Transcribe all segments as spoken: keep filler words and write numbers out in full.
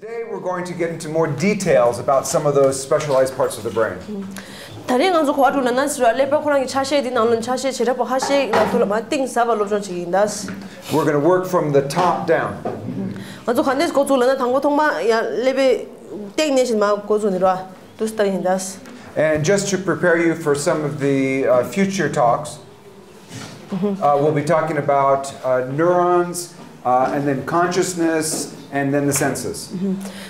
Today we're going to get into more details about some of those specialized parts of the brain. ད་རིང་ང་ཚོ་གོ་བ་དྲུག་ལ་ན་ཟེར་བ་ཀླད་པ་ཁོ་རང་གི་ཆ་ཤས་འདི་ནང་ལོགས་ཆ་ཤས་བྱེ་བྲག་པ་ཁ་ཤས་ལ་ཐུག་ལ་མ་གཏིང་ཟབ་པ་སློབ་སྦྱོང་བྱེད་ཀྱི་ཡིན་ད། We're going to work from the top down. ང་ཚོ་ག་འདྲས་འགོ་བཙུགས་ལ་ན་དང་པོ་ཐོག་མ་ཡ་ཀླད་པའི་སྟེང་ནས་བཞིན་མ་འགོ་བཙུགས་ནི་ར་དུ་སྟ་ཡིན་ད། And just to prepare you for some of the uh, future talks, uh, we'll be talking about uh, neurons uh, and then consciousness and then the senses.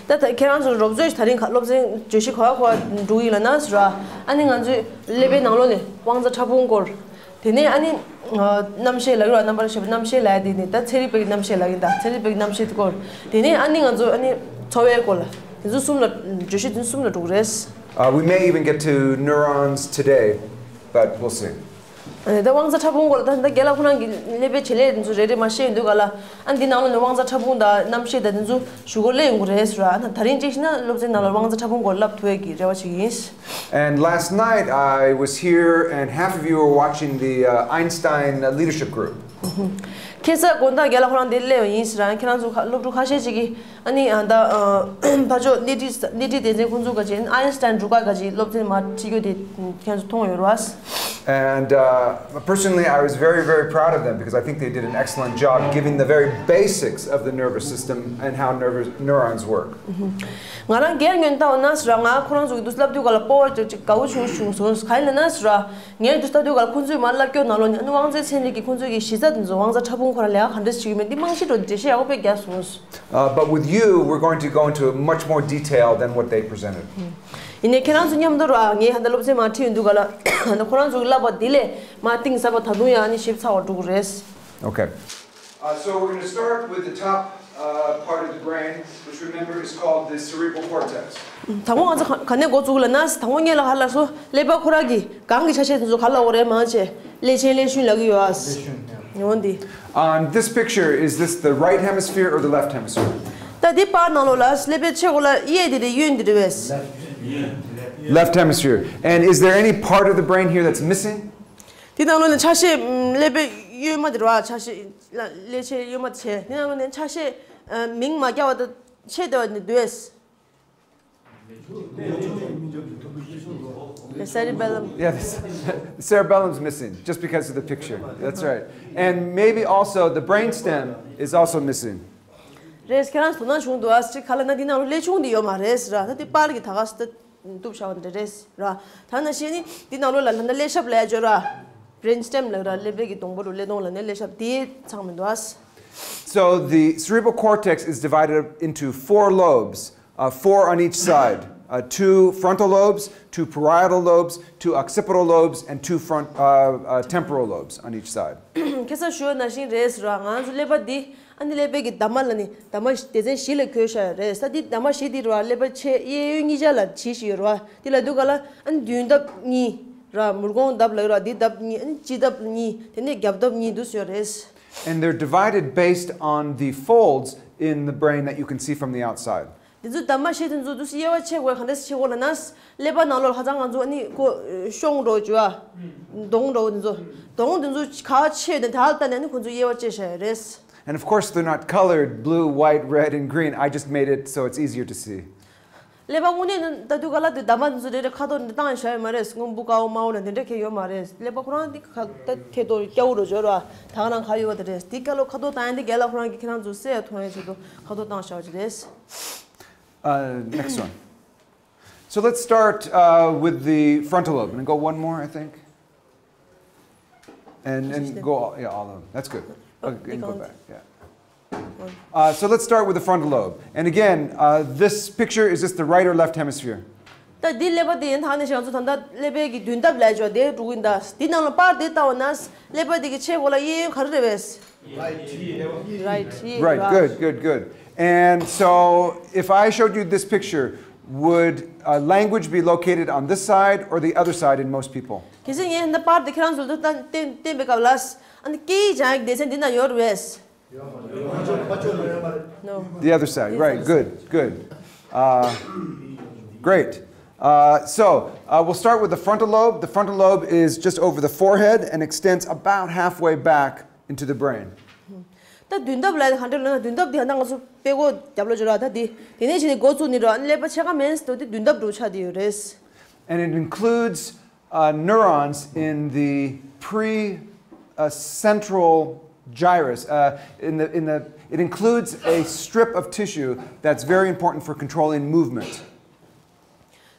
ད་ད་ཁྱེད་རང་ཚོ་རོབ་ཚོད་ད་རིང་ཁ་སློབ་ཚན་བརྗོད་གཞི་ག་བ་ག་བ་འགྲོ་ཡིན་ལ་ན་ཟེར་བ་ཨ་ནི་ང་ཚོའི་ཀླད་པའི་ནང་ལོགས་ནས་དབང་རྩ་ཕྲ་ཕུང་སྐོར། དེ་ནས་ཨ་ནི་རྣམ་ཤེས་ལ་ཡོད་རྣམ་པར་ཤེས་པའི་རྣམ་ཤེས་ལ་ཡ་དེ་ནས་ད་ཚན་རིག་པའི་རྣམ་ཤེས་ལ་ཡིན་ད་ཚན་རིག་པའི་རྣམ་ཤེས་སྐོར། དེ་ནས་ཨ་ནི་ང་ཚོ་ཨ་ནི་འཚོ་བའི་སྐོར་ལ་དེ་ཚོ་གསུམ་ལ་བརྗོད་གཞི་དེ་ཚོ་གསུམ་ལ་འགྲོ་གི་རེད། Uh, we may even get to neurons today, but we'll see. ཨ་ནི་ད་དབང་རྩ་ཕྲ་ཕུང་སྐོར་ལ་ད་ད་རྒན་ལགས་ཁོ་རང་གི་ཀླད་པའི་བྱེད་ལས་དེ་ཚོ་རེ་རེ་མ་ཤེས་ཡོང་དུས་ག་ལ་ཨ་ནི་འདི་ནང་ལོགས་ནས་དབང་རྩ་ཕྲ་ཕུང་དང་རྣམ་ཤེས་དང་དེ་ཚོ་ཞུ་སྐོར་ལས་ཡོང་གི་རེད་ཟེར་བ་ཨ་ནི་ད་རིང་གཅིག་ཤིག་ན་སློབ་ཚན་ནང་ལ་དབང་རྩ་ཕྲ་ཕུང་སྐོར་ལབ་ཐུབ་ཡས་ཀྱི་རེ་བ་བྱེད་ཀྱི་ཡིན། And last night I was here, and half of you were watching the uh, Einstein uh, Leadership Group. ཁ་སང་དགོང་དག་རྒན་ལགས་ཁོ་རང་འདིར་སླེབས་པ་ཡིན་ཟེར་ཨ་ནི་ཁྱེད་རང་ཚོ་ཁ་སློབ་ཕྲུག་ཁ་ཤས་ཅིག་གིས་ཨ་ནི་ཨ་ད་ཕར་ཕྱོགས་སྣེ་ཁྲིད་སྣེ་ཁྲིད་སྡེ་ཚན་ཁོང་ཚོ་ག་ཅིག་ཨ་ནི་Einstein་སྒྲུབ་སྐར་ག་ཅིག་སློབ་ཚན་མར་ཁྲིད་རྒྱུ་དེ་ཁྱེད་ཚོ་མཐོང་ཡོད་རེད་བ། And uh, personally, I was very, very proud of them because I think they did an excellent job giving the very basics of the nervous system and how nervous neurons work. ང་རང་སྒེར་ངོས་ནས་བལྟས་པ་ན་ཟེར་བ་ང་ཁོ་རང་ཚོ་གི་འདུག་ལབ་དུས་ག་ལ་སྤོབས་པ་ཅིག་དགའ་བོ་བྱུང་བྱུང་སོང་ག་ཡིན་ལབ་ན་ཟེར་བ་ངས་འདུག་ལྟ་དུས་ག་ལ་ཁོང་ཚོས་མར་བསླབ་སྐྱོར་ནང་ལོགས་ནས་ཨ་ནི་དབང་རྩའི་ཚན་རིག་གི་ཁོང་ཚོ་གི་གཞི་རྩ་དེ་ཚོ་དབང་རྩ་ཕྲ་ཕུང་ཁོ་རང་ལས་ཀ་ག་འདྲས་བྱེད་ཀྱི་མེད་འདི་རྨང་གཞི་འགྲོ་འགྲེལ་བཤད་ཡག་པོ་དཔེ་རྒྱག་སོང་། Uh, but with you, we're going to go into much more detail than what they presented. ཡིན་ནའི་ཁྱེད་རང་ཚོ་མཉམ་དུ་ར་ངས་ཧ་ད་སློབ་ཚན་མར་ཁྲིད་ཡོང་དུས་ག་ལ་ཧ་ད་ཁོ་རང་ཚོ་གི་བསླབ་པ་འདི་ལས་མར་གཏིང་ཟབ་པ་ད་དུང་ཡང་ཨ་ནི་ཞིབ་ཚགས་པ་འགྲོ་གི་རེད། Okay. Uh, so we're going to start with the top uh, part of the brain, which remember is called the cerebral cortex. དང་པོ་ང་ཚོ་ག་ག་ནས་འགོ་བཙུགས་ལ་ན་དང་པོ་ངས་ལ་ཧ་ལ་སོ་ཀླད་པ་ཁོ་ར་གི་གང་གི་ཆ་ཤས་དེ་ཚོ་ག་ལ་འོ་རེད་མང་ཆེ་ཀླད་ཆེན་ཀླད་ཤུན་ལ་གི་ཡོད་ཨ། ཡོང་འདི། On this picture, is this the right hemisphere or the left hemisphere? ད་འདི་པར་ནང་ལོགས་ལ་ཀླད་པའི་ཆེ་གོ་ལ་གཡས་འདི་རེད་གཡོན་འདི་རེད་བས། Left hemisphere. And is there any part of the brain here that's missing? དེ་ནང་ལོགས་ནས་ཆ་ཤས་ཀླད་པའི་གཡོན་མ་དེ་རེད་བ། ཆ་ཤས་ཀླད་ཆེ་གཡོན་མ་དེ་ཆེ་དེ་ནང་ལོགས་ནས་ཆ་ཤས་མིང་མ་རྒྱག་པ་དང་ཆེ་དེ་བ་ནི་འདུག་བས། Cerebellum. Yeah, this, cerebellum's missing just because of the picture. That's right. And maybe also the brainstem is also missing. རེས་ཁྱེད་རང་དོ་སྣང་བྱུང་འདུག་ཨ། ཅིག་ག་ལ་ན་འདི་ནང་ལོགས་ཀླད་ཆུང་འདི་ཡོད་མ་རེད་ཟེར་ར། ད་འདི་པར་གི་ད་ག་ས་ད་གཏུབ་བཞག་པ་འདི་རེད་ཟེར་ར། ད་ན་ཤེས་ནི་འདི་ནང་ལོགས་ལ་ལ་ན་ཀླད་ཞབས་ལ་ཡ་བརྗོད་ར། Brainstem ལ་ར་ཀླད་པའི་གི་སྡོང་པོ་རུ་ཀླད་སྡོང་ལ་ནི་ཀླད་ཞབས་དེ་ཚང་མི་འདུག་ཨ། So the cerebral cortex is divided into four lobes, uh, four on each side. Uh, two frontal lobes, two parietal lobes, two occipital lobes, and two front, uh, uh, temporal lobes on each side. ཁ་སང་ཞུས་པ་ནང་བཞིན་རེད་ཟེར་བ། ང་ཚོ་ཀླད་པ་འདི་ཨ་ནི་ཀླད་པའི་གི་འདབ་མ་ལ་ནི་འདབ་མ་སྡེ་ཚན་བཞི་ལ་བགོས་བཞག་ཡོད་རེད་ས། འདི་འདབ་མ་བཞི་འདི་རེད་བ། ཀླད་པ་ཆེ་གཡས་གཡོན་གཉིས་ཆ་ལ་བྱིས་ཤིག་ཡོད་རེད་བ། འདི་ལ་འདུག་ག་ལ་ཨ་ནི་མདུན་འདབ་གཉིས་ར། མུར་གོང་འདབ་ལ་ཡོད་ར། འདི་འདབ་གཉིས་ཨ་ནི་སྤྱི་འདབ་གཉིས་དེ་ནས་རྒྱབ་འདབ་གཉིས་འདུག་ཟེར་ཡོད་རེད། And they're divided based on the folds in the brain that you can see from the outside. འདི་ཚོ་འདབ་མ་བཞི་དེ་ཚོ་འདུག་སེ་དབྱེ་བ་ཕྱེ་དགོས་ག་འདྲ་སེ་ཕྱེ་དགོས་ལབ་ན། ཀླད་པ་ནང་ལོགས་ཧ་ཅང་ང་ཚོ་ཨ་ནི་ཁོ་གཤོང་འདྲ་བོ་བྱུ་བ། གདོང་འདྲ་བོ་འདི་ཚོ། གདོང་འདི་ཚོ་ག་ཆེ་ཡོད་དེ་ད་ལྟ་ནས་ཨ་ནི་ཁོ་ཚོ་དབྱེ་བ་ཕྱེ་བཞག་ཡོད་རེད། And of course, they're not colored blue, white, red, and green. I just made it so it's easier to see. ཀླད་པ་དངོས་གནས་ནི་ད་དུས་ག་ལ་དུས་འདབ་མ་འདི་ཚོ་རེ་རེ་ཁ་དོག་འདི་བཏང་བཞག་ཡོད་མ་རེད། སྔོན་པོ་དཀར་པོ་དམར་པོ་ལ་འདི་འདྲ་གང་ཡོད་མ་རེད། ཀླད་པ་ཁོ་རང་འདི་ཁ་ད་ཐད་གཏོར་སྐྱ་བོ་རུ་འབྱོར་བ་ད་ག་རང་ག་ཡོད་པ་དེ་རེད། འདི་སྐྱ་ལོ་ཁ་དོག་བཏང་ཡ་འདི་རྒན་ལགས་ཁོ་རང་གིས་ཁྱེད་རང་ཚོ་གསལ་ཡ་མཐོང་ཡ་ཆེད་དུ་ཁ་དོག་བཏང་བཞག་པ་ཅིག་རེད། Uh, next one. So let's start uh, with the frontal lobe and go one more, I think. And, and go, all- yeah, all of them. That's good. Okay, and go back. Yeah. Uh, so let's start with the frontal lobe. And again, uh, this picture is this the right or left hemisphere? ད་འདི་ཀླད་པ་འདི་ཡིན་ད་ནི་ང་ཚོ་ད་ལྟ་ཀླད་པའི་གི་མདུན་ལྡེབས་ལ་འཇོག་དེ་འགྲོ་གི་ཡིན་ད། འདི་ནང་ལ་པར་དེ་ལྟ་བ་ན་ཀླད་པ་འདི་གི་ཆེ་གོ་ལ་གཡས་གཡོན་ག་རེ་རེད་བས། Right, yeah, Right, good, good, good. And so if I showed you this picture, would uh, language be located on this side or the other side in most people? གལ་སྲིད་ངས་འདི་པར་དེ་ཁྱེད་རང་ཚོ་ལ་བསྟན་བསྟན་པའི་སྐབས་ལ་ཨ་ནི་སྐད་ཡིག་སྦྱང་ཡག་སྡེ་ཚན་འདི་ན་ཡོད་རེད་བས། No. The other side, right, good, good. Uh, great. Uh, so uh, we'll start with the frontal lobe. The frontal lobe is just over the forehead and extends about halfway back into the brain. ད་མདུན་ཐབས་ལ་ག་འདྲ་ལབ་ན། མདུན་ཐབས་དེ་ཡང་ད་ང་ཚོ་དཔྲལ་མགོ་རྒྱབ་ལོགས་བྱེད་ར། ད་དེ་དེ་ནས་བྱས་ནས་འགོ་བཙུགས་ནི་ར། ཨ་ནི་ཀླད་པ་ཕྱེད་ཀ་མིན་འདུག་དེ་མདུན་ཐབས་འདྲ་བོ་ཆགས་བསྡད་ཡོད་རེད། And it includes uh, neurons in the pre uh, central gyrus. Uh, in the, in the, it includes a strip of tissue that's very important for controlling movement.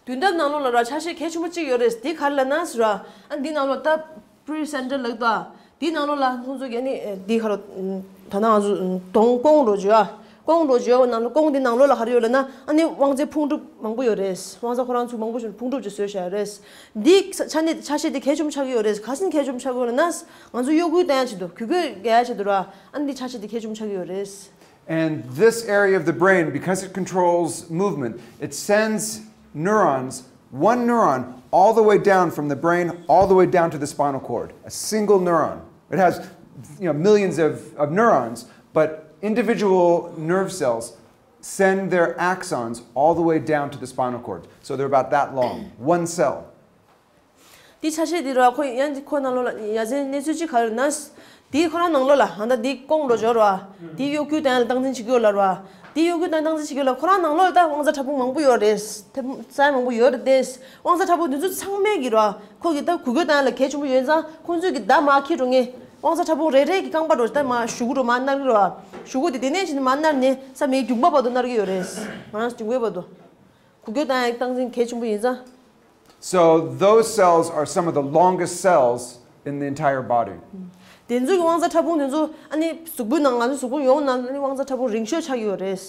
མདུན་ཐབས་ནང་ལོགས་ལ་ར་ཆ་ཤས་གལ་ཆེན་པོ་གཅིག་ཡོད་རེད། འདི་ག་རེ་ལབ་ན་ཟེར་ར། ཨ་འདི་ནང་ལོགས་ད་prefrontal ལབ་ད། འདི་ནང་ལོགས་ལ་ཁོང་ཚོ་གི་ཨ་ནི་འདི་ག་རེ་ད་ནང་ང་ཚོ་གདོང་ཀོང་འདྲ་བོ་བརྗོད་ཨ། ཀོང་འདྲ་བོ་བརྗོད་པ་ནང་ལོགས། ཀོང་འདི་ནང་ལོགས་ལ་ག་རེ་ཡོད་ལབ་ན། ཨ་ནི་དབང་རྩའི་ཕུང་གྲུབ་མང་པོ་ཡོད་རེད། དབང་རྩ་ཁོ་རང་ཚོ་མང་པོ་ཞིག་ཕུང་གྲུབ་ཅིག་བཟོས་བཞག་ཡོད་རེད། འདི་ཆ་ནས་ཆ་ཤས་འདི་གལ་ཆེན་པོ་ཆགས་ཀྱི་ཡོད་རེད། ག་རེ་བྱས་ནས་གལ་ཆེན་པོ་ཆགས་ཀྱི་ཡོད་ལབ་ན། ང་ཚོ་གཡོ་འགུལ་གཏོང་ཡ་ཆེད་དུ། གུ་གུལ་རྒྱག་ཡ་ཆེད་དུ་ར། ཨ་ནི་འདི་ཆ་ཤས་འདི་གལ་ཆེན་པོ་ཆགས་ཀྱི་ཡོད་རེད། And this area of the brain, because it controls movement, it sends neurons, one neuron, all the way down from the brain, all the way down to the spinal cord. A single neuron. It has, you know, millions of, of neurons, but individual nerve cells send their axons all the way down to the spinal cord. So they're about that long, one cell. འདི་ཆ་ཤས་འདི་ར། ཁོ་ཡང་ཁོ་ནང་ལོགས་ལ་ཡ་མཚན་གནས་ཚུལ་གཅིག་ག་རེ་ན། འདི་ཁོ་རང་ནང་ལོགས་ལ་ཧ་ད་འདི་ཀོང་འདྲ་བོ་བརྗོད་ར། འདི་གཡོ་འགུལ་གཏོང་ཡ་ལ་སྟངས་འཛིན་བྱེད་ཀྱི་ཡོད་ལབ་ར། འདི་གཡོ་འགུལ་གཏོང་སྟངས་འཛིན་བྱེད་ཀྱི་ཡོད་ལ། ཁོ་རང་ནང་ལོགས་ལ་ད་དབང་རྩ་ཕྲ་ཕུང་མང་པོ་ཡོད་རེད། ཕྲ་ཕུང་རྩ་མང་པོ་ཡོད་རེད་དེ། དབང་རྩ་ཕྲ་ཕུང་འདི་ཚོ་ཚང་མས་ཀྱི་ར། ཁོ་གི་ད་གུ་གུལ་གཏོང་ཡ་ལ་གལ་ཆེན་པོ་ཡོད་ཙང་། ཁོང་ཚོས་ཀྱི་ད་མར་འཁྱེར་འགྲོ་མཁན། དབང་རྩ་ཕྲ་ཕུང་རེ་རེ་གི་རྐང་པ་འདྲ་བོ་ད་མར་གཞུ་གུ་འདྲ་བོ་མར་མནར་གྱི་ར། གཞུ་གུ་དེ་དེ་ནས་བྱས་ནས་མར་མནར་ནས་ས་མིག་གི་མཇུག་མ་བར་དུ་མནར་གྱི་ཡོད་རེད། ང་རང་ཚོ་མཇུག་མའི་བར་དུ། གུ་གུལ་གཏོང་ཡ་སྟངས་འཛིན་གལ་ཆེན་པོ་ཡིན་ཙང་། So those cells are some of the longest cells in the entire body. དེ་ཚོ་གི་དབང་རྩ་ཕྲ་ཕུང་དེ་ཚོ་ཨ་ནི་གཟུགས་པོའི་ནང་། ང་ཚོ་གཟུགས་པོ་ཡོངས་ནང་ཨ་ནི་དབང་རྩ་ཕྲ་ཕུང་རིང་ཤོས་ཆགས་ཀྱི་ཡོད་རེད།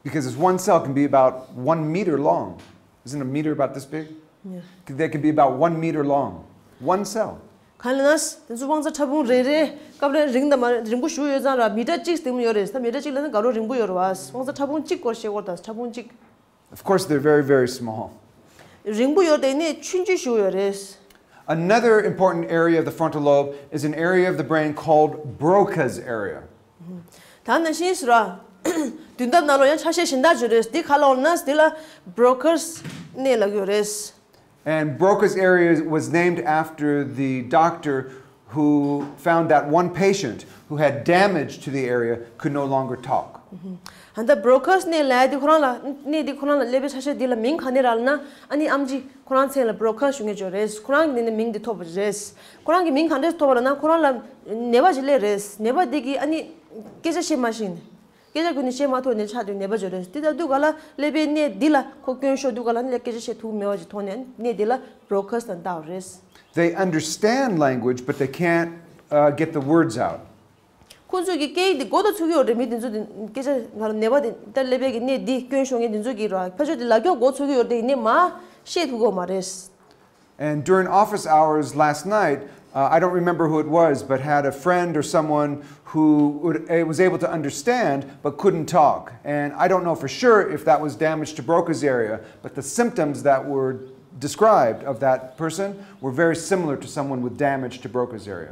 Because this one cell can be about one meter long. Isn't a meter about this big? Yeah. They can be about one meter long. One cell. གང་ལབ་ན། དེ་ཚོ་དབང་རྩ་ཕྲ་ཕུང་རེ་རེ་སྐབས་རེ་རིང་དང་མ་རིང་པོ་ཞེ་པོ་ཡོད་ཙང་ར། མི་ཊར་གཅིག་ལྟ་བུ་ཡོད་རེད། ད་མི་ཊར་གཅིག་ལབ་ན་དགའ་རབ་རིང་པོ་ཡོད་རེད་བ། དབང་རྩ་ཕྲ་ཕུང་གཅིག་སྐོར་བཤད་སྐོར་དང་། ཕྲ་ཕུང་གཅིག Of course, they're very, very small. རིང་པོ་ཡོད་དེ་ནས་ཆུང་ཆུང་ཞིག་ཡོད་རེད། Another important area of the frontal lobe is an area of the brain called Broca's area. ད་ནང་བཞིན་ཟེར་ར། མདུན་ཐབས་ནང་ལོགས་ཡང་ཆ་ཤས་གཞན་དག་ཅིག་ཡོད་རེད། འདི་ག་ལབ་ན། འདི་ལ་Broca's གནས་ལབ་ཀྱི་ཡོད་རེད། And Broca's area was named after the doctor who found that one patient who had damage to the area could no longer talk. ད་ལྟ་Broca's གནས་ལབ་ཡ་འདི་ཁོ་རང་ལ། གནས་འདི་ཁོ་རང་ལ་ཀླད་པའི་ཆ་ཤས་འདི་ལ་མིང་ག་ནས་རག་ལབ་ན། ཨ་ནི་ཨེམ་ཆི་ཁོ་རང་མཚན་ལ་Broca ཞུ་མཁན་ཅིག་ཡོད་རེད། ཁོ་རང་གི་ནས་ནས་མིང་འདི་ཐོབ་པ་རེད། ཁོ་རང་གི་མིང་ག་འདྲས་ཐོབ་པ་ལབ་ན། ཁོ་རང་ལ་ནད་པ་ཅིག་སླེབས་རེད། ནད་པ་འདི་གིས་ཨ་ནི་སྐད་ཆ་བཤད་མ་ཤེས་ནས། སྐད་ཆ་ཁོ་ནས་བཤད་མ་ཐུབ་ནས་ཆགས་དུས་ནད་པ་ཅིག་ཡོད་རེད། དེ་ལྟ་དུས་ག་ལ་ཀླད་པའི་གནས་འདི་ལ་ཁོ་སྐྱོན་ཤོར་དུས་ག་ལ་ནི་སྐད་ཆ་བཤད་ཐུབ་མེད་པ་ཅིག་མཐོང་ནས། གནས་འདི་ལ་Broca's ལབ་བཏགས་པ་རེད། They understand language, but they can't uh, get the words out. ཁོ་ཚོས་ཀྱི་སྐད་ཡིག་འདི་གོ་ད་ཚུགས་ཀྱི་ཡོད་རེད། མི་འདི་ཚོ་འདི་སྐད་ཆ་ང་ལ་ནད་པ་འདི་ད་ཀླད་པའི་གི་གནས་འདི་སྐྱོན་ཤོར་མཁན་འདི་ཚོ་གིས་ར། ཕལ་ཆེར་འདི་ལབ་ཀྱོག་གོ་ཚུགས་ཀྱི་ཡོད་རེད་དེ་ཡིན་ནའི་མར་བཤད་ཐུབ་ཀྱི་ཡོད་མ་རེད། And during office hours last night, uh, I don't remember who it was, but had a friend or someone who would, eh, was able to understand but couldn't talk. And I don't know for sure if that was damage to Broca's area, but the symptoms that were described of that person were very similar to someone with damage to Broca's area.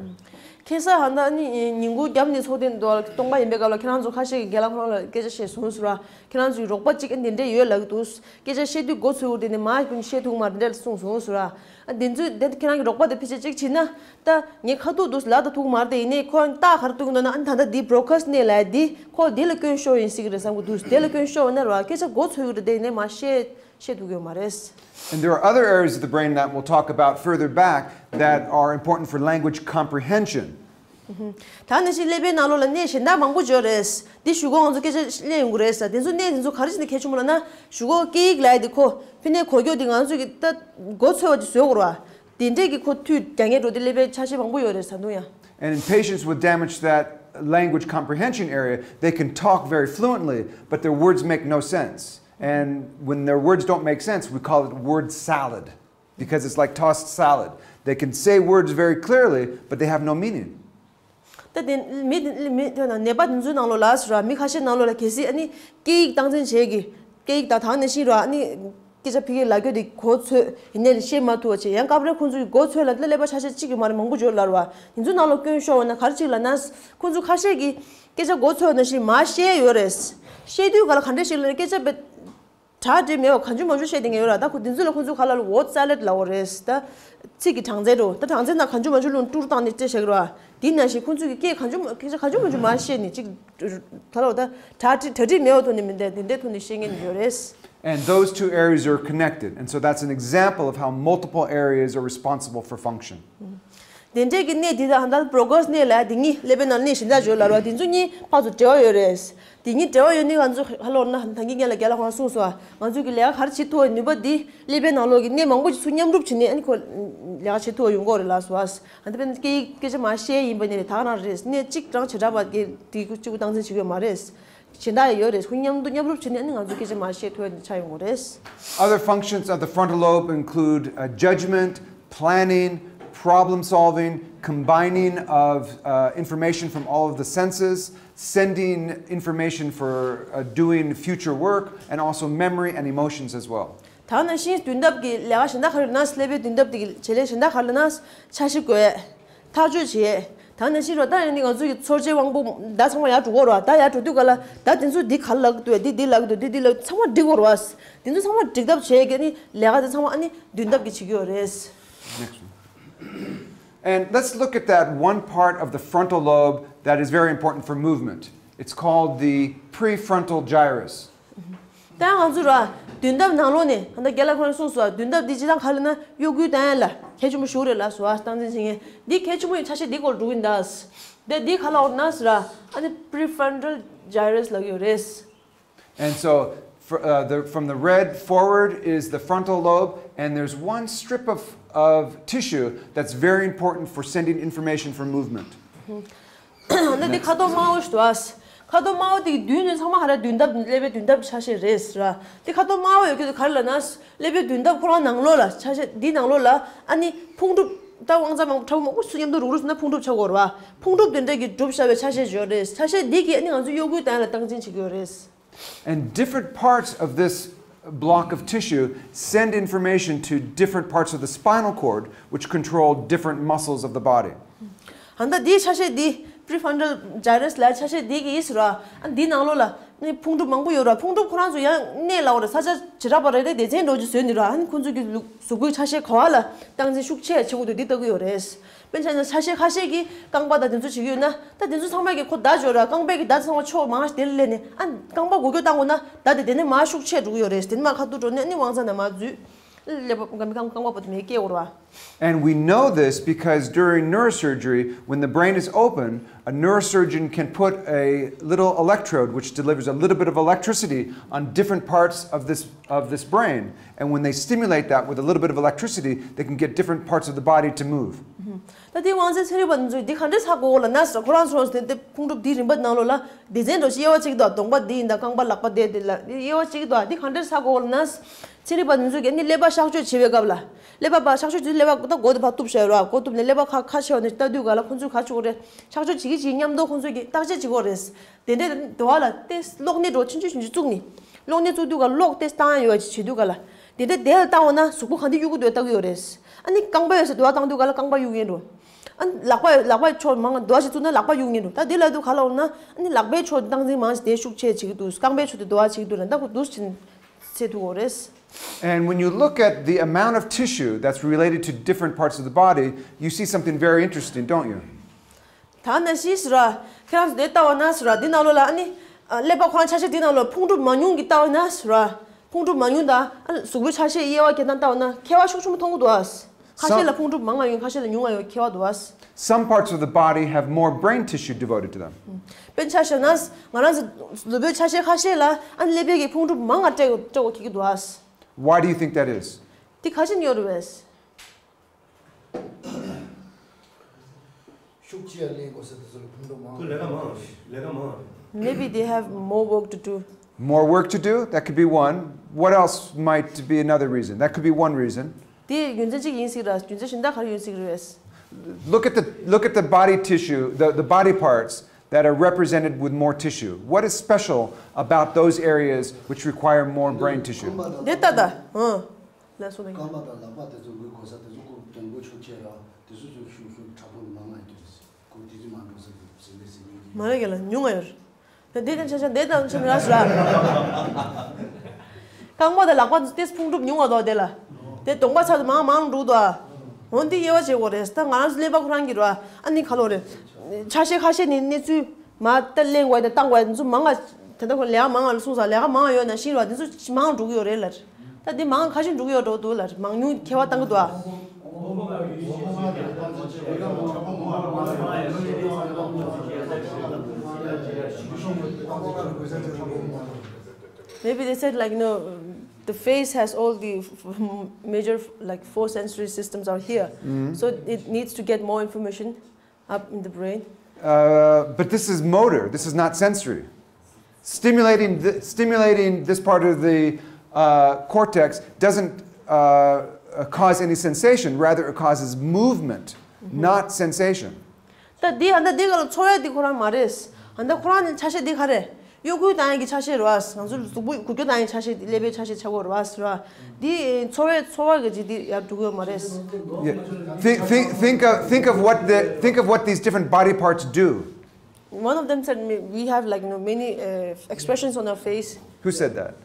ཁ་སང་ཧ་ད་ནི་ཉིན་གུང་རྒྱབ་ནས་ཚོགས་ཐེངས་དུ་སྟོང་པ་ཡིན་པའི་སྐབས་ལ། ཁྱེད་རང་ཚོ་ཁ་ཤས་ཀྱིས་རྒན་ལགས་ཁོ་རང་ལ་སྐད་ཆ་བཤད་སོང་ཟེར་ར། ཁྱེད་རང་ཚོའི་རོགས་པ་གཅིག་འདི་འདྲས་ཡོད་ལབ་ཀྱི་འདུག་སྐད་ཆ་བཤད་དུས་མགོ་ཚོས་ཀྱི་ཡོད་རེད་དེ་ནས་མར་ཀུན་བཤད་ཐུབ་མ་རེད་འདྲ་ལ་གསུངས་སོང་ཟེར་ར། ཨ་འདི་ཚོས་དེ་ཁྱེད་རང་གི་རོགས་པ་དེ་ཕལ་ཆེར་གཅིག་བྱས་ན། ད་ངས་ཁ་ཐུག་འདུག་ལབ་ད་ཐུབ་མ་རེད་དེ་ཡིན་ནའི་ཁོ་རང་རྟགས་ག་རེ་གཏུག་གི་འདུག་ན། ཨ་ད་ལྟ་འདི་Broca's གནས་ལབ་ཡ་འདི་ཁོ་དེ་ལ་སྐྱོན་ཤོར་ཡིན་སྲིད་ཀྱི་རེད་བསམ་གྱི་འདུག་དེ་ལ་སྐྱོན་ཤོར་བ་ན་ར་སྐད་ཆ་མགོ་ཚོས་ཀྱི་རེད་དེ་ཡིན་ནའི་མར་བཤད་བཤད་ཐུབ་ཀྱི་ཡོད་མ་རེད། And there are other areas of the brain that we'll talk about further back that are important for language comprehension. ད་ནང་བཞིན་ཀླད་པའི་ནང་ལོགས་ལ་གནས་གཞན་དག་མང་པོ་ཡོད་རེད། འདི་གཞུག་གུ་ང་ཚོ་སྐད་ཆ་གླེང་ཡོང་གི་རེད་ཟེར། དེ་ཚོ་གནས་དེ་ཚོ་ག་རེ་བྱས་ནས་གལ་ཆེན་པོ་ལབ་ན། གཞུག་གུ་སྐད་ཡིག་ལབ་ཡ་དེ་ཁོ་ཕི་ནས་གོ་རྒྱུ་དེ་ང་ཚོ་གི་ད་མགོ་ཚོས་པ་ཅིག་བཟོ་དགོས་རེད་བ། དེ་འདྲས་ཀྱི་ཁོ་མཐུད་རྒྱག་མཁན་འགྲོ་དེ་ཀླད་པའི་ཆ་ཤས་མང་པོ་ཡོད་རེད་ཟེར་འདུག་ཡ། And in patients with damage to that language comprehension area, they can talk very fluently, but their words make no sense. And when their words don't make sense, we call it word salad. Because it's like tossed salad. They can say words very clearly, but they have no meaning. ད་དེ་མི་དེ་མི་དེ་ནང་ནད་པ་དེ་ཚོའི་ནང་ལོགས་ལ་ཟེར་ར། མི་ཁ་ཤས་ནང་ལོགས་ལ་གལ་སྲིད་ཨ་ནི་སྐད་ཡིག་སྟངས་འཛིན་བྱེད་ཀྱི། སྐད་ཡིག་དང་ད་ནང་བཞིན་ར། ཨ་ནི་སྐད་ཆ་ཕ་གིར་ལབ་རྒྱུ་དེ་གོ་ཚོད་ཡིན་ནའི་བཤད་མ་ཐུབ་པ་བྱས། ཡང་སྐབས་རེ་ཁོང་ཚོའི་གོ་ཚོད་ལ་ད་ཀླད་པ་ཆ་ཤས་གཅིག་གི་མ་རེད་མང་པོ་ཡོད་ལབ་ར་བ། དེ་ཚོའི་ནང་ལོགས་སྐྱོན་ཤོར་བ་ན་ག་རེ་བྱེད་ལབ་ན། ཁོང་ཚོ་ཁ་ཤས་ཀྱིས་སྐད་ཆ་གོ་ཚོད་ནང་བཞིན་མར་བཤད་ཡོད་རེད། བཤད་དུས་ག་ལ་ག་འདྲས་ཤིག་ལབ་ན། སྐད་ཆ་བེད་གྲ་སྒྲིག་མེད་པ་གང་བྱུང་མང་བྱུང་བཤད་བསྡད་མཁན་ཡོད་ར། ད་ཁོ་དེ་ཚོ་ལ་ཁོ་ཚོ་ག་ལ་ལ་word salad ལབ་པ་རེད། ད་ཚིག་གི་གྲངས་ཚད་འགྲོ། ད་གྲངས་ཚད་ནང་གང་བྱུང་མང་བྱུང་བླུགས་ནས་ཀྲུར་བཏང་ནས་སྤྲད་བཞག་གི་ར། དེ་ནང་བཞིན་ཁོང་ཚོས་ཀྱི་སྐད་གང་བྱུང་སྐད་ཆ་གང་བྱུང་མང་བྱུང་མ་བཤད་ནས་ཅིག་ད་ལོ་ད་གྲ་སྒྲིག་གྲ་སྒྲིག་མེད་པའི་ཐོག་ནས་མི་འདའ་དེ་འདྲའི་ཐོག་ནས་བཤད་མཁན་ཡོད་རེད། And those two areas are connected. And so that's an example of how multiple areas are responsible for function. དེ་འདྲས་ཀྱི་གནས་དེ་དང་ད་བྲོ་གར་སི་གནས་ལ་དེ་གཉིས་ཀླད་པའི་ནང་གནས་གཞན་དག་བརྗོད་ལ་རོ་དེ་ཚོ་གཉིས་ཕར་ཚུར་འབྲེལ་བ་ཡོད་རེད། དེ་གཉིས་འབྲེལ་བ་ཡོད་ནི་ང་ཚོ་ཧ་ལོར་ན་ད་གིན་ངས་ལ་རྒན་ལགས་ཁོང་གསུངས་སོང་ང་ཚོ་གི་ལས་ཀ་ག་རེ་བྱེད་ཐུབ་པའི་ནུས་པ་འདི་ཀླད་པའི་ནང་ལོགས་ཀྱི་གནས་མང་པོ་ཞིག་ཚུར་མཉམ་རུབ་བྱེད་ནས་ཨ་ནི་ཁོ་ལས་ཀ་བྱེད་ཐུབ་པ་ཡོང་གི་རེད་ལགས་སོ། ཨ་ད་དཔེར་ན་སྐད་ཡིག་སྐད་ཆ་མ་བཤད་ཡིན་པ་ནི་རེད་ད་ག་རང་རེད་གནས་གཅིག་རང་བྱེ་བྲག་པ་གི་དེ་གཅིག་པུ་སྟངས་འཛིན་བྱེད་ཀྱི་ཡོད་མ་རེད། གཞན་དག་ཡང་ཡོད་རེད། ཁོ་མཉམ་དུ་མཉམ་རུབ་བྱས་ནས་ཨ་ནི་ང་ཚོ་སྐད་ཆ་མར་བཤད་ཐུབ་ཡ་འདི་ཆགས་ཡོང་གི་རེད། Other functions of the frontal lobe include uh, judgment, planning, problem solving, combining of uh, information from all of the senses, sending information for uh, doing future work, and also memory and emotions as well. ད་ནང་བཞིན་མདུན་ཐབས་ཀྱི་ལས་ཀ་གཞན་དག་ག་རེ་ཡོད་ན་ཀླད་པའི་མདུན་ཐབས་ཀྱི་བྱེད་ལས་གཞན་དག་ག་རེ་ཡོད་ན་ཆ་ཤས་བགོས། ཐག་གཅོད་བྱེད། ད་ནང་བཞིན་རོ་ད་ཡང་ནི་ང་ཚོ་གི་ཚོར་བྱེད་དབང་པོ་ད་ཚང་མ་ཡར་འགྲོ་གོ་རོ་ད་ཡར་འགྲོ་དུས་ག་ལ་ད་དེ་ཚོ་འདི་ག་ལ་ལབ་ཀྱི་འདུག་འདི་འདི་ལབ་ཀྱི་འདུག་འདི་འདི་ལབ་ཚང་མ་འགྲིག་གོ་རོ། དེ་ཚོ་ཚང་མ་འགྲིག་ཐབས་བྱེད་ཀྱི་ནི་ལས་ཀ་དེ་ཚང་མ་ཨ་ནི་མདུན་ཐབས་ཀྱི་བྱེད་ཀྱི་ཡོད་རེད། Next one. And let's look at that one part of the frontal lobe that is very important for movement. It's called the prefrontal gyrus. ད་ང་ཚོ་ར་མདུན་ཐབས་ནང་ལོགས་ནས་ད་ལྟ་རྒན་ལགས་ཁོང་གསུངས་སོང་མདུན་ཐབས་འདི་སྤྱིར་བཏང་ག་ལ་ན་གཡོ་འགུལ་བཏང་ཡ་ལ་གལ་ཆེན་པོ་ཞིག་རེད་ལ་སོ་ཨ་སྟངས་འཛིན་བྱེད་མཁན་འདི་གལ་ཆེན་པོ་ཡིན་ཆ་ཤས་འདི་སྐོར་འགྲོ་གི་ཡིན་ད། ད་འདི་ག་ལ་འོར་ན་སོ་ར་ཨ་ནི་prefrontal gyrus ལབ་ཀྱི་ཡོད་རེད། And so, for, uh, the, from the red forward is the frontal lobe, and there's one strip of, of tissue that's very important for sending information for movement. ད་འདི་ཁ་དོག་དམར་པོ་ཞིག་འདུག་ཨ། ཁ་དོག་དམར་པོ་དེ་གི་མདུན་ནས་ཚང་མ་ཧ་ར་མདུན་ཐབས་ཀླད་པའི་མདུན་ཐབས་ཆ་ཤས་རེད་ཟེར་ར། དེ་ཁ་དོག་དམར་པོ་ཡོད་ཀྱི་ག་རེ་ལབ་ན། ཀླད་པའི་མདུན་ཐབས་ཁོ་རང་ནང་ལོགས་ལ་ཆ་ཤས་འདི་ནང་ལོགས་ལ་ཨ་ནི་ཕུང་གྲུབ་ད་དབང་རྩ་མང་པོ་ཕྲ་བོ་མང་པོ་ཚུར་མཉམ་དུ་རུག་རུག་ཟེར་ན་ཕུང་གྲུབ་ཆགས་ཀྱི་ཡོད་རེད་བ། ཕུང་གྲུབ་དེ་འདྲ་གི་གྲུབ་བཞག་པའི་ཆ་ཤས་ཡོད་རེད། ཆ་ཤས་འདི་གིས་ཨ་ནི་ང་ཚོ་གཡོ་འགུལ་བཏང་ཡ་ལ་སྟངས་འཛིན་བྱེད་ཀྱི་ཡོད་རེད། And different parts of this block of tissue send information to different parts of the spinal cord, which control different muscles of the body. ད་ལྟ་འདིའི་ཆ་ཤས་འདི་prefrontal gyrus ལ་ཆ་ཤས་འདི་གི་ཡིས་ར། ཨ་འདི་ནང་ལོགས་ལ་ནི་ཕུང་གྲུབ་མང་པོ་ཡོད་ར། ཕུང་གྲུབ་ཁོ་རང་ཚོ་ཡང་གནས་ལ་འོ་ར་ས་ཆ་བྱེ་བྲག་པ་རེ་རེ་སྡེ་ཚན་འགྲོ་རྒྱུ་བཟོས་ནི་ར། ཨ་ནི་ཁོ་ཚོ་གི་ལུག་གཟུགས་པོའི་ཆ་ཤས་ག་བ་ལ་སྟངས་འཛིན་ཤུགས་ཆེ་བྱེད་དགོས་འདུག་འདི་ལྟ་གི་ཡོད་རེད། དཔེར་ན་ཆ་ཤས་ཁ་ཤས་ཀྱིས་རྐང་པ་དང་དེ་ཚོ་བྱེད་ཀྱི་ཡོད་ན་ད་དེ་ཚོ་ཚང་མ་གི་ཁོ་བརྡ་འཇོག་ར། རྐང་པའི་གི་བརྡ་ཚང་མ་ཕྱོགས་མང་ཞིག་དེ་ལ་སླེབས་ནས་ཨ་རྐང་པ་འགུལ་སྐྱོད་བཏང་དགོས་ན་བརྡ་དེ་དེ་ནས་མར་ཤུགས་ཆེ་འགྲོ་གི་ཡོད་རེད། དེ་ནས་མར་ཁ་ཐུག་འགྲོ་ནས་ཨ་ནི་དབང་རྩ་ནས་མར་འཛུལ། ཀླད་པ་རྐང་པ་པོ་དེ་ནས་སྐྱེ་འོར་བ། And we know this because during neurosurgery, when the brain is open, a neurosurgeon can put a little electrode which delivers a little bit of electricity on different parts of this, of this brain. And when they stimulate that with a little bit of electricity, they can get different parts of the body to move. ད་དེ་དབང་རྩའི་ཚན་རིག་པ་འདི་ཚོས་འདི་ག་འདྲས་ཚ་གོ་ལ་ན་ཁོ་རང་ཚོ་དེ་དེ་ཕུང་གྲུབ་འདིའི་རིམ་པ་ནང་ལོགས་ལ་སྡེ་ཚན་འགྲོ་ཞིག་དབྱེ་བ་གཅིག་དང་གདོང་པ་འདི་ཡིན་ད་རྐང་པ་ལག་པ་འདི་འདི་ལ་དབྱེ་བ་གཅིག་དང་འདི་ག་འདྲས་ཚ་གོ་ལ་ན། ཚན་རིག་པ་འདི་ཚོས་ཀྱི་ནི་ཀླད་པ་གཤག་བཅོས་བྱེད་པའི་སྐབས་ལ། ཀླད་པ་ཕར་གཤག་བཅོས་བྱེད་ཀླད་པ་ད་མགོ་དེ་ཕར་གཏུབ་བཞག་ཡོད་ར། མགོ་གཏུབ་ནས་ཀླད་པ་ཁ་ཁ་ཕྱེ་བ་ནས་ལྟ་དུས་ག་ལ་ཁོ་ཚོས་ག་བྱེད་དགོས་རེད། གཤག་བཅོས་བྱེད་ཀྱི་བྱེད་མཉམ་དུ་ཁོ་ཚོས་ཀྱི་བརྟག་དཔྱད་བྱེད་དགོས་རེད། དེ་འདྲའི་འདུག་བ་ལ་ཏེ་གློག་བརྙན་འགྲོ་ཆུང་ཆུང་ཞིག་བཙུགས་ནས། གློག་བརྙན་བཙུགས་དུས་ག་གློག་ཏེ་བཏང་ཡ་ཡོད་བྱེད་དུས་ག་ལ། དེ་འདྲའི་དེ་ལ་བཏང་བ་ན་གཟུགས་པོ་ག་འདྲ་གཡུག་གི་འདུག་ལྟ་གི་ཡོད་རེད། ཨ་ནི་རྐང་པ་ཡོད་ས་འདུག་བ་བཏང་དུས་ག་ལ་རྐང་པ་གཡུག་ཡིན་འགྲོ། ཨ་ནི་ལག་པ་ལག་པ་ཕྱོགས་མང་འདུག་བ་ཞིག་བཙུགས་ན་ལག་པ་གཡུག་ཡིན་འགྲོ། ད་དེ་ལ་དུས་ག་ལ་འོང་ན་ཨ་ནི་ལག་པའི་ཕྱོགས་སྟངས་འཛིན་མང་ཞིག་དེ་ཤུགས་ཆེ་བྱེད་ཀྱི་འདུག་རྐང་པའི་ཕྱོགས་དེ་འདུག་བ་བྱེད་ཀྱི་འདུག་ལ་ད་ཁོ་འདུག་ཕྱིན། Say two words. And when you look at the amount of tissue that's related to different parts of the body, you see something very interesting, don't you? ད་ནང་བཞིན་ཟེར་ར། ཁྱེད་རང་ཚོ་འདི་ལྟ་བ་ན་ཟེར་ར་འདི་ནང་ལོགས་ལ་ཨ་ནི། ཀླད་པ་ཁོ་རང་ཆ་ཤས་འདི་ནང་ལོགས་ཕུང་གྲུབ་མང་ཉུང་གི་ལྟ་བ་ན་ཟེར་ར། ཕུང་གྲུབ་མང་ཉུང་དང་ཨ་ནི་གཟུགས་པོའི་ཆ་ཤས་དབྱེ་བ་སྐྱེལ་སྟངས་ལྟ་བ་ན་ཁྱད་པར་ཤུགས་ཆེན་པོ་མཐོང་གི་འདུག་ཨ། ཁ་ཤས་ལ་ཕུང་གྲུབ་མང་ང་ཡོད་ཁ་ཤས་ལ་ཉུང་ང་ཡོད་ཁྱད་པར་འདུག་ཨ། Some parts of the body have more brain tissue devoted to them. དཔེར་ཆ་བཞག་ན་ང་རང་ཚོ་ལུས་པོའི་ཆ་ཤས་ཁ་ཤས་ལ་ཨ་ནི་ཀླད་པའི་གི་ཕུང་གྲུབ་མང་ང་སྤྲད་སྤྲད་དགོས་ཁེལ་གི་འདུག་ཨ། Why do you think that is? དེ་ག་ཅི་ཡོད་རེད་བས། ཤུགས་ཆེ་ལས་དགོས་ས་དེ་ཚོ་ལ་ཕུང་གྲུབ་མང་། ཁོ་ལས་ཀ་མང་། ལས་ཀ་མང་། Maybe they have more work to do. More work to do? That could be one. What else might be another reason? That could be one reason. དེ་རྒྱུ་མཚན་གཅིག་ཡིན་སྲིད་ར། རྒྱུ་མཚན་གཞན་དག་ག་རེ་ཡོད་སྲིད་རེད། Look at the, look at the body tissue, the, the body parts that are represented with more tissue. What is special about those areas which require more brain tissue? དེ་ལྟ་ད། ཨང་། ལ་སོ་ནི། རྐང་པ་དང་ལག་པ་དེ་ཚོ་འགུལ་དགོས་ས་དེ་ཚོ་ཁོ་གྱང་པོ་ཤུགས་ཆེ་ར་དེ་ཚོ་ཚོ་ཤུགས་ཤུགས་དྲག་པོ་མང་ང་ཡོད་རེད། ཁོ་དེ་ཚོ་མ་འགྲོ་ས་དེ་ཟིན་པའི་ཟིན་ཡོད་ཀྱི། མ་རེད་ག་ལ་ཉུང་ང་ཡོད། ད་དེ་དང་ཆ་ཆ་འདི་དང་ཆ་ནི་ར་སུ་ར། རྐང་པ་དང་ལག་པ་ཏེས་ཕུང་གྲུབ་ཉུང་བ་དོ་དེ་ལ། དེ་གདོང་པ་ཚ་དུ་མང་མང་འགྲོ་དོ། འོན་ཏེ་དབྱེ་བ་བྱེད་དགོས་རེད། ད་ང་རང་ཚོ་ཀླད་པ་ཁོ་རང་གི་ར་ཨ་ནི་ཁ་ལོ་རེད། ཆ་ཤས་ཁ་ཤས་ནི་གནས་ཚུལ་མ་ལྟ་གླེང་བ་དང་བཏང་བ་དེ་ཚོ་མང་ང་། དེ་འདྲ་ཁོ་ལས་ཀ་མང་ང་ལ་གསུངས་ས། ལས་ཀ་མང་ང་ཡོད་ན་ཤིང་ར་དེ་ཚོ་མང་འགྲོ་གི་ཡོད་རེད་ལ། ད་དེ་མང་ཁ་ཤས་འགྲོ་གི་ཡོད་འགྲོ་འདུག་ལ། མང་ཉུང་ཁྱད་པར་བཏང་གི་འདུག་ཨ། Maybe they said, like, you know, the face has all the f- f- major, like, four sensory systems are here. So it needs to get more information up in the brain. Uh, but this is motor, this is not sensory. Stimulating, th- stimulating this part of the uh, cortex doesn't uh, uh, cause any sensation, rather, it causes movement, not sensation. ད་འདི་ཨ་ད་འདི་ག་ལ་ཚོར་བ་འདི་ཁོ་རང་མ་རེད། ཨ་ད་ཁོ་རང་ནི་ཆ་ཤས་འདི་ག་རེད། གཡོ་འགུལ་བཏང་ཡག་གི་ཆ་ཤས་རེད་བ། ང་ཚོ་གཟུགས་པོ་འགུལ་སྐྱོད་བཏང་ཡག་ཆ་ཤས་འདི་ཀླད་པའི་ཆ་ཤས་ཆགས་ཀྱི་ཡོད་རེད་བ། འདི་ཚོར་བའི་ཚོར་བ་གི་ཅིག་འདི་ཡར་འགྲོ་གི་ཡོད་མ་རེད། Yeah. Think, think, think, of, think of what the think of what these different body parts do. One of them said, "We have, like, you know, many uh, expressions on our face." Who said that?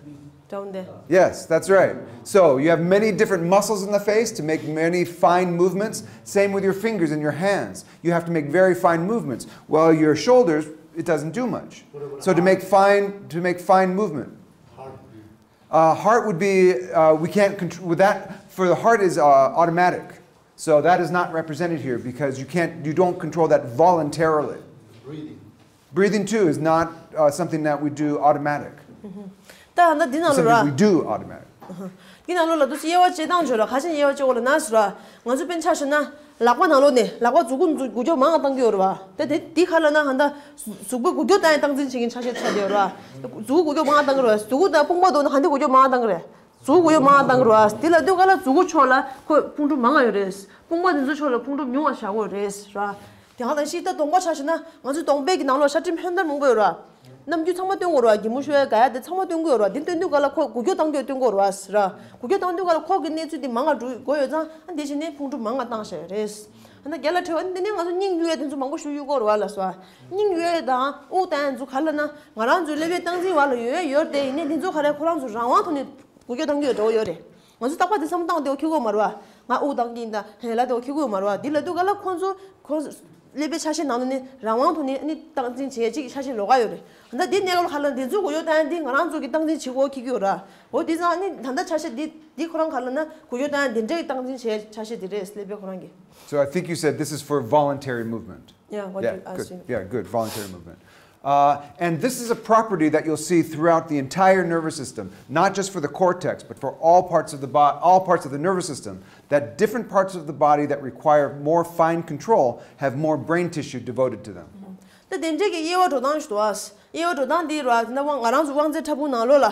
Down there. Yes, that's right. So you have many different muscles in the face to make many fine movements. Same with your fingers and your hands. You have to make very fine movements. While your shoulders, it doesn't do much. So to make fine to make fine movement. Uh, heart would be uh, we can't control with that for the heart is uh, automatic. So that is not represented here because you can't you don't control that voluntarily. Breathing too is not uh, something that we do automatic. ད་ད་འདི་ནང་ལོ་ར། Something we do automatic. འདི་ནང་ལོ་ལ་དུས་དབྱེ་བ་བྱེད་སྟངས་བྱོས་ར། ཁ་ཆེན་དབྱེ་བ་བྱེད་འོ་ལ་ན་སུ་ར། ང་ཚོ་དཔེར་ན་ཆ་བཞག་ན་ལག་པ་ནང་ལོ་ནས་ལག་པ་མཛུབ་གུ་མཛུབ་འགུལ་སྐྱོད་མང་བཏང་གི་ཡོད་ར་བ། ད་དེ་འདི་ག་ལ་ན་ཧ་ད་གཟུགས་པོའི་འགུལ་སྐྱོད་བཏང་ཡག་སྟངས་འཛིན་བྱེད་མཁན་ཆ་ཤས་ཆགས་བསྡད་ཡོད་ར། གཟུགས་འགུལ་སྐྱོད་མང་བཏང་གི་ར་བ། གཟུགས་པོ་དང་དཔུང་པ་དོ་ན་ཧ་འདི་འགུལ་སྐྱོད་མང་བཏང་གི་རེད། གཟུགས་འགུལ་སྐྱོད་མང་བཏང་གི་ར་བ། དེ་ལ་དུས་ག་ལ་གཟུགས་པོ་ཕྱོགས་ལ་ཁོ་ཕུང་གྲུབ་མང་ང་ཡོད་རེད། དཔུང་པ་དེ་ཚོ་ཕྱོགས་ལ་ཕུང་གྲུབ་ཉུང་བ་བཞག་གི་ཡོད་རེད་ར། དེ་ཧ་ད་ཤི་ད་གདོང་པ་ཆ་བཞག་ན་ང་ཚོའི་གདོང་པའི་གི་ནང་ལོགས་ཤ་སྤྲིན་ཕོན་སྣ་མང་པོ་ཡོད་ར། རྣམ་འགྱུར་ཚང་མ་སྟོན་གྱི་ཡོད་ར། གད་མོ་ཤོར་ཡག་འགག་ཡག་དེ་ཚང་མ་སྟོན་གྱི་ཡོད་ར། འདི་སྟོན་དུས་ག་ལ་ཁོ་འགུལ་སྐྱོད་བཏང་རྒྱུ་སྟོན་གྱི་ཡོད་ར་ཟེར་ར། འགུལ་སྐྱོད་བཏང་དུས་ག་ལ་ཁོ་གི་གནས་ཚུལ་འདི་མང་ང་འགྲོ་དགོས་ཡོད་ཙང་ཨ་འདི་བྱས་ནས་ཕུང་གྲུབ་མང་ང་བཏང་བཞག་ཡོད་རེད། ཨ་ན་རྒན་ལགས་ཁྲེལ་བ་འདི་ནས་ང་ཚོ་སྙིང་གཡོ་ཡག་དེ་ཚོ་མང་པོ་ཞིག་གཡུག་གི་ཡོད་ར་བ་ལ་སོ། སྙིང་གཡོ་ཡག་དང་དབུགས་བཏང་ཡག་ཚོ་ག་ལ་ན་ང་རང་ཚོའི་ཀླད་པའི་སྟངས་འཛིན་བ་ལ་ཡོད་ཡོད་དེ་ཡིན་ནའི་འདི་ཚོ་ག་རེ་ཁོ་རང་ཚོ་རང་དབང་ཐོག་ནས་འགུལ་སྐྱོད་བཏང་གི་ཡོད་འགྲོ་ཡོད་རེད། ང་ཚོ་རྟག་པར་དེ་བསམ་བཏང་དེ་འོ་ཁེ་གོ་མ་རེད་བ། ང་དབུགས་བཏང་གི་ཡིན་ད་ཧེ་ལ་དེ་འོ་ཁེ་གོ་མ་རེད་བ། འདི་ལ་དུས་ག་ལ་ཁོང་ཚོ་ཁོང་ཀླད་པའི་ཆ་ཤས་ནང་ལ་ནི་རང་དབང་ཐོག་ནས་ནི་སྟངས་འཛིན་བྱེད་ཅིག་ཆ་ཤས་ལོགས་ཀ་ཡོད་རེད། ད་འདི་གནས་སྐབས་ལ་ཁ་ལ་འདི་ཚོ་འགུལ་སྐྱོད་བཏང་ཡག་འདི་ང་རང་ཚོ་གི་སྟངས་འཛིན་བྱེད་དགོས་ཁེ་གི་ཡོད་ར། འོ་འདི་ཚང་ནི་ད་ལྟ་ཆ་ཤས་འདི་འདི་ཁོ་རང་ཁ་ལ་ན་འགུལ་སྐྱོད་བཏང་ཡག་འདི་འདྲའི་སྟངས་འཛིན་བྱེད་ཆ་ཤས་འདི་རེད་ཀླད་པའི་ཁོ་རང་གི So I think you said this is for voluntary movement. Yeah, what Yeah, you asked good. me. Yeah, good. Voluntary movement. Uh, and this is a property that you'll see throughout the entire nervous system, not just for the cortex, but for all parts of the body, all parts of the nervous system, that different parts of the body that require more fine control have more brain tissue devoted to them. ད་དེ་འདྲའི་གི་དབྱེ་བ་འགྲོ་སྟངས་ཤིག་འདུག་ཨ། དབྱེ་བ་འགྲོ་སྟངས་འདི་ར་ད་ང་རང་ཚོ་དབང་རྩའི་ཕྲ་ཕུང་ནང་ལོགས་ལ་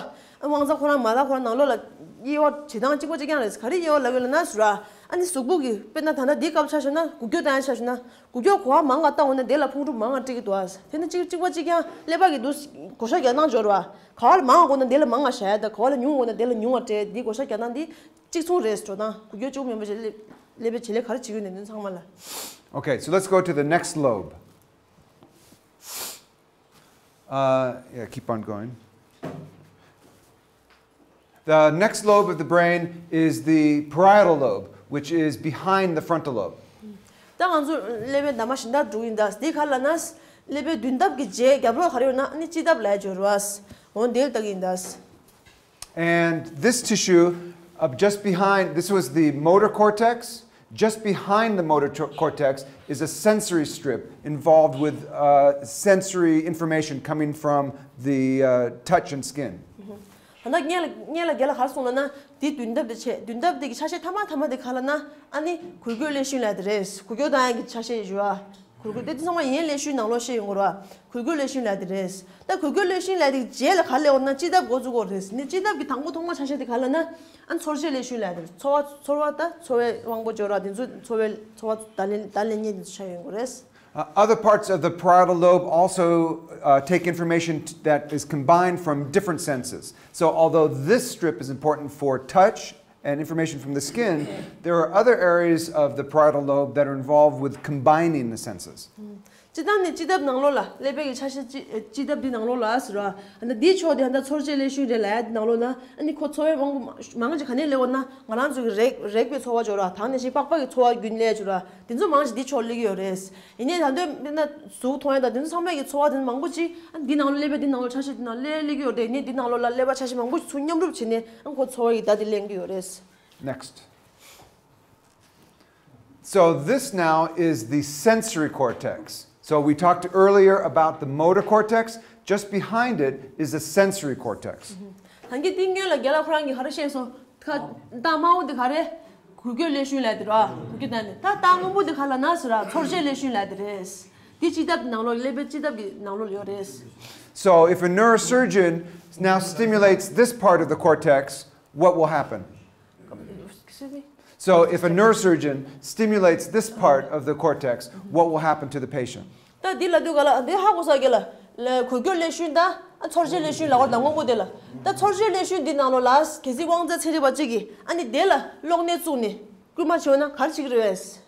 དབང་རྩ་ཁོ་རང་མ་ལག་ཁོ་རང་ནང་ལོགས་ལ་དབྱེ་བ་བྱེད་སྟངས་གཅིག་པ་གཅིག་རྐྱང་རེད། ག་རེ་དབྱེ་བ་ལབ་ཡོད་ལབ་ན་སུ་ར། ཨ་ནི་གཟུགས་པོ་གི་དཔེར་ན་ད་ལྟ་འདི་སྐབས་ཆ་བཞག་ན་འགུལ་སྐྱོད་བཏང་ཡག་ཆ་བཞག་ན། འགུལ་སྐྱོད་གོ་བ་མང་ང་བཏང་འོང་ན་དེ་ལ་ཕུང་གྲུབ་མང་ང་སྤྲད་ཀྱི་འདུག་ཨ། དེ་ནི་གཅིག་གཅིག་པ་གཅིག་རྐྱང་ཀླད་པ་གི་འདུག་བགོ་བཤའ་རྒྱག་སྟངས་འབྱོར་བ། ག་བ་ལ་མང་ང་དགོས་ན་དེ་ལ་མང་ང་བཞག་ཡག་དང་ག་བ་ལ་ཉུང་དགོས་ན་དེ་ལ་ཉུང་བ་སྤྲད་འདི་བགོ་བཤའ་རྒྱག་སྟངས་འདི་གཅིག་མཚུངས་རེད་འགྲོ་སྟངས། འགུལ་སྐྱོད་གཅིག་པུ་མིན་པ་བྱས་ཀླད་པའི་བྱེད་ལས་ག་རེ་བྱེད་ཀྱི་ཡོད་ནས་འདི་ཚང་མ་ལ། Okay, so let's go to the next lobe. Uh, yeah, keep on going. The next lobe of the brain is the parietal lobe, which is behind the frontal lobe. ད་ང་ཚོ་ཀླད་པའི་འདབ་མ་གཞན་དག་འགྲོ་གི་ཡིན་ད། འདི་ག་ལ་ན། ཀླད་པའི་མདུན་འདབས་ཀྱི་རྗེས་རྒྱབ་ལོགས་ག་རེ་ཡོད་ན་ཨ་ནི་དཔྱི་འདབ་ལབ་ཡག་འབྱོར་བ། འོ་འདིར་ལྟ་གི་ཡིན་ད། And this tissue, uh, just behind, this was the motor cortex. Just behind the motor to- cortex is a sensory strip involved with uh, sensory information coming from the uh, touch and skin. ད་ལྟ་སྔོན་ལ་སྔོན་ལ་རྒན་ལགས་ག་རེ་གསུངས་ལབ་ན་འདི་མདུན་ཐབ་དེ་བྱས། མདུན་ཐབ་དེ་གི་ཆ་ཤས་མཐའ་མ་མཐའ་མ་དེ་ག་ལབ་ན་ཨ་ནི་འགུལ་སྐྱོད་ཀླད་ཤུན་ལབ་དེ་རེད། འགུལ་སྐྱོད་བཏང་ཡག་གི་ཆ་ཤས་ཡོད་ཨ། འགུལ་སྐྱོད་དེ་ཚང་མ་ཡན་ཀླད་ཤུན་ནང་ལོགས་བཤད་ཡོང་གི་རེད་བ། འགུལ་སྐྱོད་ཀླད་ཤུན་ལབ་དེ་རེད། ད་འགུལ་སྐྱོད་ཀླད་ཤུན་ལབ་དེ་རྗེས་ལ་ག་རེ་སླེབས་ཡོང་ན་དཔྱི་ཐབ་འགོ་བཙུགས་ཀྱི་རེད། ནི་དཔྱི་ཐབ་ཀྱི་དང་པོ་ཐོག་མ་ཆ་ཤས་དེ་ག་ལབ་ན་ཨ་ནི་ཚོར་བྱེད་ཀླད་ཤུན་ལབ་དེ་རེད། ཚོར་བ་ཚོར་བ་ད་ཚོར་བའི་དབང་པོ་སྦྱོར་བ་དེ་ཚོ་ཚོར་བའི་ཚོར་བ་བརྡ་ལན་བརྡ་ལན་སྙན་དེ་ཚོ་ཆགས་ཡོང་གི་རེད། Uh, other parts of the parietal lobe also uh, take information t- that is combined from different senses. So, although this strip is important for touch and information from the skin, there are other areas of the parietal lobe that are involved with combining the senses. སྤྱིར་བཏང་ནས་སྤྱི་ཐབ་ནང་ལོགས་ལ། ཀླད་པའི་གི་ཆ་ཤས་སྤྱི་སྤྱི་ཐབ་འདི་ནང་ལོགས་ལ་ཟེར་བ། ཨ་ནི་འདིའི་ཕྱོགས་དེ་ད་ཚོར་བྱེད་ཀླད་ཤུན་རེད་ལབ་ཡ་འདི་ནང་ལོགས་ན། ཨ་ནི་ཁོ་ཚོར་བའི་དབང་པོ་མང་ཆེ་ག་ནས་སླེབས་ཡོད་ན། ང་རང་ཚོ་གི་རེག་རེག་པའི་ཚོར་བ་འབྱོར་བ་དང་། ནས་ཤིག་པགས་པ་གི་ཚོར་བ་བརྒྱུད་ནས་སླེབས་ཡོད་ར། དེ་ཚོ་མང་ཆེ་འདིའི་ཕྱོགས་སླེབས་ཀྱི་ཡོད་རེད། ཡིན་ནའི་ད་དུང་དཔེར་ན་གཟུགས་མཐོང་ཡ་དང་དེ་ཚོ་ཚང་མའི་གི་ཚོར་བ་དེ་ཚོ་མང་པོ་ཅིག་ཨ་འདི་ནང་ལོགས། ཀླད་པའི་འདི་ནང་ལོགས། ཆ་ཤས་འདི་ནང་སླེབས་སླེབས་ཀྱི་ཡོད་རེད། ནས་འདི་ནང་ལོགས་ལ་ཀླད་པ་ཆ་ཤས་མང་པོ་ཅིག་ཚུར་མཉམ་རུབ་བྱས་ནས་ཨ་ཁོ་ཚོར་བའི་གི་བརྡ་དེ་ལེན་གྱི་ཡོད་རེད། Next. So this now is the sensory cortex. So we talked earlier about the motor cortex. Just behind it is the sensory cortex. ད་གིན་ཏིང་ངེ་ལ་རྒན་ལགས་ཁོ་རང་གིས་ག་རེ་བཤད་སོང་། ཁ་རྟགས་དམར་པོ་འདི་ག་རེ། འགུལ་སྐྱོད་ཀླད་ཤུན་ལབ་དེ་ར། འགུལ་སྐྱོད་ད་ནི་ད་རྟགས་སྔོན་པོ་འདི་ག་ལབ་ན་ཟེར་ར། ཚོར་བྱེད་ཀླད་ཤུན་ལབ་དེ་རེད། འདི་སྤྱི་ཐབ་ནང་ལོགས། ཀླད་པའི་སྤྱི་ཐབ་ཀྱི་ནང་ལོགས་ཡོད་རེད། So if a neurosurgeon now stimulates this part of the cortex, what will happen? Excuse me? So if a neurosurgeon stimulates this part of the cortex, what will happen to the patient? ད་འདི་ལབ་དུས་ག་ལ། འདི་ཧ་གོ་ས་ག་ལ། ལ་འགུལ་སྐྱོད་ཀླད་ཤུན་དང་ཨ་ཚོར་བྱེད་ཀླད་ཤུན་ལབ་པ་དང་སྔོན་པོ་དེ་ལ། ད་ཚོར་བྱེད་ཀླད་ཤུན་འདི་ནང་ལོགས་ལ་གལ་སྲིད་དབང་རྩ་ཚན་རིག་པ་གཅིག་གིས་ཨ་ནི་དེ་ལ་གློག་བརྙན་བཙུགས་ནས་སྐུལ་མ་བྱས་ན་ག་རེ་བྱེད་ཀྱི་རེད་པས།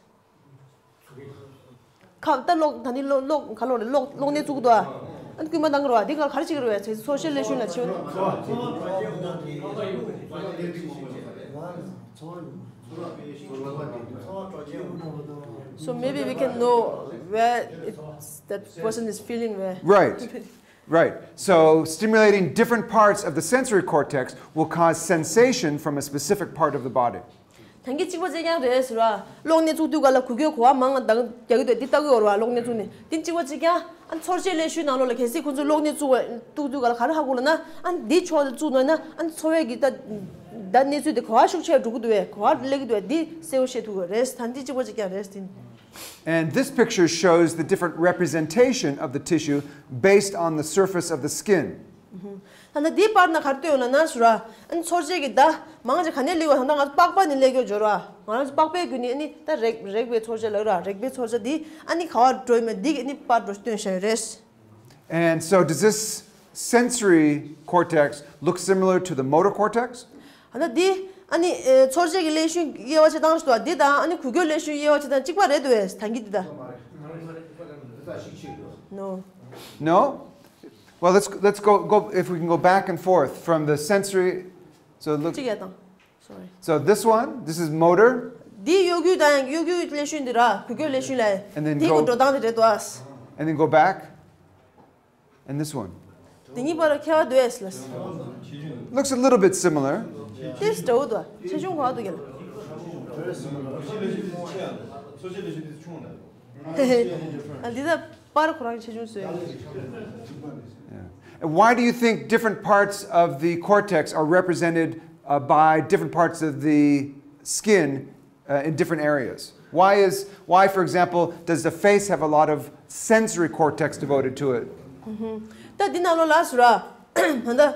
ཁ་ད་གློག་ད་ནི་གློག་གློག་ག་ལོག་རེད། གློག་གློག་བརྙན་བཙུགས་འདུག་ཨ། ཨ་ནི་སྐུལ་མ་བཏང་གི་རེད་པ། འདི་ག་ག་རེ་བྱེད་ཀྱི་རེད་པས། ཚོར་བྱེད་ཀླད་ཤུན་ལ་བྱེད་ན། So maybe we can know where it's, that person is feeling where. Right. Right. So stimulating different parts of the sensory cortex will cause sensation from a specific part of the body. ད་གིན་གཅིག་པ་གཅིག་རྐྱང་རེད་ཟེར་བ། གློག་བརྙན་བཙུགས་དུས་ག་ལ་འགུལ་སྐྱོད་གོ་བ་མང་ང་དང་རྒྱག་གི་འདུག་འདི་ལྟ་གི་ཡོད་རེད་པ། གློག་བརྙན་བཙུགས་ནས་འདི་གཅིག་པ་གཅིག་རྐྱང་། ཨ་ཚོར་བྱེད་ཀླད་ཤུན་ནང་ལོགས་ལ་གལ་སྲིད་ཁོ་ཚོས་གློག་བརྙན་བཙུགས་པ་བཙུགས་དུས་ག་ལ་ག་རེ་ཧ་གོ་ལབ་ན། ཨ་འདི་ཕྱོགས་ལ་བཙུགས་ནོ་ན་ཨ་ཚོར་བའི་གི་ད་ད་གནས་ཚུལ་དེ་ག་པར་ཤུགས་ཆེ་འགྲོ་གི་འདུག་པས། ག་པར་སླེབས་ཀྱི་འདུག་པས། འདི་གསལ་པོ་ཤེས་ཐུབ་ཀྱི་རེད། ད་འདི་གཅིག་པ་གཅིག་རྐྱང་རེད་དེ། And this picture shows the different representation of the tissue based on the surface of the skin. ད་ལྟ་འདིའི་པར་ན་ག་རེ་སྟོན་ཡོད་ལབ་ན་ཟེར་བ། ཨ་ནི་ཚོར་བྱེད་ཀྱི་བརྡ་མང་ཆེ་ག་ནས་སླེབས་པ། ད་ལྟ་ང་ཚོ་པགས་པ་ནས་སླེབས་ཀྱི་ཡོད་འབྱོར་བ། ང་རང་ཚོ་པགས་པའི་བརྒྱུད་ནས་ཨ་ནི་ད་རེག་རེག་པའི་ཚོར་བྱེད་ལབ་ར། རེག་པའི་ཚོར་བྱེད་འདི་ཨ་ནི་ག་པར་འགྲོ་ཡོད་མེད་འདི་གི་ཨ་ནི་པར་འགྲོ་སྟོན་བཞག་ཡོད་རེད། And so does this sensory cortex look similar to the motor cortex? ད་ལྟ་འདི་ཨ་ནི་ཨེ་ཚོར་བྱེད་ཀྱི་ཀླད་ཤུན་དབྱེ་བ་ཕྱེ་སྟངས་ཞིག་འདུག་པ། འདི་དང་ཨ་ནི་འགུལ་སྐྱོད་ཀླད་ཤུན་དབྱེ་བ་ཕྱེ་སྟངས་གཅིག་པ་རེད་འདུག་པས། ད་གིན་འདི་དང་། No. No? Well, let's let's go go if we can go back and forth from the sensory. So look. གཅིག་ཡ་དང་། Sorry. So this one, this is motor. འདི་གཡོ་འགུལ་དང་གཡོ་འགུལ་ཀླད་ཤུན་འདི་ར། འགུལ་སྐྱོད་ཀླད་ཤུན་ལ། And then འདི་གི་go འགྲོ་སྟངས་འདི་རེད་འདུག་པ། And then go back. And this one. དེ་གཉིས་བར་ལ་ཁྱད་པར་འདུག་པས་ལ། Looks a little bit similar. ཏོག་ཙམ་འདྲ་པོ་འདུག་པ། ཆེ་ཆུང་ག་པར་འདུག་ག་ལ། ཨ་འདི་ད་པར་ཁོ་རང་ཆེ་ཆུང་བཟོས། Yeah. And why do you think different parts of the cortex are represented uh, by different parts of the skin uh, in different areas? Why is why, for example, does the face have a lot of sensory cortex devoted to it? ད་འདི་ནང་ལོགས་ལ་ཟེར་བ། ད་ལྟ་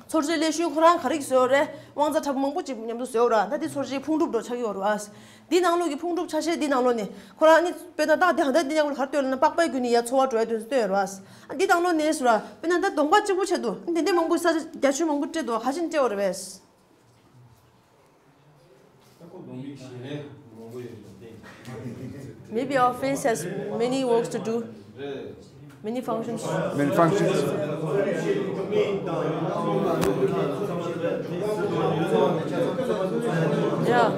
ཚོར་བྱེད་ཀླད་ཤུན་ཁོ་རང་ག་རེ་གིས་བཟོས་ཡོད་རེད། དབང་རྩ་ཕྲ་མོ་མང་པོ་ཅིག་མཉམ་དུ་བཟོས་ཡོད་ར། ད་འདི་ཚོར་བྱེད་ཕུང་གྲུབ་འདྲ་པོ་ཆགས་ཀྱི་ཡོད་རེད་པ། འདི་ནང་ལོགས་ཀྱི་ཕུང་གྲུབ་ཆ་ཤས་འདི་ནང་ལོགས་ནས་ཁོ་རང་ནི་དཔེར་ན་ད་འདི་ཧ་ད་འདི་ནང་ལོགས་ག་རེ་སྟོན་ལབ་ན་པགས་པའི་བརྒྱུད་ནས་ཡར་ཚོར་བ་འགྲོ་ཡ་དོན་སྟོན་ཡོད་རེད་པ། འདི་ནང་ལོགས་ནས་ཟེར་བ། དཔེར་ན་ད་གདོང་པ་གཅིག་པུ་ཆེད་དུ་དེ་འདྲའི་མང་པོ་ས་ཆ་རྒྱ་ཁྱོན་མང་པོ་སྤྲད་འདུག་ག་ཤེད་སྤྲད་ཡོད་རེད་པས། Maybe our face has many works to do, many functions. Many functions. Yeah.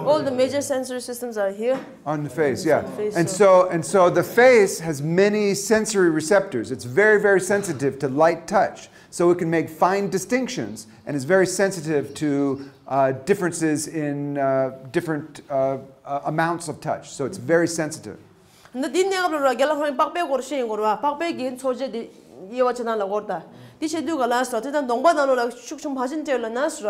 All the major sensory systems are here. On the face, yeah. On the face, and so so and so the face has many sensory receptors. It's very, very sensitive to light touch. So it can make fine distinctions and is very sensitive to uh, differences in uh, different uh, uh, amounts of touch. So it's very sensitive. འདི་འདི་གནས་སྐབས་ལ་ར་རྒན་ལགས་ཁོ་རང་པགས་པའི་སྐོར་བཤད་ཡོད་རེད་པ། པགས་པའི་གི་ཚོར་བྱེད་དེ་དབྱེ་བ་ཕྱེ་སྟངས་ལ་སྐོར་ད། འདི་བཤད་དུས་ག་ལ་ཟེར་བ། དེ་ལྟར་གདོང་པ་ནང་ལོགས་ལ་ཤུགས་ཆུང་བ་ཞིག་སྤྲད་ལབ་ན་ཟེར་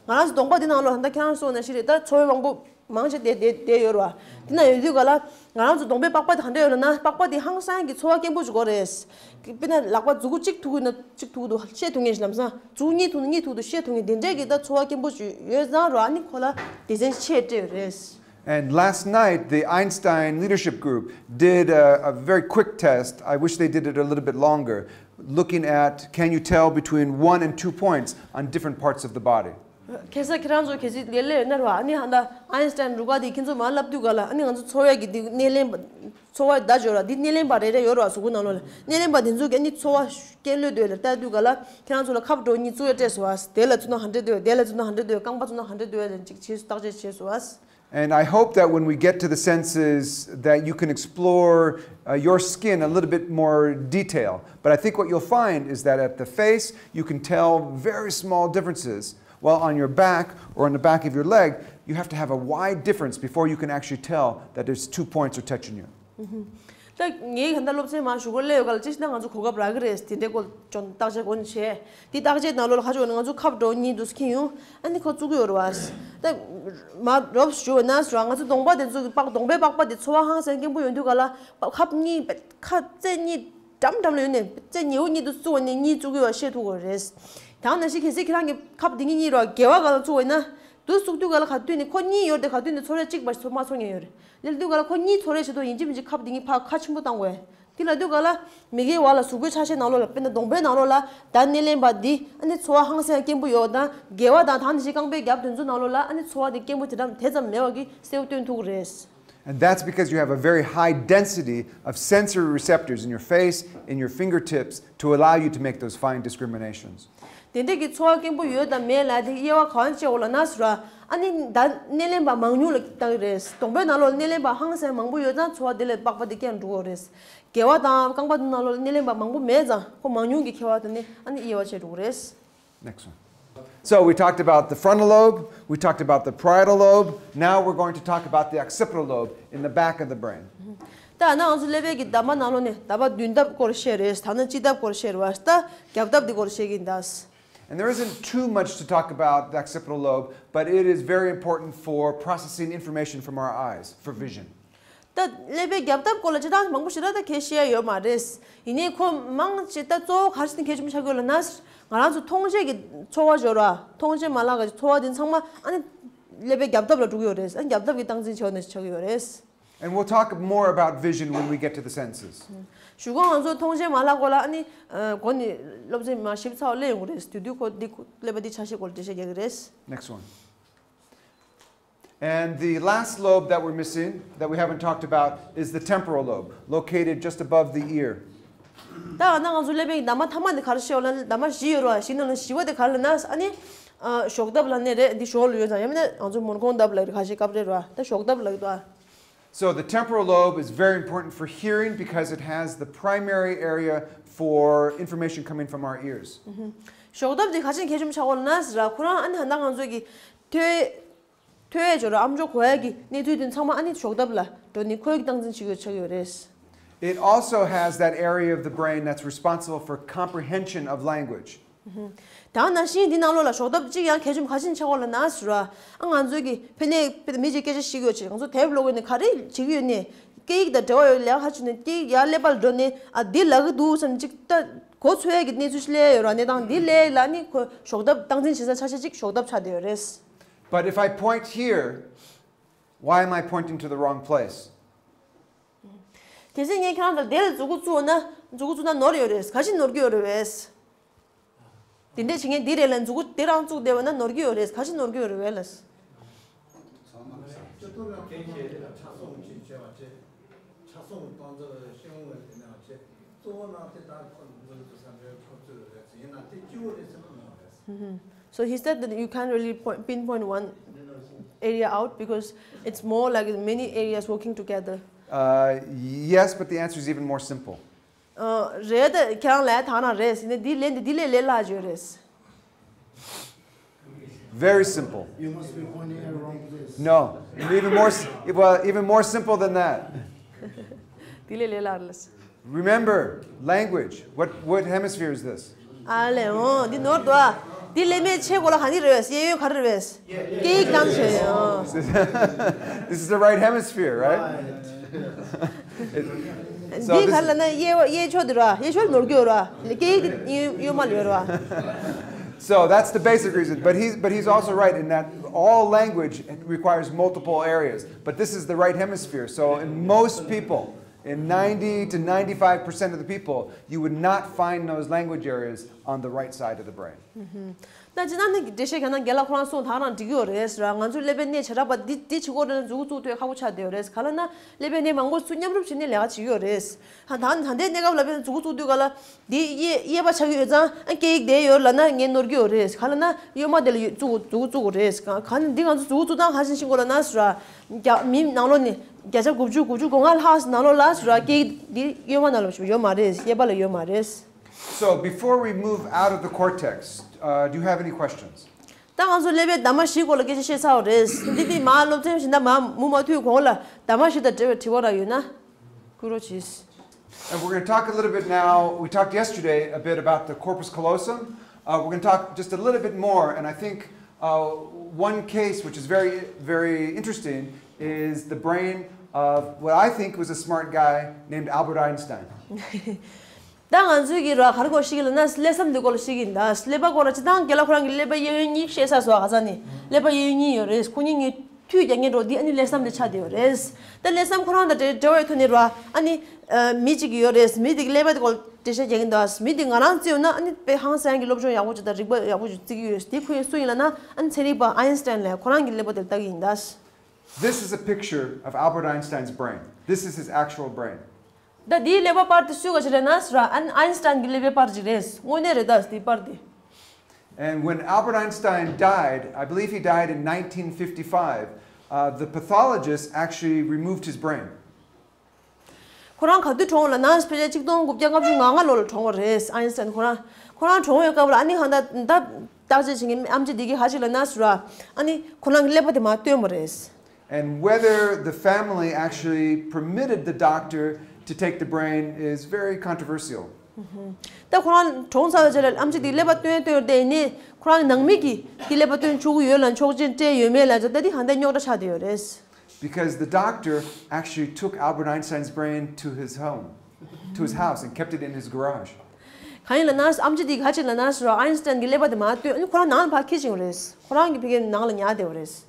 བ། ང་རང་ཚོ་གདོང་པ་འདི་ནང་ལོགས་ད་ལྟ་ཁྱེད་རང་གསུངས་ནང་བཞིན་རེད། ད་ཚོར་བའི་དབང་པོ་མང་ཆེ་དེ་དེ་དེ་ཡོད་རེད་པ། དེ་ན་ཡོད་དུས་ག་ལ་ང་རང་ཚོ་གདོང་པའི་པགས་པ་དེ་ག་འདྲ་ཡོད་ལབ་ན། པགས་པ་དེ་ཧང་སང་གི་ཚོར་བ་སྐྱེན་པོ་ཞིག་དགོས་རེད། དཔེར་ན་ལག་པ་མཛུ་གུ་གཅིག་ཐུག་གི་ན་གཅིག་ཐུག་གི་འདུག་ཤེས་ཐུབ་མཁན་ཞིག་ལམ་སང་། མཛུ་གུ་གཉིས་ཐུག་ན་གཉིས་ཐུག་གི་འདུག་ཤེས་ཐུབ་མཁན་དེ་འདྲའི་གི་ད་ཚོར་བ་སྐྱེན་པོ་ཞིག་ཡོད་ཙང་ར། ཨ་ནི་ཁོ་ལ་སྡེ་ཚན་ཕྱེ་སྤྲད་ཡོད་རེད། And last night, the Einstein Leadership Group did a, a very quick test. I wish they did it a little bit longer, looking at can you tell between one and two points on different parts of the body. ཁ་སང་ཁྱེད་རང་ཚོ་གལ་སྲིད་ལས་ལས་ཡོད་ན་ར། ཨ་ནི་ཧ་ད་ཨའིན་སི་ཊན་རུ་ཁག་དེ་ཁྱེད་ཚོ་མར་ལབ་དུས་ག་ལ། ཨ་ནི་ང་ཚོ་འཚོ་བའི་གི་འདི་སྣེ་ལེན་པ། འཚོ་བ་ད་འབྱོར་ར། འདི་སྣེ་ལེན་པ་རེ་རེ་ཡོད་ར། གཟུགས་པོ་ནང་ལོགས་ལ་སྣེ་ལེན་པ་དེ་ཚོ་གི་ཨ་ནི་འཚོ་བ་སྐྱེལ་ལོས་དོད་ལ་ལྟ་དུས་ག་ལ། ཁྱེད་རང་ཚོ་ལ་ཁབ་འགྲོ་གཉིས་བཙུགས་ཡ་སྤྲད་སོང་ཨ། དེ་ལ་བཙུགས་ན་ཧ་འདྲེ་དོད། དེ་ལ་བཙུགས་ན་ཧ་འདྲེ་དོད། རྐང་པ་བཙུགས་ན་ཧ་འདྲེ་དོད་ལ་ཅིག་བྱས་བརྟག་དཔྱད་བྱས་སོང་ཨ། And I hope that when we get to the senses that you can explore uh, your skin a little bit more detail. But I think what you'll find is that at the face, you can tell very small differences. While on your back or on the back of your leg, you have to have a wide difference before you can actually tell that there's two points are touching you. ད་ངའི་ག་ད་སློབ་ཚན་མ་ཞུ་གོ་ལས་ཡོད་ག་ལ། ཅི་ཞིག་ན་ང་ཚོ་གོ་སྐབས་རག་གི་རེད། དེ་འདྲའི་སྐོར་ཅུང་བརྟག་དཔྱད་གོ་ནས་བྱས། དེ་བརྟག་དཔྱད་ནང་ལོགས་ལ་ཁ་ཕྱོགས་ནས་ང་ཚོ་ཁབ་འགྲོ་གཉིས་འདུག་ཁྱེར་ཡོང་། ཨ་ནི་ཁོ་བཙུགས་ཀྱི་ཡོད་རེད་བ། ད་མ་རོབ་ཞུ་བ་ན་ཟེར་བ། ང་ཚོ་གདོང་པ་དེ་ཚོ་གི་པགས། གདོང་པའི་པགས་པ་དེ་ཚོར་བ་ཧང་སང་སྐྱེན་པོ་ཡོང་དུས་ག་ལ། པ་ཁབ་གཉིས། ཁ་རྩེ་གཉིས་འགྲམ་འགྲམ་ལ་ཡོད་ནས་རྩེ་ཉེ་བོ་གཉིས་དུ་བཙུགས་པ་ནས་གཉིས་བཙུགས་ཀྱི་ཡོད་ཤེས་ཐུབ་དགོས་རེད། ད་ནང་བཞིན་གལ་སྲིད་ཁྱེད་རང་གི་ཁབ་དེ་གཉིས་གཉིས་རོ་སྒལ་བ་སྒང་ལ་བཙུགས་པ་ཡིན་ན། དུ་བཙུགས་དུས་ག་ལ་ག་དུས་ནས་ཁོ་གཉིས་ཡོད་དེ། ག་དུས་ནས་ཚོར་བ་གཅིག་པ་ཚོར་མ་ཚོར་མཁན་ཡོད་རེད། ལས་དུས་ག་ལ་ཁོ་གཉིས་ཚོར་རེ་བྱེད་དུས་ཡིན་གཅིག་མིན་གཅིག་ཁབ་དེ་གཉིས་ཕར་ཁ་ཆེན་པོ་བཏང་དགོས། དེ་ལ་དུས་ག་ལ་མི་དགེ་བ་ལ་གཟུགས་པོའི་ཆ་ཤས་ནང་ལོགས་ལ། དཔེར་ན་གདོང་པའི་ནང་ལོགས་ལ་ད་སྣེ་ལེན་པ་འདི་ཨ་ནི་ཚོར་བ་ཧང་སང་སྐྱེན་པོ་ཡོད་དང་། སྒལ་བ་དང་ད་ནི་ཞིག་རྐང་པའི་རྒྱབ་དེ་ཚོ་ནང་ལོགས་ལ་ཨ་ནི་ཚོར་བ་དེ་སྐྱེན་པོ་དེ་འདྲ་དེ་ཙམ་མེད་པ་གི་གསལ་པོ་སྟོན་ཐུབ་ཀྱི་རེད། And that's because you have a very high density of sensory receptors in your face, in your fingertips, to allow you to make those fine discriminations. དེ་འདྲས་ཀྱི་ཚོར་བ་སྐྱེན་པོ་ཡོད་དང་མེད་ལ་དེ་དབྱེ་བ་གང་བྱེད་འོ་ལ་ན་ཟེར་བ། ཨ་ནི་ད་སྣེ་ལེན་པ་མང་ཉུང་ལ་བལྟ་གི་རེད། གདོང་པའི་ནང་ལོགས་སྣེ་ལེན་པ་ཧང་སང་མང་པོ་ཡོད་ཙང་ཚོར་བ་དེ་ལས་པགས་པ་དེ་སྐྱེ་འགྲོ་གི་རེད། སྒལ་བ་དང་རྐང་པ་དེ་ནང་ལོགས་སྣེ་ལེན་པ་མང་པོ་མེད་ཙང་ཁོ་མང་ཉུང་གི་ཁྱད་པར་དེ་ནི་ཨ་ནི་དབྱེ་བ་ཕྱེ་འགྲོ་གི་རེད། Next one. So we talked about the frontal lobe, we talked about the parietal lobe, now we're going to talk about the occipital lobe in the back of the brain. ད་ང་ཚོ་ཀླད་པའི་གི་འདབ་མ་ནང་ལོགས་ནས་འདབ་མ་མདུན་འདབས་སྐོར་བཤད་རེད། ད་ནི་དཔྱི་འདབས་སྐོར་བཤད་རེད་བ། ད་རྒྱབ་འདབས་འདི་སྐོར་བཤད་ཀྱི་ཡིན་ད། And there isn't too much to talk about the occipital lobe, but it is very important for processing information from our eyes, for vision. ད་ཀླད་པའི་རྒྱབ་འདབས་སྐོར་ལ་སྤྱིར་བཏང་མང་པོ་ཞེ་དྲག་ད་ཁས་བཤད་ཡོད་མ་རེད། ཡིན་ནའི་ཁོ་མང་ཆེ་ད་གཙོ་བོ་ག་རེ་ཟེར་ནས་གལ་ཆེན་པོ་ཆགས་ཀྱི་ཡོད་ལབ་ན། ང་རང་ཚོ་མཐོང་བྱེད་ཀྱི་ཚོར་བ་འབྱོར་བ། མཐོང་བྱེད་མ་ལག་གི་ཚོར་བ་དེ་ཚང་མ་ཨ་ནི་ཀླད་པའི་རྒྱབ་འདབས་ལ་འགྲོ་གི་ཡོད་རེད། ཨ་ནི་རྒྱབ་འདབས་ཀྱི་སྟངས་འཛིན་བྱེད་པ་ནས་ཆགས་ཀྱི་ཡོད་རེད། And we'll talk more about vision when we get to the senses. གཞུག་གུ་ང་ཚོ་མཐོང་བྱེད་མ་ལག་སྐོར་ལ་ཨ་ནི་ཨ་འགོ་ནས་སློབ་ཚན་མ་ཞིབ་ཚགས་སླེབས་ཡོང་གི་རེད། དེ་དུས་ཁོ་འདི་ཁོ་ཀླད་པ་འདི་ཆ་ཤས་སྐོར་ལ་འགྲེལ་བཤད་རྒྱག་གི་རེད། Next one. And the last lobe that we're missing, that we haven't talked about, is the temporal lobe, located just above the ear. ད་ང་ཚོ་ཀླད་པའི་འདབ་མ་མཐའ་མ་དེ་ག་རེ་ཞེས་པ་ལ། འདབ་མ་བཞི་ཡོད་རེད་བ། བཞི་ནང་ནས་བཞི་པ་དེ་ག་རེ་ལབ་ན། ཨ་ནི་ཨ་གཞོགས་འདབས་ལབ་ནི་རེད། འདི་གཞོགས་ལ་ཡོད་ཙང་། ཡང་མིན་ན་ང་ཚོ་མོན་གྷོང་འདབས་ལབ་རེད། ཁ་ཤས་སྐབས་རེ་རེད་བ། ད་གཞོགས་འདབས་ལབ་ཀྱི་འདུག་ཨ། So the temporal lobe is very important for hearing because it has the primary area for information coming from our ears. གཞོགས་འདབས་དེ་ག་ཅིག་གལ་ཆེན་པོ་ཆགས་ཀྱི་ཡོད་ལབ་ན་ཟེར་ར། ཁོ་རང་ཨ་ནི་ད་ལྟ་ང་ཚོ་གི་ཐོས་ཐོས་ཡས་འབྱོར་ར། ཨམ་ཅོག་གོ་ཡས་ཀྱི་གནས་ཚུལ་དེ་ཚང་མ་ཨ་ནི་གཞོགས་འདབས་ལ་འགྲོ་ནས་ཁོའི་སྟངས་འཛིན་བྱེད་ཀྱི་ཡོད་ཆགས་ཀྱི་ཡོད་རེད། It also has that area of the brain that's responsible for comprehension of language. ད་ནང་བཞིན་འདི་ནང་ལོགས་ལ་གཞོགས་འདབས་གཅིག་ཡང་གལ་ཆེན་པོ་ག་ཅིག་ཆགས་ཀྱི་ཡོད་ལབ་ན་ཟེར་ར། ཨ་ང་ཚོ་གི་ཕ་ནས་ཕ་མི་གཅིག་སྐད་ཆ་བཤད་ཀྱི་ཡོད་ཆེ། ང་ཚོ་དེབ་ཀློག་གི་ནི་ག་རེ་བྱེད་ཀྱི་ཡོད་ནས། སྐད་ཡིག་དང་འབྲེལ་བ་ཡོད་ལས་ཀ་ག་ཅིག་ནས་སྐད་ཡིག་ཡར་ཀླད་པ་ལ་འགྲོ་ནས་ཨ་འདི་ལབ་ཀྱི་འདུག་བསམ་ཅིག་ད་གོ་ཚོད་ཡས་ཀྱི་གནས་ཚུལ་ཞིག་སླེབས་ཡོད་ར། གནས་སྟངས་འདི་སླེབས་ལ་ནི་ཁོ་གཞོགས་འདབས་སྟངས་འཛིན་བྱེད་ས་ཆ་ཤས་གཅིག་གཞོགས་འདབས་ཆགས་བསྡད་ཡོད་རེད། But if I point here, why am I pointing to the wrong place? གལ་སྲིད་ངས་ཁྱེད་རང་ཚོ་དེ་ལ་མཛུ་གུ་བཙུགས་ན། མཛུ་གུ་བཙུགས་ན་ནོར་ཡོད་རེད། ག་ཅི་ནོར་གྱི་ཡོད་རེད་བས། དེ་འདྲས་བྱེད་མཁན་འདི་རེད་ལ། མཛུ་གུ་དེ་རང་བཙུགས་བསྡད་པ་ན་ནོར་གྱི་ཡོད་རེད། ག་ཅི་ནོར་གྱི་ཡོད་རེད་བས་ལ། So he said that you can't really point, pinpoint one area out because it's more like many areas working together. Uh, yes, but the answer is even more simple. རེད་དེ་ཁྱེད་རང་ལས་ཐང་ན་རེད་ཟེར་ནས་འདི་ལན་འདི་འདི་ལས་ལས་སླ་བརྗོད་རེད། Very simple. You must be pointing at the wrong place. No, and even more, s- well, even more simple than that. འདི་ལས་ལས་སླ་རེད། Remember, language. What, what hemisphere is this? ཨ་ལས་འོ་འདི་ནོར་འདུག་ཨ། འདི་ལས་མེད་ཆེ་གོ་ལ་ག་ནི་རེད་བས། གཡས་གཡོན་ག་རེ་རེད་བས། སྐད་ཡིག་དང་བྱས་ཡོང་། This is the right hemisphere, right? འདི་ག་ལ་ན་གཡས་གཡས་ཕྱོགས་འདི་ར། གཡས་ཕྱོགས་ནོར་གྱི་ཡོད་ར། སྐད་ཡིག་འདི་གཡོན་མ་ལ་ཡོད་ར། So that's the basic reason. But he's, but he's also right in that all language requires multiple areas. But this is the right hemisphere. So in most people, in ninety to ninety-five percent of the people, you would not find those language areas on the right side of the brain. ད་ཅི་ན་ནི་འགྲེལ་བཤད་གང་ན་རྒན་ལགས་ཁོ་རང་གསུངས་ད་རང་འགྲིག་གི་ཡོད་རེད་ཟེར། ང་ཚོའི་ཀླད་པའི་གནས་བྱེ་བྲག་པ་འདི་འདི་བྱེད་སྒོ་རེད་ན་མཛུབ་གུ་བཙུགས་དུས་ཁག་པོ་ཆགས་བསྡད་ཡོད་རེད། ག་ལ་ན་ཀླད་པའི་གནས་མང་པོ་ཚུར་མཉམ་རུབ་བྱས་ནས་ལས་ཀ་བྱེད་ཀྱི་ཡོད་རེད། ད་ད་ད་ལྟའི་གནས་སྐབས་ལ་དཔེར་ན་མཛུབ་གུ་བཙུགས་དུས་ག་ལ་འདི་གཡས་གཡས་པ་ཆགས་ཀྱི་ཡོད་ཙང་ཨ་སྐད་ཡིག་བསྡད་ཡོད་ལབ་ན་ངས་ནོར་གྱི་ཡོད་རེད། ག་ལ་ན་གཡོན་མ་དེ་ལ་ཡོད་བཙུགས་མཛུབ་གུ་བཙུགས་དགོས་རེད། ག་ག་ནི་འདི་ང་ཚོ་མཛུབ་གུ་བཙུགས་སྟངས་ག་ཤེད་ཤེད་དགོས་ལབ་ན་ཟེར་ར། རྒྱ་མི་ནང་ལོགས་ནས་བརྒྱ་ཆ་དགུ་བཅུ་དགུ་བཅུ་གོ་ལྔ་ལྷག་ནང་ལོགས་ལ་ཟེར་ར་སྐད་ཡིག་འདི་གཡོན་མ་ནང་ལ་ཡོད་མ་རེད། གཡས་པ་ལ་ཡོད་མ་རེད། So before we move out of the cortex, uh, do you have any questions? ད་ང་ཚོ་ཀླད་པའི་འདབ་མ་བཞི་སྐོར་ལ་སྐད་ཆ་བཤད་ཚར་བ་རེད། འདི་འདི་མ་སློབ་ཚན་བཞིན་ད་མ་མུ་མ་མཐུད་གོང་ལ་འདབ་མ་བཞི་དང་འབྲེལ་བའི་དྲི་བ་ར་ཡོད་ན་བསྐུར་རོགས་གྱིས། And we're going to talk a little bit now. We talked yesterday a bit about the corpus callosum. Uh, we're going to talk just a little bit more. And I think uh, one case which is very, very interesting is the brain of what I think was a smart guy named Albert Einstein. ད་ང་ཚོས་ཀྱི་ར་ག་རེ་སྐོར་ཤེས་ཀྱི་ལབ་ན་ཀླད་བསམ་འདི་སྐོར་ལ་ཤེས་ཀྱི་ཡིན། ད་ཀླད་པ་སྐོར་ལ་སྤྱིར་བཏང་རྒན་ལགས་ཁོ་རང་གི་ཀླད་པ་གཡས་གཡོན་གཉིས་བཤད་ས་སོ་ཨ་ཁ་ས་ནི་ཀླད་པ་གཡས་གཡོན་གཉིས་ཡོད་རེད། ཁོ་གཉིས་གཉིས་མཐུད་རྒྱག་མཁན་འགྲོ་འདི་ཨ་ནི་ཀླད་བསམ་དེ་ཆགས་བསྡད་ཡོད་རེད། ད་ཀླད་བསམ་ཁོ་རང་དང་འབྲེལ་འབྲེལ་བའི་ཐོག་ནས་ར་ཨ་ནི་མི་གཅིག་གི་ཡོད་རེད། མི་དེ་གི་ཀླད་པ་དེ་སྐོར་འགྲེལ་བཤད་རྒྱག་གིན་འདུག་མི་དེ་ང་རང་བརྩིས་ཡོད་ན་ཨ་ནི་དཔེ་ཧང་སང་གི་སློབ་སྦྱོང་ཡག་པོ་ཅིག་དང་རིག་པ་ཡག་པོ་ཅིག་བརྩི་གི་ཡོད། དེ་ཁོ་ཡིན་སུ་ཡིན་ལབ་ན་ཨ་ནི་ཚན་རིག་པ་ཨའིན་སི་ཏན་ལབ་ཁོ་རང་གི་ཀླད་པ་དེ་ལ་ལྟ་གི་ཡིན་ད། This is a picture of Albert Einstein's brain. This is his actual brain. ད་དེའི་ཀླད་པ་པར་དེ་སུས་ག་ཅི་རེད་ན་ཟེར་ར། ཨན་ཨའིན་སི་ཏན་གྱི་ཀླད་པའི་པར་ཅིག་རེད། དངོས་གནས་རེད་ད་དེའི་པར་དེ། And when Albert Einstein died, I believe he died in nineteen fifty-five, uh, the pathologist actually removed his brain. ཁོ་རང་ག་དུས་གྲོངས་ལ་ན་ཕལ་ཆེར་གཅིག་སྟོང་དགུ་བརྒྱ་ལྔ་བཅུ་ང་ལྔ་ལོ་ལ་གྲོངས་པ་རེད། ཨའིན་སི་ཏན་ཁོ་རང་ཁོ་རང་གྲོངས་པའི་སྐབས་ལ་ཨ་ནི་ཧང་ད་ད་བརྟག་དཔྱད་བྱེད་མཁན་ཨམ་ཆི་དེ་གིས་ག་ཅི་ལབ་ན་ཟེར་ར། ཨ་ནི་ཁོ་རང་གི་ཀླད་པ་དེ་མར་བཏོན་པ་རེད། And whether the family actually permitted the doctor to take the brain is very controversial. ད་ཁོ་རང་གྲོངས་ཚར་བའི་རྗེས་ལ་ཨམ་ཆི་དེ་ཀླད་པ་བཏོན་བཏོན་དེ་ནི་ཁོ་རང་ནང་མི་གིས་དེ་ཀླད་པ་བཏོན་ཆོག་གི་ཡོད་ལ་ཆོག་མཆན་སྤྲད་ཡོད་མེད་ལ་ད་དེ་ཧང་ད་རྙོག་དྲ་ཆགས་བསྡད་ཡོད་རེད། Because the doctor actually took Albert Einstein's brain to his home, to his house, and kept it in his garage. གང་ཡིན་ལབ་ན་ཨམ་ཆི་དེ་ག་ཅི་ལབ་ན་ཟེར་ར། ཨའིན་སི་ཏན་གྱི་ཀླད་པ་དེ་མར་བཏོན་ཨ་ནི་ཁོ་རང་ནང་ལ་ཕར་འཁྱེར་བྱུང་རེད། ཁོ་རང་གི་ཕ་གིའི་ནང་ལ་ཉར་བསྡད་པ་རེད།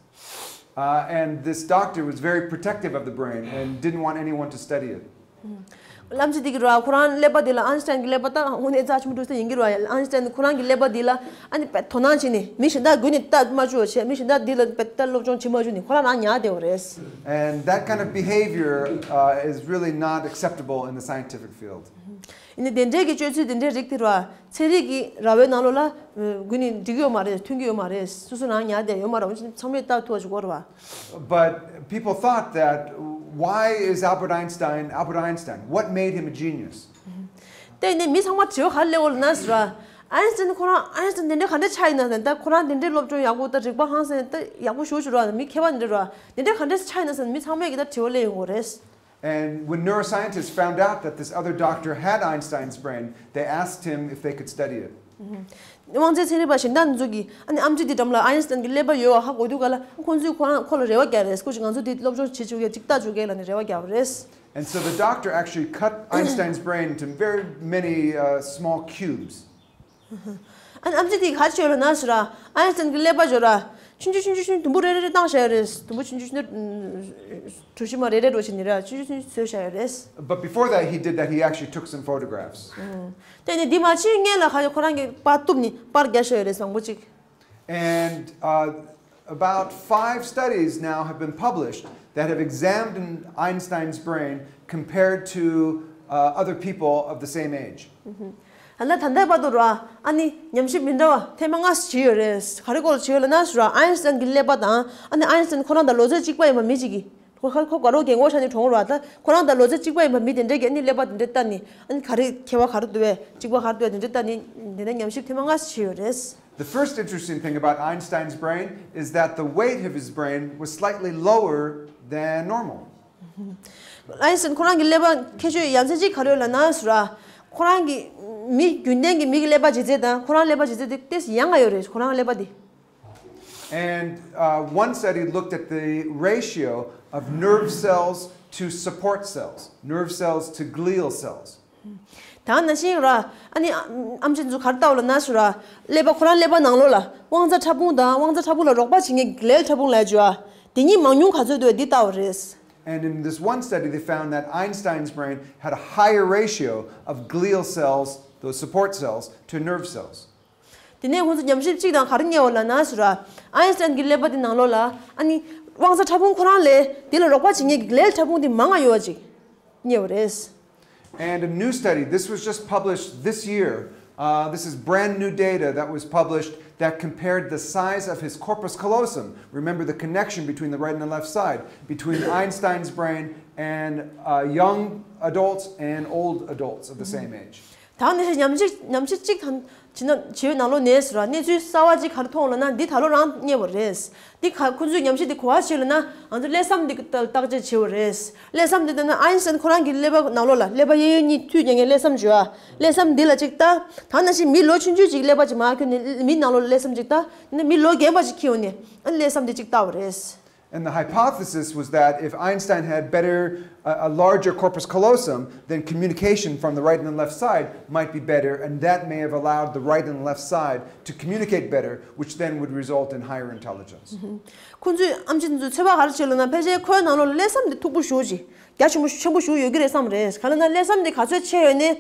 Uh, and this doctor was very protective of the brain and didn't want anyone to study it. ཨམ་ཆི་དེ་གིས་ར་ཁོ་རང་ཀླད་པ་དེ་ལ་ཨའིན་སི་ཏན་གྱི་ཀླད་པ་ད་དངོས་གནས་རྩ་ཆེན་པོ་འགྲོ་ས་ཡིན་གྱི་ར། ཨའིན་སི་ཏན་ཁོ་རང་གི་ཀླད་པ་དེ་ལ་ཨ་ནི་དོ་སྣང་བྱས་ནས་མི་གཞན་དག་མགོ་ནས་ལྟ་མ་བཅུག་བྱས་མི་གཞན་དག་འདི་ལ་ལྟ་སློབ་སྦྱོང་བྱེད་མ་བཅུག་ནས་ཁོ་རང་རང་ཉར་བསྡད་པ་རེད། And that kind of behavior uh, is really not acceptable in the scientific field. ཡིན་ནའི་དེ་འདྲའི་གི་སྤྱོད་ཚུལ་དེ་འདྲའི་རིགས་དེ་ར་ཚན་རིག་གི་ར་བའི་ནང་ལོགས་ལ་དགོས་ནི་འགྲིག་གི་ཡོད་མ་རེད། མཐུན་གྱི་ཡོད་མ་རེད། སོ་སོ་རང་ཉར་བསྡད་ཡོད་མ་རེད། འོན་ཀྱང་ཚང་མས་ལྟ་ཐུབ་པ་ཞིག་དགོས་རེད་བ། But people thought that why is Albert Einstein Albert Einstein? What made him a genius? དེ་ནི་མི་ཚང་མ་དྲི་བ་ག་རེ་སླེབས་ཡོད་ལབ་ན་ཟེར་བ། ཨའིན་སི་ཏན་ཁོ་རང་ཨའིན་སི་ཏན་དེ་འདྲ་ག་འདྲ་ཆགས་ཡིན་ན་ཟེར། ད་ཁོ་རང་དེ་འདྲའི་སློབ་སྦྱོང་ཡག་པོ་ད་རིག་པ་ཧང་སང་ད་ཡག་པོ་ཞེ་པོ་ཅིག་རེད་བ། མི་མཁས་པ་འདི་འདྲ་རེད་བ། དེ་འདྲ་ག་འདྲ་ཆགས་ཡིན་ན་ཟེར་མི་ཚང་མས་ཀྱི་ད་དྲི་བ་སླེབས་ཡོང་གི་རེད། And when neuroscientists found out that this other doctor had Einstein's brain, they asked him if they could study it. དབང་རྩའི་ཚན་རིག་པ་གཞན་དག་ཚོ་གིས་ཨ་ནི་ཨམ་ཆི་དེ་འགྲམ་ལ་ཨའིན་སི་ཏན་གྱི་ཀླད་པ་ཡོད་པ་ཧ་གོ་དུས་ག་ལ་ཁོང་ཚོས་ཁོ་རང་ཁོ་ལ་རེ་བ་བརྒྱབ་རེད། སྐུ་མཁྱེན་ང་ཚོ་འདི་སློབ་སྦྱོང་བྱེད་བཅུག་གས་ཅིག་ལྟ་བཅུག་གས་ལབ་ནས་རེ་བ་བརྒྱབ་རེད། And so the doctor actually cut Einstein's brain into very many uh, small cubes. ཨ་ནི་ཨམ་ཆི་དེ་ག་རེ་བྱས་ཡོད་ལབ་ན་ཟེར་ར། ཨའིན་སི་ཏན་གྱི་ཀླད་པ་ཡོད་ར། ཆུང་ཆུང་ཆུང་ཆུང་ཆུང་དུམ་བུ་རེ་རེ་རེ་བཏང་བཞག་ཡོད་རེད། དུམ་བུ་ཆུང་ཆུང་ཆུང་ཆུང་གྲུ་བཞི་མ་རེ་རེ་འགྲོ་བྱས་ནི་ར་ཆུང་ཆུང་ཆུང་ཆུང་བཟོས་བཞག་ཡོད་རེད། But before that he did that, he actually took some photographs. དེ་ནི་འདི་མ་ཕྱིན་སྔོན་ལ་ཁ་ཁོ་རང་གིས་པར་གཏུབ་ནི་པར་རྒྱག་བཞག་ཡོད་རེད་མང་པོ་ཅིག And uh, about five studies now have been published that have examined Einstein's brain compared to uh, other people of the same age. ད་ལྟ་ད་ལྟའི་བར་དུ་ར་ཨ་ནི་ཉམས་ཞིབ་མི་འདྲ་བ་ཐེངས་མ་ལྔ་ཙམ་བྱས་ཡོད་རེད། ག་རེ་སྐོར་བྱས་ཡོད་ལབ་ན་ཟེར་ར། ཨའིན་སི་ཏན་གྱི་ཀླད་པ་དང་ཨ་ནི་ཨའིན་སི་ཏན་ཁོ་རང་དང་ལོ་ཚད་གཅིག་པ་ཡིན་པ་མི་གཅིག་གིས་ཁོ་ཁ་ཁོ་དགའ་རོགས་རྒན་གོག་ཆགས་ནས་གྲོངས་ར། ད་ཁོ་རང་དང་ལོ་ཚད་གཅིག་པ་ཡིན་པ་མི་དེ་འདྲས་ཀྱིས་ཨ་ནི་ཀླད་པ་དེ་འདྲས་བལྟས་ནས་ཨ་ནི་ག་རེ་ཁྱད་པར་ག་རེ་འདུག་བས་གཅིག་པ་ག་རེ་འདུག་བས་དེ་འདྲས་བལྟས་ནས་དེ་འདྲས་ཉམས་ཞིབ་ཐེངས་མ་ལྔ་ཙམ་བྱས་ཡོད་རེད། The first interesting thing about Einstein's brain is that the weight of his brain was slightly lower than normal. ཨའིན་སི་ཏན་ཁོ་རང་གི་ཀླད་པ་ཁྱད་ཆོས་ཡ་མཚན་གཅིག་ག་རེ་ཡོད་ལབ་ན་ཟེར་ར། ཁོ་རང་གི་མི་རྒྱུན་ལྡན་གྱི་མི་གི་ཀླད་པ་ལྗིད་ཚད་དང་ཁོ་རང་ཀླད་པ་ལྗིད་ཚད་དེ་ཏོག་ཙམ་ཡང་ཡོད་རེད། ཁོ་རང་ཀླད་པ་དེ། And uh, one study looked at the ratio of nerve cells to support cells, nerve cells to glial cells. ད་ནང་བཞིན་ར་ཨ་ནི་ཨམ་ཆི་ཚོ་ག་རེ་ལྟ་བ་ལབ་ན་ཟེར་ར། ཀླད་པ་ཁོ་རང་ཀླད་པ་ནང་ལོགས་ལ་དབང་རྩ་ཕྲ་ཕུང་དང་དབང་རྩ་ཕྲ་ཕུང་ལ་རོགས་པ་བྱེད་མཁན་གྱི་ཀླེལ་ཕྲ་ཕུང་ལབ་ཡ་ཅིག་ཡོད་ཨ། དེ་གཉིས་མང་ཉུང་ག་ཚོད་འདུག་བས་འདི་ལྟ་བ་རེད། And in this one study, they found that Einstein's brain had a higher ratio of glial cells, those support cells, to nerve cells. དེ་ནས་ཁོང་ཚོ་ཉམས་ཞིབ་གཅིག་དང་ག་རེ་རྙེད་པ་ལབ་ན་ཟེར་ར། ཨའིན་སི་ཊན་གྱི་ཀླད་པ་དེ་ནང་ལོགས་ལ་ཨ་ནི་དབང་རྩ་ཕྲ་ཕུང་ཁོ་རང་ལས་དེ་ལ་རོགས་པ་བྱེད་མཁན་གྱི་ཀླད་ཕྲ་ཕུང་དེ་མང་ང་ཡོད་པ་ཅིག་རྙེད་པ་རེད། And a new study, this was just published this year. Uh, this is brand new data that was published that compared the size of his corpus callosum. Remember the connection between the right and the left side, between Einstein's brain and uh, young adults and old adults of the same age. ད་ནི་ཉམས་ཞིབ་ཉམས་ཞིབ་གཅིག་དང་བྱས་ན་བྱས་པའི་ནང་ལོགས་ནས་ཟེར་བ་གནས་ཚུལ་གསར་བ་གཅིག་ག་རེ་མཐོང་ལབ་ན་འདི་ད་ལོ་རང་རྙེད་པ་རེད། འདི་ག་ཁོང་ཚོས་ཉམས་ཞིབ་འདི་ག་པར་བྱས་ལབ་ན་ང་ཚོ་ཀླད་སྲམ་འདི་བརྟག་དཔྱད་བྱས་པ་རེད། ཀླད་སྲམ་འདི་ལྟ་ན་ཨའིན་སི་ཊན་ཁོ་རང་གི་ཀླད་པ་ནང་ལོགས་ལ་ཀླད་པ་གཡས་གཡོན་གཉིས་མཐུད་མཁན་གྱི་ཀླད་སྲམ་བྱོས་ཨ། ཀླད་སྲམ་འདི་ལ་གཅིག་བལྟ། ད་ནང་བཞིན་མི་ལོ་ཆུང་ཆུང་ཅིག་ཀླད་པ་ཅིག་མར་ཁྱོན་ནས་མི་ནང་ལོགས་ལ་ཀླད་སྲམ་གཅིག་བལྟ། ཡིན་ན་མི་ལོ་རྒན་པ་ཅིག་འཁྱེར་ཡོང་ནས་ཨ་ནི་ཀླད་སྲམ་འདི་གཅིག་བལྟ་བ་རེད། And the hypothesis was that if Einstein had better, a, a larger corpus callosum, then communication from the right and the left side might be better, and that may have allowed the right and the left side to communicate better, which then would result in higher intelligence. ཁོང་ཚོས་ཨེམ་ཆི་དེ་ཚོས་ཚོད་དཔག་ག་རེ་བྱས་ལབ་ན་ཕལ་ཆེར་ཁོའི་ནང་ལོགས་ལ་ཀླད་སྲམ་དེ་མཐུག་པོ་ཞེ་པོ་ཅིག་རྒྱ་ཆེན་པོ་ཆེན་པོ་ཞེ་པོ་ཡོད་ཀྱི་རེད་བསམ་རེད། ག་ལབ་ན་ཀླད་སྲམ་དེ་ག་ཚོད་ཆེ་ཡོད་ནའི།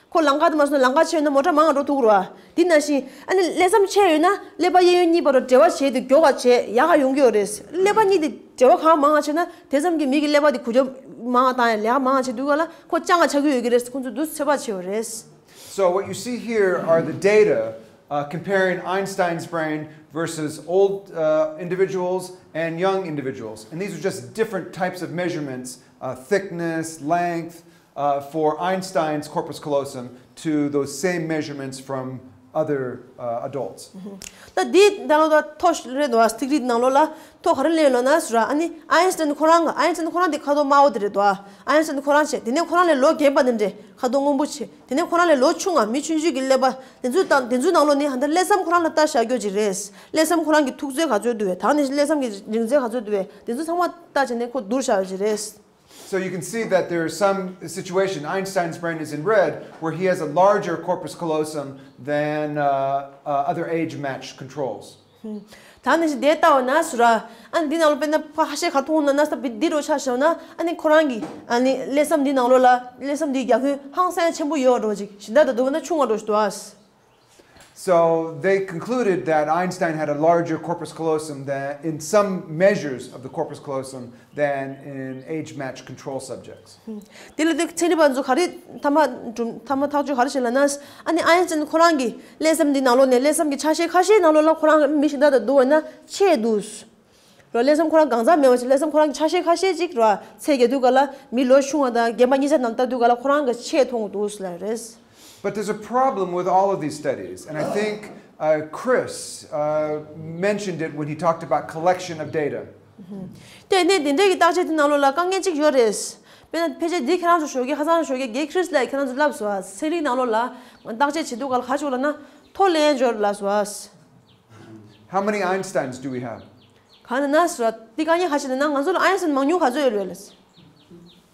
ཁོ་ལམ་ཁ་དེ་མ་སོང་ན་ལམ་ཁ་ཆེ་ཡོད་ན་མོ་ཊ་མང་བ་འགྲོ་ཐུབ་རེད་བ། དེ་ནང་བཞིན་ཨ་ནི་ཀླད་སྲམ་ཆེ་ཡོད་ན་ཀླད་པ་གཡས་གཡོན་གཉིས་བར་དུ་འབྲེལ་བ་བྱས་ཏེ་མགྱོགས་པ་བྱས་ཡག་ག་ཡོང་གི་ཡོད་རེད། ཀླད་པ་གཉིས་དེ་འབྲེལ་བ་གང་མང་བ་བྱས་ན་དེ་ཙམ་གྱིས་མི་གི་ཀླད་པ་དེ་གུ་ཅོ་མང་བ་བཏང་ཡ་ལས་ཀ་མང་བ་བྱེད་དུས་ག་ལ་ཁོ་སྤྱང་ང་ཆགས་ཀྱི་ཡོད་ཀྱི་རེད། ཁོང་ཚོས་འདུག་ཚོད་དཔག་བྱས་པ་རེད། So what you see here are the data uh, comparing Einstein's brain versus old uh, individuals and young individuals. And these are just different types of measurements, uh, thickness, length, uh, for Einstein's corpus callosum to those same measurements from other uh, adults. ད་འདི་ད་ལོ་ད་ཐོ་རེད་འདུག་བ། ཐིག་རིས་ནང་ལོགས་ལ་ཐོ་ག་རེ་ལེན་ལོ་ན་ཟེར་ཨ་ནི་ཨའིན་སི་ཊན་ཁོ་རང་ཨའིན་སི་ཊན་ཁོ་རང་དེ་ཁ་དོག་དམར་པོ་དེ་རེད་འདུག་བ། ཨའིན་སི་ཊན་ཁོ་རང་བྱས་དེ་ནས་ཁོ་རང་ལས་ལོ་རྒན་པ་དེ་འདྲས་ཁ་དོག་སྔོན་པོ་བྱས་དེ་ནས་ཁོ་རང་ལས་ལོ་ཆུང་བ་མི་ཆུང་ཆུང་གི་ཀླད་པ་དེ་ཚོའི་དང་དེ་ཚོའི་ནང་ལོགས་ནས་ཧ་ད་ཀླད་སྲམ་ཁོ་རང་ལ་ལྟ་བཞག་རྒྱུ་ཅིག་རེད། ཀླད་སྲམ་ཁོ་རང་གི་མཐུག་ཚད་ག་ཚོད་འདུག་བས་ད་ནས་ཀླད་སྲམ་གི་རིང་ཚད་ག་ཚོད་འདུག་བས་དེ་ཚོ་ཚང་མ་ལྟ་བྱས་ནས་ཁོ་བསྡུར་བཞག་ཡོད་ཅིག་རེད། So you can see that there is some situation, Einstein's brain is in red, where he has a larger corpus callosum than uh, uh, other age matched controls. ད་ནི་ཞིག་དེ་ལྟ་བ་ན་སུ་ར། ཨ་ནི་འདི་ནང་ལོགས་དཔེར་ན་ཕ་ཁ་ཤས་ཁ་མཐོང་ན་ན་ས་འདི་འདྲ་ཆ་བཞག་ན་ཨ་ནི་ཁོ་རང་གི་ཨ་ནི་ཀླད་སྲམ་འདི་ནང་ལོགས་ལ་ཀླད་སྲམ་འདི་རྒྱ་ཁྱོན་ཧང་སང་ཆེན་པོ་ཡོད་འགྲོ་ཅིག་གཞན་དག་དང་བསྡུར་བ་ན་ཆུང་བ་འགྲོ་ཞིག་འདུག་ཨ། So they concluded that Einstein had a larger corpus callosum than, in some measures of the corpus callosum than in age-matched control subjects. དེ་ལ་དེ་ཚན་རིག་པ་ཚོ་ག་རེ་ཐ་མ་གྲུབ་ཐ་མ་ཐག་གཅོད་ག་རེ་བྱས་ལབ་ན་ཨ་ནི་ཨའིན་སི་ཊན་ཁོ་རང་གི་ཀླད་སྲམ་འདི་ནང་ལོགས་ནས་ཀླད་སྲམ་གྱི་ཆ་ཤས་ཁ་ཤས་ནང་ལོགས་ལ་ཁོ་རང་མི་གཞན་དག་དང་བསྡུར་བ་ན་ཆེ་འདུག་རོ། ཀླད་སྲམ་ཁོ་རང་གང་ཚང་མེད་པ་ཞིག་ཀླད་སྲམ་ཁོ་རང་གི་ཆ་ཤས་ཁ་ཤས་ཅིག་རོ། ཚད་བརྒལ་དུས་ག་ལ་མི་ལོ་ཆུང་བ་དང་རྒན་པ་གཉིས་ཆ་ནང་ལྟ་དུས་ག་ལ་ཁོ་རང་གི་ཆེ་མཐོང་འདུག་ལ་རེད། But there's a problem with all of these studies, and I think uh, Chris uh, mentioned it when he talked about collection of data. དེ་ནས་དེ་འདྲའི་གི་བརྟག་དཔྱད་དེ་ནང་ལོགས་ལ་དཀའ་ངལ་གཅིག་ཡོད་རེད། དཔེར་ན་ཕལ་ཆེར་འདི་ཁྱེད་རང་ཚོ་ཞོགས་ཀས་ཁ་སང་ཞོགས་ཀས་གེ་ཁྲིས་ལ་ཁྱེད་རང་ཚོ་ལབ་སོང་ཨ། ཚན་རིག་ནང་ལོགས་ལ་བརྟག་དཔྱད་བྱེད་དུས་ག་ལ་ག་ཅིག་ལབ་ན་མཐོ་ལེན་འབྱོར་ལབ་སོང་ཨ། How many Einsteins do we have? གང་ན་ན་སོ་འདི་དཀའ་ངལ་ག་ཅིག་ལབ་ན་ང་ཚོ་ལ་ཨའིན་སི་ཊན་མང་ཉུང་ག་ཚོད་ཡོད་རེད་ལབ།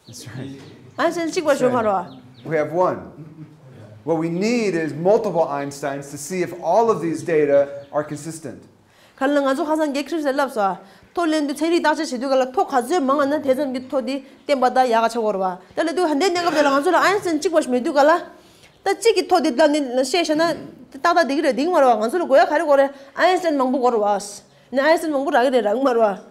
That's right. ཨའིན་སི་ཊན་གཅིག་པ་ཞོག་མ་རོ། We have one. What we need is multiple Einsteins to see if all of these data are consistent. ག་ལ་ང་ཚོ་ཁ་སང་གེ་ཁྲིས་ལ་ལབ་སོང་། མཐོ་ལེན་དུས་ཚན་རིག་བརྟག་དཔྱད་བྱེད་དུས་ག་ལ་མཐོ་ག་ཚོད་མང་བ་ན་དེ་ཙམ་གྱི་མཐོ་དེ་བསྟན་པ་དང་ཡག་ག་ཆགས་ཀྱི་ཡོད་རེད་བ། ད་ལབ་དུས་ཧ་འདའི་གནས་སྐབས་དེ་ལ་ང་ཚོ་ལ་ཨའིན་སི་ཊན་གཅིག་པ་ཞིག་མེད་དུས་ག་ལ། ད་གཅིག་གི་མཐོ་དེ་ལ་ནི་བཤད་བཤད་ན་ཏག་ཏག་བསྡད་ཀྱི་རེད་བསྡད་ཀྱི་མ་རེད་བ། ང་ཚོ་ལ་དགོས་ཡ་ག་རེ་དགོས་རེད། ཨའིན་སི་ཊན་མང་པོ་དགོས་རེད་བ། ནི་ཨའིན་སི་ཊན་མང་པོ་རག་གི་རེད་རག་གི་མ་རེད་བ།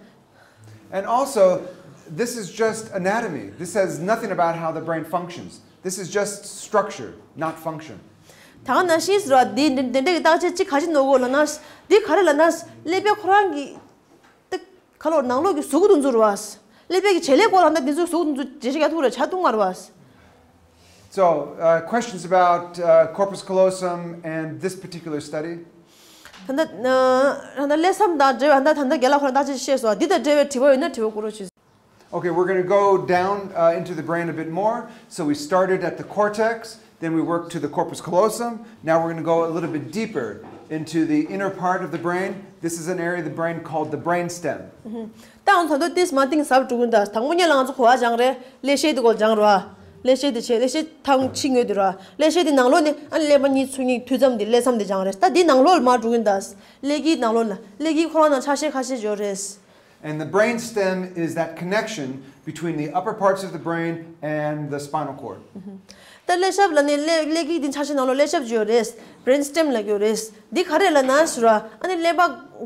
And also, this is just anatomy. This says nothing about how the brain functions. This is just structure, not function. ད་ག་ནང་བཞིན་ཟེར་བ་འདི་འདི་འདྲ་གི་བརྟག་དཔྱད་ཅིག་ག་ཅི་ནོར་གོ་ལབ་ན། འདི་ག་རེ་ལབ་ན། ཀླད་པའི་ཁོ་རང་གི་ཏི་ཁ་ལོ་ནང་ལོགས་ཀྱི་གཟུགས་དུ་འཛུལ་བ། ཀླད་པའི་གི་བྱེད་ལས་སྐོར་ལ་ད་འདི་ཚོའི་གཟུགས་དུ་འཛུལ་འགྲེལ་བཤད་རྒྱག་ཐུབ་རེད་བྱ་ཐུབ་མ་རེད་བ། So, uh, questions about uh, corpus callosum and this particular study? ད་ལྟ་ད་ལྟ་ཀླད་སྲམ་དང་འབྲེལ་བའི་ད་ལྟ་ད་ལྟ་རྒན་ལགས་ཁོ་རང་བརྟག་དཔྱད་བཤད་སོང་། འདི་དང་འབྲེལ་བའི་དྲི་བ་ཡོད་ན་དྲི་བ་བསྐུར་རོགས་བྱེད། Okay, we're going to go down uh, into the brain a bit more. So we started at the cortex, then we worked to the corpus callosum. Now we're going to go a little bit deeper into the inner part of the brain. This is an area of the brain called the brainstem. ད་ང་ཚོ་ད་ལྟ་ཏིས་མ་ཏིང་ཟབ་འགྲོ་གིན་ད། དང་པོ་ཉིད་ལ་ང་ཚོ་གོ་བ་སྦྱངས་རེད། ཀླད་ཤེལ་དེ་སྐོར་སྦྱངས་རོ། ཀླད་ཤེལ་དེ་བྱས་ཀླད་ཤེལ་ཐང་ཕྱི་ངོས་དེ་རོ། ཀླད་ཤེལ་དེ་ནང་ལོགས་ནས་ཨ་ཀླད་པ་གཉིས་ཚུད་མཁན་མཐུད་མཚམས་དེ་ཀླད་མཚམས་དེ་སྦྱངས་རེད། ད་འདི་ནང་ལོགས་ལ་མར་འགྲོ་གིན་ད། ཀླད་ཀྱི་ནང་ལོགས་ལ་ཀླད་ཀྱི་ཁོ་རང་ནང་ཆ་ཤས་ཁ་ཤས་ཡོད་རེད། And the brainstem is that connection between the upper parts of the brain and the spinal cord. ད་ཀླད་ཤབ་ལབ་ནས་ཀླད་ཀླད་ཀྱི་འདི་ཆ་ཤས་ནང་ལོགས་ཀླད་ཤབ་ཅིག་ཡོད་རེད། brain stem ལབ་ཀྱི་ཡོད་རེད། འདི་ག་རེ་ལབ་ན་ཟེར་བ། ཨ་ནི་ཀླད་པ་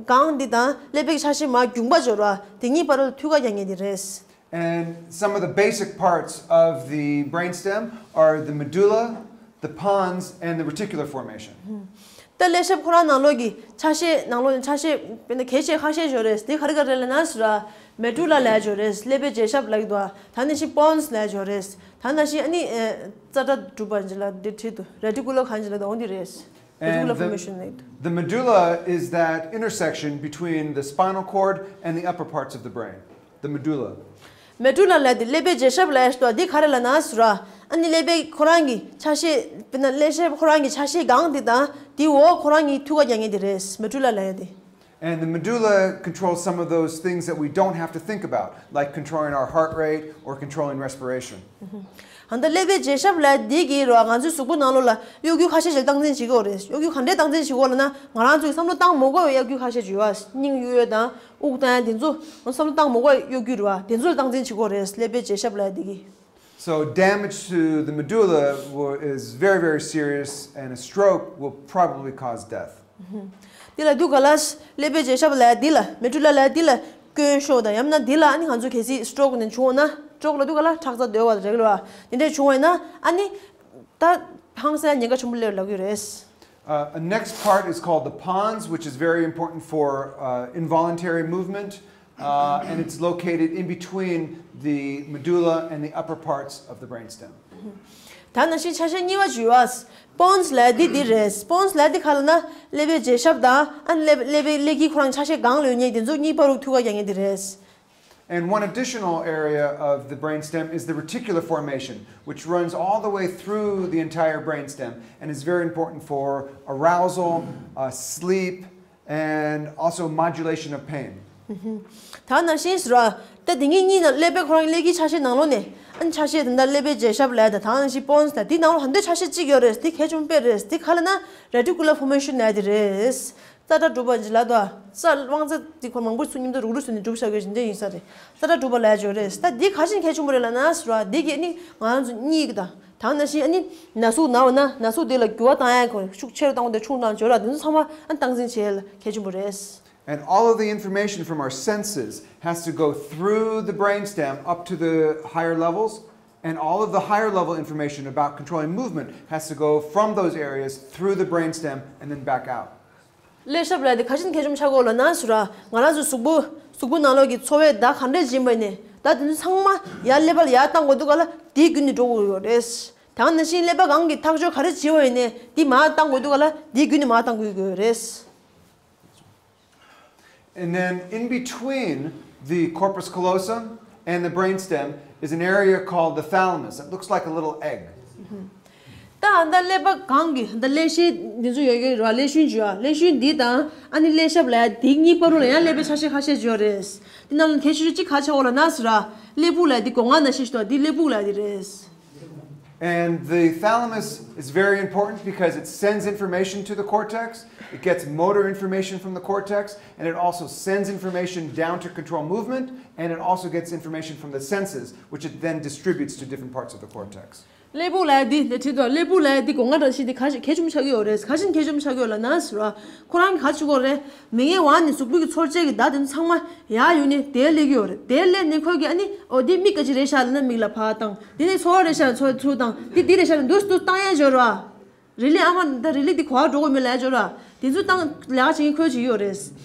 སྒང་འདི་དང་ཀླད་པའི་ཆ་ཤས་མར་རྒྱུག་པ་ཅིག་ཡོད་རེད་བ། དེ་གཉིས་བར་དུ་ཐུག་ག་རྒྱག་མཁན་དེ་རེད། And some of the basic parts of the brainstem are the medulla, the pons, and the reticular formation. ད་ཀླད་ཤབ་ཁོ་རང་ནང་ལོགས་ཀྱི་ཆ་ཤས་ནང་ལོགས་ནས་ཆ་ཤས་དཔེར་ན་གལ་ཆེ་ཁ་ཤས་ཅིག་ཡོད་རེད། དེ་ག་རེ་ག་རེ་ལབ་ན་ཟེར་བ། མེ་ཌུ་ལ་ལབ་ཡ་ཅིག་ཡོད་རེད། ཀླད་པའི་རྗེས་ཤབ་ལབ་ཀྱི་འདུག་ད་ནང་བཞིན་པོན་སི་ལབ་ཡ་ཅིག་ཡོད་རེད། ད་ནང་བཞིན་ཨ་ནི་ཨེ་རྩ་ཁྲ་གྲུབ་པ་ཅིག་ལ་འདི་བྲིས་འདུག་རེ་ཊི་ཀུ་ལར་གང་ཅིག་ལ་འདི་འོང་འདི་རེད། And རེ་ཊི་ཀུ་ལར་the, ཕོར་མེ་ཤན་ལབ་ཀྱི་འདུག the medulla is that intersection between the spinal cord and the upper parts of the brain. The medulla. མེ་ཌུ་ལ་ལབ་ཡ་དེ་ཀླད་པའི་རྗེས་ཤབ་ལབ་ཡ་ཞིག་འདུག་འདི་ག་རེ་ལབ་ན་ཟེར་བ། ཨ་ནི་ཀླད་པའི་ཁོ་རང་གི་ཆ་ཤས། དཔེར་ན་ཀླད་ཤབ་ཁོ་རང་གི་ཆ་ཤས་སྒང་འདི་དང་འདི་འོག་ཁོ་རང་གཉིས་ཐུག་ག་རྒྱག་མཁན་དེ་རེད། མེ་ཌུ་ལ་ལབ་ཡ་དེ། And the medulla controls some of those things that we don't have to think about, like controlling our heart rate or controlling respiration. ཨ་ནི་ཀླད་པའི་རྗེས་ཤབ་ལབ་ཡ་འདི་གིས་རོ་ང་ཚོའི་གཟུགས་པོ་ནང་ལོགས་ལ་གཡོ་སྒྱུ་ཁ་ཤས་ཤིག་སྟངས་འཛིན་བྱེད་ཀྱི་ཡོད་རེད། གཡོ་སྒྱུ་ག་འདྲའི་སྟངས་འཛིན་བྱེད་ཀྱི་ཡོད་ལབ་ན། ང་རང་ཚོས་བསམ་བློ་བཏང་མ་དགོས་པའི་གཡོ་སྒྱུ་ཁ་ཤས་ཅིག་ཡོད་པ། སྙིང་གཡོ་དང་དབུགས་གཏོང་ཡ་དེ་ཚོ་བསམ་བློ་བཏང་མ་དགོས་པའི་གཡོ་སྒྱུ་རེད་བ། དེ་ཚོ་ལ་སྟངས་འཛིན་བྱེད་ཀྱི་ཡོད་རེད། ཀླད་པའི་རྗེས་ཤབ་ལབ་ཡ་འདི་གིས། So damage to the medulla will, is very, very serious, and a stroke will probably cause death. འདི་ལ་འདུག་ག་ལ། ཀླད་པའི་རྗེས་ཤབ་ལབ་ཡ་འདི་ལ། མེ་ཌུ་ལ་ལབ་ཡ་འདི་ལ་སྐྱོན་ཤོར་དང་། ཡང་ན་འདི་ལ་ཨ་ནི་ང་ཚོ་གལ་སྲིད་སི་ཊོག་ནས་བྱུང་བ་ན། སི་ཊོག་ལབ་འདུག་ག་ལ། ཁྲག་རྩ་རྡོལ་བ་རེད་ལ། དེ་འདྲས་བྱུང་བ་ཡིན་ན་ཨ་ནི་ད་ཧང་སང་ཉེན་ཁ་ཆེན་པོ་སླེབས་ལབ་ཀྱི་རེད། Uh, a next part is called the pons, which is very important for uh, involuntary movement, uh, and it's located in between the medulla and the upper parts of the brainstem. ད་ནང་བཞིན་ཆ་ཤས་གཉིས་པ་ཅིག་ཡོད་པ། པོན་སི་ལབ་ཡ་འདི་འདི་རེད། པོན་སི་ལབ་ཡ་འདི་ག་རེ་ལབ་ན། ཀླད་པའི་རྗེས་ཤབ་དང་ཨ་ནི་ཀླད་པའི་ཀླད་པའི་ཀླད་ཀྱི་ཁོ་རང་ཆ་ཤས་སྒང་ལ་ཡོད་མཁན་དེ་ཚོ་གཉིས་བར་དུ་ཐུག་ག་རྒྱག་མཁན་འདི་རེད། And one additional area of the brainstem is the reticular formation, which runs all the way through the entire brainstem and is very important for arousal, uh, sleep, and also modulation of pain. ད་ནང་བཞིན་ཟེར་བ། ད་དེ་གཉིས་གཉིས་ནང་ཀླད་པའི་ཁོ་རང་ཀླད་ཀྱི་ཆ་ཤས་ནང་ལོགས་ནས་ཨ་ནི་ཆ་ཤས་དེ་འདྲ་ཀླད་པའི་རྗེས་ཤབ་ལབ་ཡ་དང་། ད་ནང་བཞིན་པོན་སི་དང་། དེ་ནང་ལོགས་ཧ་འདོད་ཆ་ཤས་གཅིག་ཡོད་རེད། དེ་གལ་ཆེན་པོ་དཔེ་རེད། དེ་ག་རེ་ལབ་ན་རེ་ཊི་ཀུ་ལར་ཕོར་མེ་ཤན་ལབ་ཡ་དེ་རེད། རྩ་ཁྲ་གྲུབ་པ་ཅིག་ལབ་འདུག་རྩ་དབང་རྩ་དེ་ཁོ་མང་པོ་ཚུར་མཉམ་དུ་རུག་རུག་བཟོས་ནས་གྲུབ་བཞག་ཡོད་ཅིག་འདྲ་ཡིན་ས་རེད། རྩ་ཁྲ་གྲུབ་པ་ལབ་ཡ་ཅིག་ཡོད་རེད། ད་འདི་ག་རེ་བྱས་ནས་གལ་ཆེན་པོ་རེད་ལབ་ན་ཟེར་བ། འདི་གིས་ཨ་ནི་ང་རང་ཚོ་གཉིད་དང་། ད་ནང་བཞིན་ཨ་ནི་ན་ཟུག་ན་བ་ན་ན་ཟུག་དེ་ལ་འགྱུར་བ་བཏང་ཡ། ཁོ་ཤུགས་ཆེ་རུ་བཏང་བ་དང་ཆུང་བཏང་ཅིག་ཡོད་རེད། དེ་ཚོ་ཚང་མ་ཨ་ནི་སྟངས་འཛིན་བྱེད་ཡ་ལ་གལ་ཆེན་པོ་རེད། And all of the information from our senses has to go through the brainstem up to the higher levels, and all of the higher level information about controlling movement has to go from those areas through the brainstem and then back out. ཀླད་ཤབ་ལབ་ཡ་དེ་ག་རེ་བྱས་ནས་གལ་ཆེན་པོ་ཆགས་ཀྱི་ཡོད་ལབ་ན་ཟེར་བ། ང་རང་ཚོའི་གཟུགས་པོ་གཟུགས་པོ་ནང་ལོགས་ཀྱི་ཚོར་བས་བརྡ་ག་འདྲས་སྦྱིན་པ་ཡིན་ནའི་བརྡ་དེ་ཚོ་ཚང་མ་ཡར་ཀླད་པ་ལ་ཡར་བཏང་དགོས་འདུག་ག་ལ། དེ་བརྒྱུད་ནས་འགྲོ་དགོས་ཡོད་རེད། ད་ནང་བཞིན་ཀླད་པ་སྒང་གི་ཐག་གཅོད་ག་རེ་བྱེད་པ་ཡིན་ནའི་དེ་མར་བཏང་དགོས་འདུག་ག་ལ། དེ་བརྒྱུད་ནས་མར་བཏང་དགོས་ཀྱི་ཡོད་རེད། And then in between the corpus callosum and the brainstem is an area called the thalamus. It looks like a little egg. ད་ཨ་ད་ཀླད་པ་སྒང་གི་ད་ཀླད་ཤེལ་འདི་ཚོ་ཡོད་ཀྱི་རེད་བ། ཀླད་ཤུན་བརྗོད་ཨ། ཀླད་ཤུན་འདི་དང་ཨ་ནི་ཀླད་ཤབ་ལབ་ཡ་འདི་གཉིས་བར་དུ་ལ་ཡང་ཀླད་པའི་ཆ་ཤས་ཁ་ཤས་ཡོད་རེད། འདི་ནང་ལ་གལ་ཆེ་ཤོས་གཅིག་ག་རེ་ཆགས་ཀྱི་ཡོད་ལབ་ན་ཟེར་བ། ཀླད་པུ་ལབ་ཡ་འདི་སྒོ་ང་ནང་བཞིན་ཞིག་འདུག་འདི་ཀླད་པུ་ལབ་ཡ་འདི་རེད། And the thalamus is very important because it sends information to the cortex, it gets motor information from the cortex, and it also sends information down to control movement, and it also gets information from the senses, which it then distributes to different parts of the cortex. ཀླད་པུ་ལབ་ཡ་འདི་ལ་ཁྲིད་དོ། ཀླད་པུ་ལབ་ཡ་འདི་སྒོ་ང་འདྲ་ཞིག་འདི་ག་ཞིག་གལ་ཆེན་པོ་ཆགས་ཀྱི་ཡོད་རེད། ག་ཞིག་གལ་ཆེན་པོ་ཆགས་ཀྱི་ཡོད་ལབ་ན་ཟེར་བ། ཁོ་རང་གིས་ག་བྱེད་ཀྱི་ཡོད་རེད། མིག་སྔའི་འོག་ནས་གཟུགས་པོ་གི་ཚོར་བྱེད་ཀྱི་བརྡ་དེ་ཚོ་ཚང་མ་ཡར་ཡོང་ནས་དེར་སླེབས་ཀྱི་ཡོད་རེད། དེར་སླེབས་ནས་ཁོས་ཀྱིས་ཨ་ནི་འོ་འདི་མིག་ག་ཅིག་རེད་ཤག་ལབ་ན་མིག་ལ་ཕར་བཏང་། འདི་ནས་ཚོར་བ་རེད་ཤག་ཚོར་ཚུར་བཏང་། འདི་འདི་རེད་ཤག་ལབ་འདུག་སེ་འདུག་སེ་བཏང་ཡ་ཡོད་རེད་བ། རི་ལི་ཨ་མ་ད་རི་ལི་འདི་ག་པར་འགྲོ་དགོས་མིན་ལབ་ཡ་ཡོད་རེད་བ། དེ་ཚོ་བཏང་ལས་ཀ་བྱེད་མཁན་ཁོས་བྱེད་ཀྱི་ཡོད་རེད།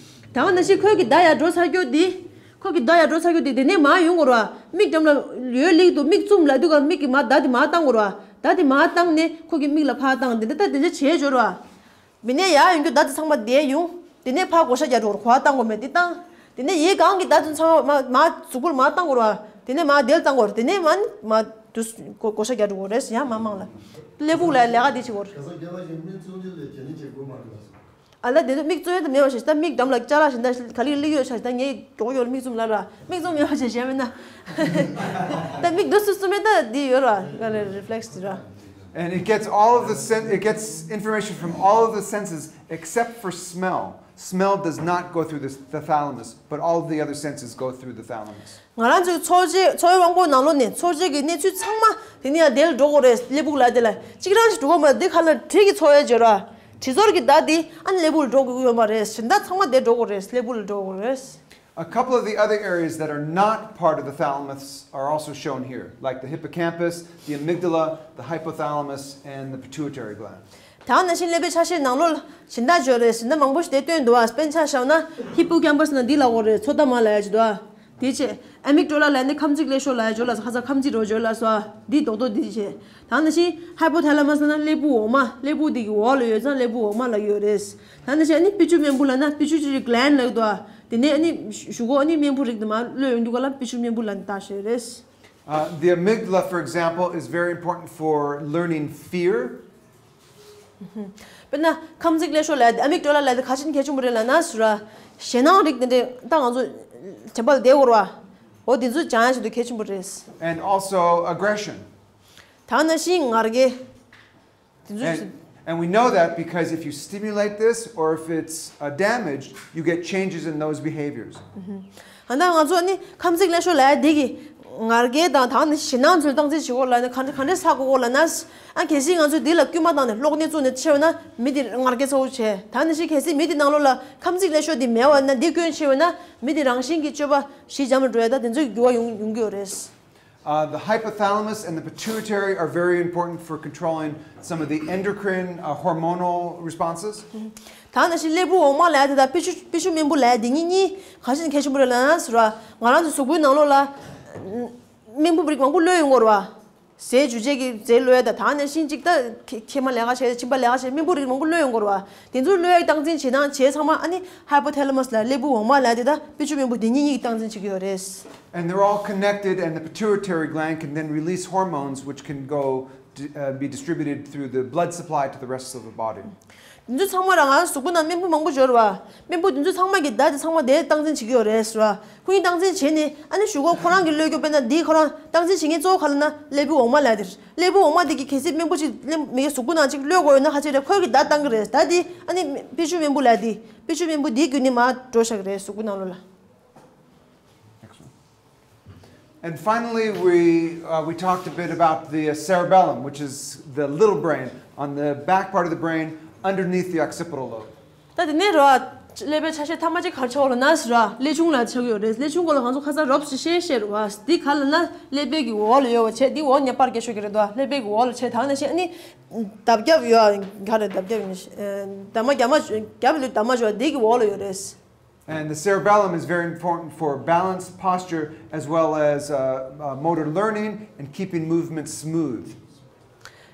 ད་ག་ནང་བཞིན་ཁོས་ཀྱིས་བརྡ་ཡར་འགྲོ་ཚར་རྒྱུ་འདི། ཁོས་ཀྱིས་བརྡ་ཡར་འགྲོ་ཚར་རྒྱུ་འདི་དེ་ནས་མར་ཡོང་དགོས་རེད་བ། མིག་འགྲམ་ལ་ཡོད་ལེགས་འདུག་མིག་བཙུམ་ལབ་དུས་སྒང་མིག་གིས་མར་བརྡ་དེ་མར་བཏང་དགོས་རེད་བ། བརྡ་དེ་མར་བཏང་ནས་ཁོས་ཀྱིས་མིག་ལ་ཕར་བཏང་། འདི་འདྲ་ད་དེ་འདྲ་བྱས་ཡོད་རེད་བ། མི་ནས་ཡར་ཡོང་རྒྱུ་བརྡ་དེ་ཚང་མ་དེར་ཡོང་། དེ་ནས་ཕར་བགོ་བཤའ་རྒྱག་འགྲོ་དགོས་རེད། ག་པར་བཏང་དགོས་མེད་དེ་བཏང་། དེ་ནས་ཡིན་སྒང་གི་བརྡ་དེ་ཚང་མ་མར་གཟུགས་པོར་མར་བཏང་དགོས་རེད་བ། དེ་ནས་མར་དེར་བཏང་དགོས་རེད། དེ་ནས་མར་མར་དུ་བགོ་བགོ་བཤའ་རྒྱག་འགྲོ་དགོས་རེད། ཡང་མར་མང་ལ་ཀླད་པུ་ལ་ལས་ཀ་དེ་བྱེད་དགོས་རེད། ག་ས་རྒྱལ་བ་ཞིག་མིག་བཙུམ་རྒྱུ་ལས་དེ་ནི་བྱེད་དགོས་མ་རེད་ལ། ཨ་ལ་དེ་ཚོ་མིག་བཙུམ་ཡ་དེ་མེད་པ་བྱས། ད་མིག་འགྲམ་ལ་ཅ་ལག་ཞིག་ད་ག་ལེར་སླེབས་ཡོད་ཆ་ཞིག་ད་ངས་མགྱོགས་མགྱོགས་ལ་མིག་བཙུམ་ལབ་ར། མིག་བཙུམ་ཡོད་ཆ་ཞིག་བྱས་མེད་ན། ད་མིག་འདུག་སེ་བཙུམ་ཡ་ད་འདི་ཡོད་ར། ག་ལེར་རི་ཕི་ལེག་སི་དེ་ར། And it gets all of the sen- it gets information from all of the senses except for smell. Smell does not go through this, the thalamus, but all of the other senses go through the thalamus. ང་རང་ཚོའི་ཚོར་བྱེད་ཚོར་བའི་དབང་པོ་ནང་ལོགས་ནས་ཚོར་བྱེད་ཀྱི་གནས་ཚུལ་ཚང་མ་དེ་ནས་ཡང་དེ་ལ་འགྲོ་དགོས་རེད། སླེ་སྦུག་ལ་དེ་ལ་གཅིག་རང་ཞིག་འགྲོ་དགོས་མ་རེད། དེ་ག་ལ་དྲི་གི་ཚོར་བའི་བརྗོད་ར་དྲི་ཚོར་གྱི་བརྡ་དེ་ཨ་ནི་སླེ་སྦུག་ལ་འགྲོ་དགོས་ཡོད་མ་རེད། གཞན་དག་ཚང་མ་དེ་འགྲོ་དགོས་རེད། སླེ་སྦུག་ལ་འགྲོ་དགོས་རེད། A couple of the other areas that are not part of the thalamus are also shown here, like the hippocampus, the amygdala, the hypothalamus, and the pituitary gland. ད་ནང་བཞིན་ཀླད་པའི་ཆ་ཤས་ནང་ལོགས་ལ་གཞན་དག་བརྗོད་རེད། གཞན་དག་མང་པོ་ཞིག་དེ་སྟོན་འདུག་ཨ། དཔེར་ན་ཆ་བཞག་ན་ཧི་པོ་ཀེམ་པ་སི་ན་འདི་ལབ་དགོས་རེད། མཚོ་རྟ་མ་ལབ་ཡ་ཅིག་འདུག་ཨ། དེ་བྱས། ཨ་མིག་ཏྲོ་ལ་ལབ་ནི་ཁམས་གཟིགས་ཀླད་ཤོག་ལབ་ཡ་ཅིག་ལ་ཁ་ས་ཁམས་གཟིགས་རོ་ཅོ་ལ་སོ། འདི་རྡོག་རྡོག་འདི་བྱས། ད་ནང་བཞིན་ཧའི་པོ་ཐ་ལ་མ་སི་ན་སླེ་སྦུག་འོག་མ། སླེ་སྦུག་འདི་གི་འོག་ལ་ཡོད་ཙང་སླེ་སྦུག་འོག་མ་ལབ་ཡོད་རེད། ད་ནང་བཞིན་ཨ་ནི་པི་ཅུ་རྨེན་བུ་ལབ་ན་པི་ཅུ་ཊི་རི་གི་ལན་ཌི་ལབ་འདུག་ཨ། དེ་ནས་ཨ་ནི་གཞུག་གུ་ཨ་ནི་རྨེན་བུ་རིགས་དུ་མ་གློད་ཡོང་དུས་ག་ལ་པི་ཅུ་རྨེན་བུ་ལབ་ནི་བཏགས་བཞག་ཡོད་རེད། Uh, the amygdala, for example, is very important for learning fear. དཔེར་ན་ཁམས་གཟིགས་ཀླད་ཤོག་ལབ་ཡ་དེ་ཨ་མིག་ཏྲོ་ལ་ལབ་ཡ་དེ་ག་ཅིན་གལ་ཆེན་པོ་རེད་ལབ་ན་ཟེར་བ། ཞེད་སྣང་རིགས་དེ་འདྲས་ད་ང་ཚོ་དྲན་པ་ལ་བསྡད་དགོས་རེད་བ། འོ་དེ་ཚོ་སྦྱང་ཡ་ཞིག་ཏུ་གལ་ཆེན་པོ་རེད། And also aggression. ད་ནང་བཞིན་ངར་སྐད། དེ་ཚོ་ཞིག And, and we know that because if you stimulate this or if it's uh, damaged, you get changes in those behaviors. ད་ལྟ་ང་ཚོ་ནི་ཁམས་གཟིགས་ཀླད་ཤོག་ལབ་ཡ་འདི་གི་ངར་སྐད་དང་ད་ནི་ཞེད་སྣང་ཚོའི་སྟངས་འཛིན་བྱེད་དགོས་ལབ་ན་ག་འདྲ་ག་འདྲ་ཟ་དགོས་གོ་ལབ་ན། ཨ་གལ་སྲིད་ང་ཚོས་འདི་ལ་སྐུལ་མ་བཏང་ནས་གློག་བརྙན་བཙུགས་ནས་ཕྱེ་བ་ན་མི་དེ་ངར་སྐད་ཚ་བོ་བྱས། ད་ནི་ཞིག་གལ་སྲིད་མི་དེ་ནང་ལོགས་ལ་ཁམས་གཟིགས་ཀླད་ཤོག་འདི་མེད་པ་ན་འདི་སྐྱོན་ཕྱེ་བ་ན་མི་དེ་རང་བཞིན་གྱི་སྤྱོད་པ་ཞི་འཇམ་ལ་འགྲོ་ཡ་ད་དེ་ཚོའི་འགྱུར་བ་ཡོང་ཡོང་གི་ཡོད་རེད། Uh, the hypothalamus and the pituitary are very important for controlling some of the endocrine uh, hormonal responses. ད་ནང་བཞིན་སླེ་སྦུག་འོག་མ་ལབ་ཡ་དེ་དང་པི་ཆུ་པི་ཆུ་རྨེན་བུ་ལབ་ཡ་དེ་གཉིས་གཉིས་ག་ཅིན་གལ་ཆེན་པོ་རེད་ལབ་ན་ཟེར་བ། ང་རང་ཚོ་གཟུགས་པོའི་ནང་ལོགས་ལ་རྨེན་བུ་རིགས་མང་པོ་གློད་ཡོང་གི་རེད་བ། ཟས་འཇུ་བྱེད་ཀྱི་རྫས་གློད་ཡ་དང་ད་ནང་བཞིན་གཅིག་ད་མཁལ་མ་ལས་ཀ་བྱས་མཆིན་པ་ལས་ཀ་བྱས་རྨེན་བུ་རིགས་མང་པོ་གློད་ཡོང་གི་རེད་བ། དེ་ཚོ་གློད་ཡ་སྟངས་འཛིན་བྱེད་སྟངས་བྱས་ཚང་མ་ཨ་ནི་ཧའི་པོ་ཐེ་ལ་མ་སི་ལ་སླེ་སྦུག་འོག་མ་ལབ་ཡ་དེ་དང་པི་ཆུ་རྨེན་བུ་དེ་གཉིས་གཉིས་ཀྱིས་སྟངས་འཛིན་བྱེད་ཀྱི་ཡོད་རེད། And they're all connected, and the pituitary gland can then release hormones which can go uh, be distributed through the blood supply to the rest of the body. འདི་ཚོ་ཚང་མ་རང་ང་གཟུགས་པོ་ནང་རྨེན་བུ་མང་པོ་འབྱོར་བ། རྨེན་བུ་འདི་ཚོ་ཚང་མ་གི་བརྡ་དེ་ཚང་མ་དེ་སྟངས་འཛིན་བྱེད་ཀྱི་ཡོད་རེད་ཟེར་བ། ཁོ་གཉིས་སྟངས་འཛིན་བྱས་ནས་ཨ་ནི་གཞུག་གུ་ཁོ་རང་གི་གློད་རྒྱུ་དཔེར་ན་འདི་ཁོ་རང་སྟངས་འཛིན་བྱེད་མཁན་གཙོ་བོ་ག་ལ་ན་སླེ་སྦུག་འོག་མ་ལབ་དེ་རེད། སླེ་སྦུག་འོག་མ་དེ་གི་གལ་སྲིད་རྨེན་བུ་ཅིག་སླེ་མི་གི་གཟུགས་པོ་ནང་ཅིག་གློད་དགོས་ཡོད་ན་ཁ་ཆེ་རེད་ཁོས་གི་བརྡ་བཏང་གི་རེད། ད་དེ་ཨ་ནི་པི་ཆུ་རྨེན་བུ་ལབ་དེ་པི་ཆུ་རྨེན་བུ་དེའི་བརྒྱུད་ནས་མར་འགྲོ་བཞག་གི་རེད་གཟུགས་པོ་ནང་ལོགས་ལ། Excellent. And finally, we, uh, we talked a bit about the cerebellum, which is the little brain on the back part of the brain underneath the occipital lobe. ད་དེ་ནས་རོ། ཀླད་པའི་ཆ་ཤས་ཐ་མ་གཅིག་ག་རེ་ཆགས་ཡོད་ལབ་ན་ཟེར་ར། ཀླད་ཆུང་ལབ་ཆགས་ཡོད་རེད། ཀླད་ཆུང་སྐོར་ལ་ང་ཚོ་ཁ་སང་རོབ་ཙམ་བཤད་བཤད་རེད་བ། འདི་ག་ལབ་ན་ཀླད་པའི་གི་འོག་ལ་ཡོད་པ་བྱས་འདི་འོག་ནས་པར་རྒྱག་ཤོག་གི་རེད་དོ། ཀླད་པའི་གི་འོག་ལ་བྱས་ད་ནང་བཞིན་ཨ་ནི། འདབ་རྒྱབ་ཡོད་ག་རེ་འདབ་རྒྱབ་ཡིན་ཤ། འདབ་མ་རྒྱབ་མ་རྒྱབ་ལ་འདབ་མ་ཞོག་འདི་གི་འོག་ལ་ཡོད་རེད། And the cerebellum is very important for balanced posture as well as uh, uh, motor learning and keeping movement smooth.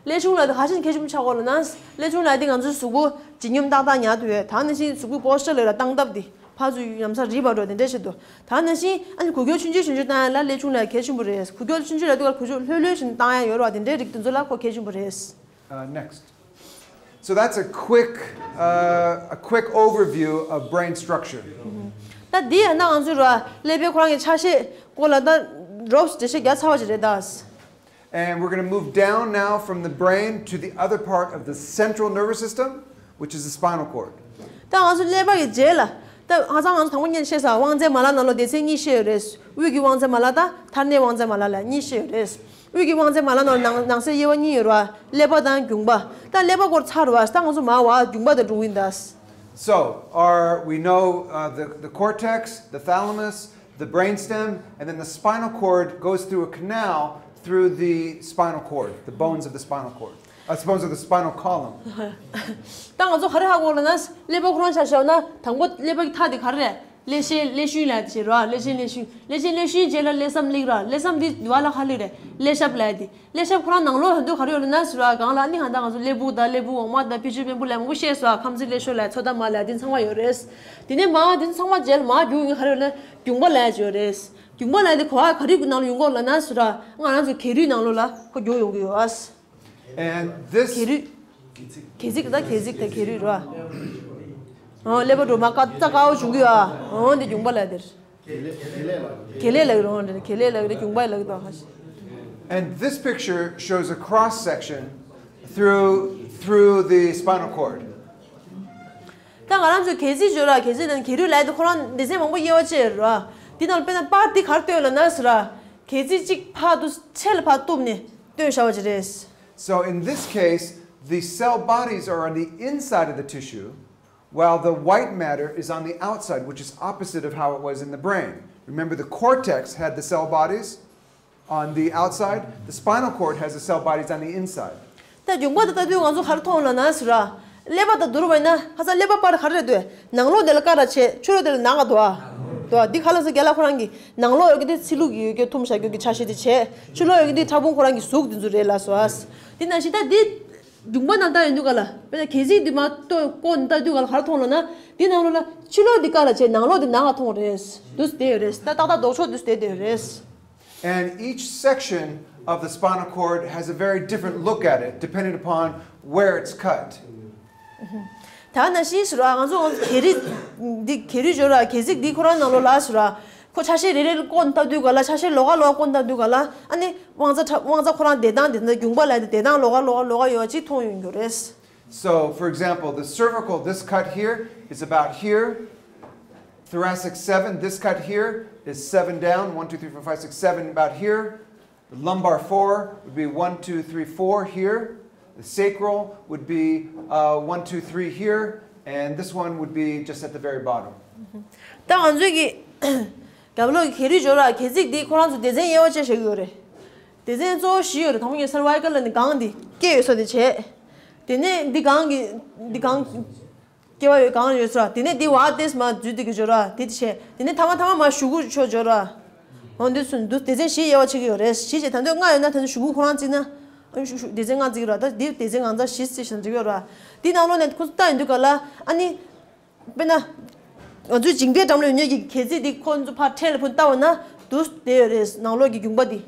ཀླད་ཆུང་ལབ་དེ་ག་ཅིན་གལ་ཆེན་པོ་ཆགས་ཀྱི་ཡོད་ལབ་ན། ཀླད་ཆུང་ལབ་དེ་ང་ཚོའི་གཟུགས་པོ་ལྗིད་སྙོམས་ཏག་ཏག་ཉར་ཐུབ་ཡོད། ད་ནང་བཞིན་གཟུགས་པོའི་པོ་སི་ཅར་ལབ་ཡོད་ར་སྟངས་སྟབས་དེ་ཕར་ཚུར་ལམ་སང་རིལ་བ་འགྲོ་དེ་འདྲས་བྱེད་དུས། ད་ནང་བཞིན་ཨ་ནི་འགུལ་སྐྱོད་ཆུང་ཆུང་ཆུང་ཆུང་བཏང་ཡ་ལ་ཀླད་ཆུང་ལབ་གལ་ཆེན་པོ་རེད། འགུལ་སྐྱོད་ཆུང་ཆུང་ལབ་དུས་ཀ་འགུལ་སྐྱོད་ལྷོད་ལྷོད་བྱས་ནས་བཏང་ཡ་ཡོད་རེད་བ། དེ་འདྲའི་རིགས་དེ་ཚོ་ལ་ཁོ་གལ་ཆེན་པོ་རེད། Uh, next. So that's a quick, uh, a quick overview of brain structure. ད་འདི་ཡང་ན་ང་ཚོའི་ར་ཀླད་པའི་ཁོ་རང་གི་ཆ་ཤས་སྐོར་ལ་ད་རོབ་ཙམ་འགྲེལ་བཤད་རྒྱག་ཚར་བ་ཞིག་རེད་ད། And we're going to move down now from the brain to the other part of the central nervous system, which is the spinal cord. ད་ང་ཚོ་ཀླད་པ་གི་རྗེས་ལ་ད་ཧ་ཅང་ང་ཚོ་དང་པོ་ཉིད་བཤད་ས་དབང་རྩའི་མ་ལག་ནང་ལོགས་སྡེ་ཚན་གཉིས་བཤད་ཡོད་རེད། དབུས་ཀྱི་དབང་རྩའི་མ་ལག་དང་མཐར་གནས་དབང་རྩའི་མ་ལག་ལ་གཉིས་བཤད་ཡོད་རེད། དབུས་ཀྱི་དབང་རྩའི་མ་ལག་ནང་ནང་ནང་གསེས་དབྱེ་བ་གཉིས་ཡོད་རེད་བ། ཀླད་པ་དང་རྒྱུངས་པ། ད་ཀླད་པ་སྐོར་ཚར་བ་ད་ང་ཚོ་མར་བ་རྒྱུངས་པ་དང་འགྲོ་གི་ཡིན་ད། So, our, we know uh, the, the cortex, the thalamus, the brainstem, and then the spinal cord goes through a canal through the spinal cord, the bones of the spinal cord, uh, the bones of the spinal column. ད་ང་ཚོ་ག་རེ་ཧ་གོ་ལབ་ན་ཀླད་པ་ཁོ་རང་ཆ་བཞག་ན་དང་པོ་ཀླད་པ་གི་མཐའ་དེ་ག་རེ་རེད། ཀླད་ཤེལ་ཀླད་ཤུན་ལབ་དེ་བྱེད་རོགས། ཀླད་ཤེལ་ཀླད་ཤུན། ཀླད་ཤེལ་ཀླད་ཤུན་རྗེས་ལ་ཀླད་ཚམ་སླེབས་རོགས། ཀླད་ཚམ་དེ་བ་ལ་ཧ་ལས་རེད། ཀླད་ཞབས་ལབ་དེ། ཀླད་ཞབས་ཁོ་རང་ནང་ལོགས་ཧ་འདུག་ག་རེ་ཡོད་ལབ་ན་ཟེར་རོགས། གང་ལ་ཨ་ནི་ཧ་ད་ང་ཚོ་ཀླད་སྦུག་དང་ཀླད་སྦུག་འོག་མ་དང་པི་ཆུ་རྨེན་བུ་ལབ་མང་པོ་བཤད་སོང་། ཁམས་གཟིགས་ཀླད་ཤོག་ལབ་མཚོ་རྟ་མ་ལབ་དེ་ཚང་མ་ཡོད་རེད། དེ་ནས་མ་དེ་ཚང་མ་རྗེས་ལ་མ་རྒྱུག་ཡོང་ག་རེ་ཡོད་ལབ་ན་རྒྱུངས་པ་ལབ་ཡོད་རེད། རྒྱུངས་པ་ལབ་དེ་ག་བ་ག་རེ་ནང་ལ་ཡོང་གི་ཡོད་ལབ་ན་ཟེར་རོགས། ང་རང་ཚོ་གས་རུས་ནང་ལོགས་ལ་ཁོ་རྒྱུག་ཡོང་གི་ཡོད། And this གས་རུས། གས་ཚིག་ད་གས་ཚིག་དང་གས་རུས་རོ། ཨོ་ཀླད་པ་འགྲོ་མ་ཀ་ཙ་ཀའོ་བྱུང་གི་ཡོད། ཨོ་འདི་རྒྱུངས་པ་ལབ་དེར། གས་ལེ་ལབ་རོ་འདི་གས་ལེ་ལབ་རེད་རྒྱུངས་པ་ལབ་གི་དང་ཧ་ཤི། And this picture shows a cross section through through the spinal cord. ད་ང་རང་ཚོས་སྒལ་ཚིགས་བརྗོད་ར་སྒལ་ཚིགས་དང་སྒལ་རུས་ལབ་ཡ་དེ་ཁོ་རང་སྡེ་ཚན་མང་པོ་དབྱེ་བ་ཕྱེ་ཡོད་ར། དེ་ནང་ལ་དཔེར་ན་པར་འདི་ག་རེ་སྟོན་ཡོད་ལབ་ན་ཟེར་ར། སྒལ་ཚིགས་གཅིག་ཕར་འདུག་ཕྱེད་ལ་ཕར་གཏུབ་ནས་སྟོན་བཞག་པ་ཅིག་རེད། So in this case, the cell bodies are on the inside of the tissue, while the white matter is on the outside, which is opposite of how it was in the brain. Remember, the cortex had the cell bodies on the outside, the spinal cord has the cell bodies on the inside. ད་མཇུག་མ་དེ་ལྟ་དུས་ང་ཚོ་ག་རེ་མཐོང་ལབ་ན་ཟེར་ར། ཀླད་པ་དང་བསྡུར་བ་ཡིན་ན་ཧ་ཅང་ཀླད་པ་པར་ག་རེ་རེད་འདུག་ནང་ལོགས་དེ་ལ་ཀ་ར་བྱས་ཕྱི་ལོགས་དེ་ལ་ནག་ག་འདུག་ཨ། འདུག་ཨ། འདི་ག་ལ་སོ་རྒན་ལགས་ཁོ་རང་གིས་ནང་ལོགས་ཡོད་ཀྱི་དེ་ཚི་ལུ་གི་ཡོད་ཀྱི་འཐུམ་བཞག་རྒྱུ་གི་ཆ་ཤས་དེ་བྱས་ཕྱི་ལོགས་ཡོད་ཀྱི་དེ་ཕྲ་ཕུང་ཁོ་རང་གི་གཟུགས་དེ་ཚོ་རེད་ལབ་སོང་ཨ། དེ་ནང་བཞིན་ད་འདི་མཇུག་མ་ནང་ལྟ་ཡོང་དུས་ག་ལ་དཔེར་ན་སྒལ་ཚིགས་འདི་མ་གཏོགས་ཀོ་ནི་ལྟ་དུས་ག་ལ་ག་རེ་མཐོང་ལབ་ན་འདི་ནང་ལོགས་ལ་ཕྱི་ལོགས་འདི་ཀ་ར་བྱས་ནང་ལོགས་འདི་ནག་ག་མཐོང་རེད། འདུག་སེ་བསྡད་ཡོད་རེད། ད་ཏག་ཏག་ལྡོག་ཕྱོགས་འདུག་སེ་བསྡད་བསྡད་ཡོད་རེད། And each section of the spinal cord has a very different look at it, depending upon where it's cut. ད་ནང་བཞིན་ཟེར་བ་ང་ཚོ་སྒལ་རིགས་འདི་སྒལ་རིགས་བརྗོད་ར་སྒལ་ཚིགས་འདི་ཁོ་རང་ནང་ལོགས་ལ་ཟེར་བ་ཁོ་ཆ་ཤས་རེ་རེ་ལ་བཀོད་ལྟ་དུས་ག་ལ་ཆ་ཤས་ལོགས་ཀ་ལོགས་ཀ་བཀོད་ལྟ་དུས་ག་ལ་ཨ་ནི་དབང་རྩ་ཁྲ་དབང་རྩ་ཁོ་རང་བསྡད་སྟངས་དེ་འདྲ་རྒྱུངས་པ་ལ་ཡ་དེ་བསྡད་སྟངས་ལོགས་ཀ་ལོགས་ཀ་ལོགས་ཀ་ཡོད་པ་ཅིག་མཐོང་ཡོང་རྒྱུ་རེད། So, for example, the cervical, this cut here is about here. Thoracic seven, this cut here is seven down, one, two, three, four, five, six, seven, about here. The lumbar four would be one, two, three, four here. The sacral would be uh, one, two, three here. And this one would be just at the very bottom. ད་ང་ཚོས་ཀྱི་རྒྱབ་ལོགས་ཀྱི་སྒལ་རིགས་སྦྱོར་བ་སྒལ་ཚིགས་འདི་ཁོ་རང་ཚོ་སྡེ་ཚན་དབྱེ་བ་ཕྱེ་བཞག་གི་ཡོད་རེད། སྡེ་ཚན་གཙོ་བོ་བཞི་ཡོད་རེད། དང་པོ་ངས་སར་ཝའི་ཀལ་ལ་ནི་སྒང་འདི་སྐེ་ཡོད་ས་དེ་བྱས། དེ་ནས་འདི་སྒང་གི་འདི་སྒང་སྐེ་བ་ཡོད་སྒང་ཡོད་ས་དེ་ནས་འདི་བ་ཏེས་མ་འཛུལ་འདི་གི་སྦྱོར་བ་དེ་དེ་བྱས། དེ་ནས་ཐ་མ་ཐ་མ་མ་གཞུག་གུ་ཕྱོགས་སྦྱོར་བ། འོ་འདི་ཚོ་འདུག་སྡེ་ཚན་བཞི་དབྱེ་བ་ཕྱེ་གི་ཡོད་རེད། བཞི་བྱས་ད་དུང་ལྔ་ཡོད་ན་ད་དུང་གཞུག་གུ་ཁོ་རང་བརྩིས་ན། ཨ་ནི་གཞུག་གཞུག་སྡེ་ཚན་ལྔ་བརྩི་གི་རེད། ད་འདི་སྡེ་ཚན་ང་ཚོ་བཞི་བརྩིས་བཞག་འགྲིག་ཡོད་རེད། འདི་ནང་ལོགས་ནས་ཁོ་ཚོ་ལྟ་ཡོང་དུས་ག་ལ་ཨ་ནི། དཔེར་ན། ང་ཚོའི་མཇིང་པའི་འགྲམ་ལ་ཡོད་མཁན་གྱི་སྒལ་ཚིགས་འདི་ཁོ་ཚོ་ཕར་འཕྲེད་ལ་ཕུ་ལྟ་བ་ན་འདུག་སེ་བསྡད་ཡོད་རེད། ནང་ལོགས་ཀྱི་རྒྱུངས་པ་འདི།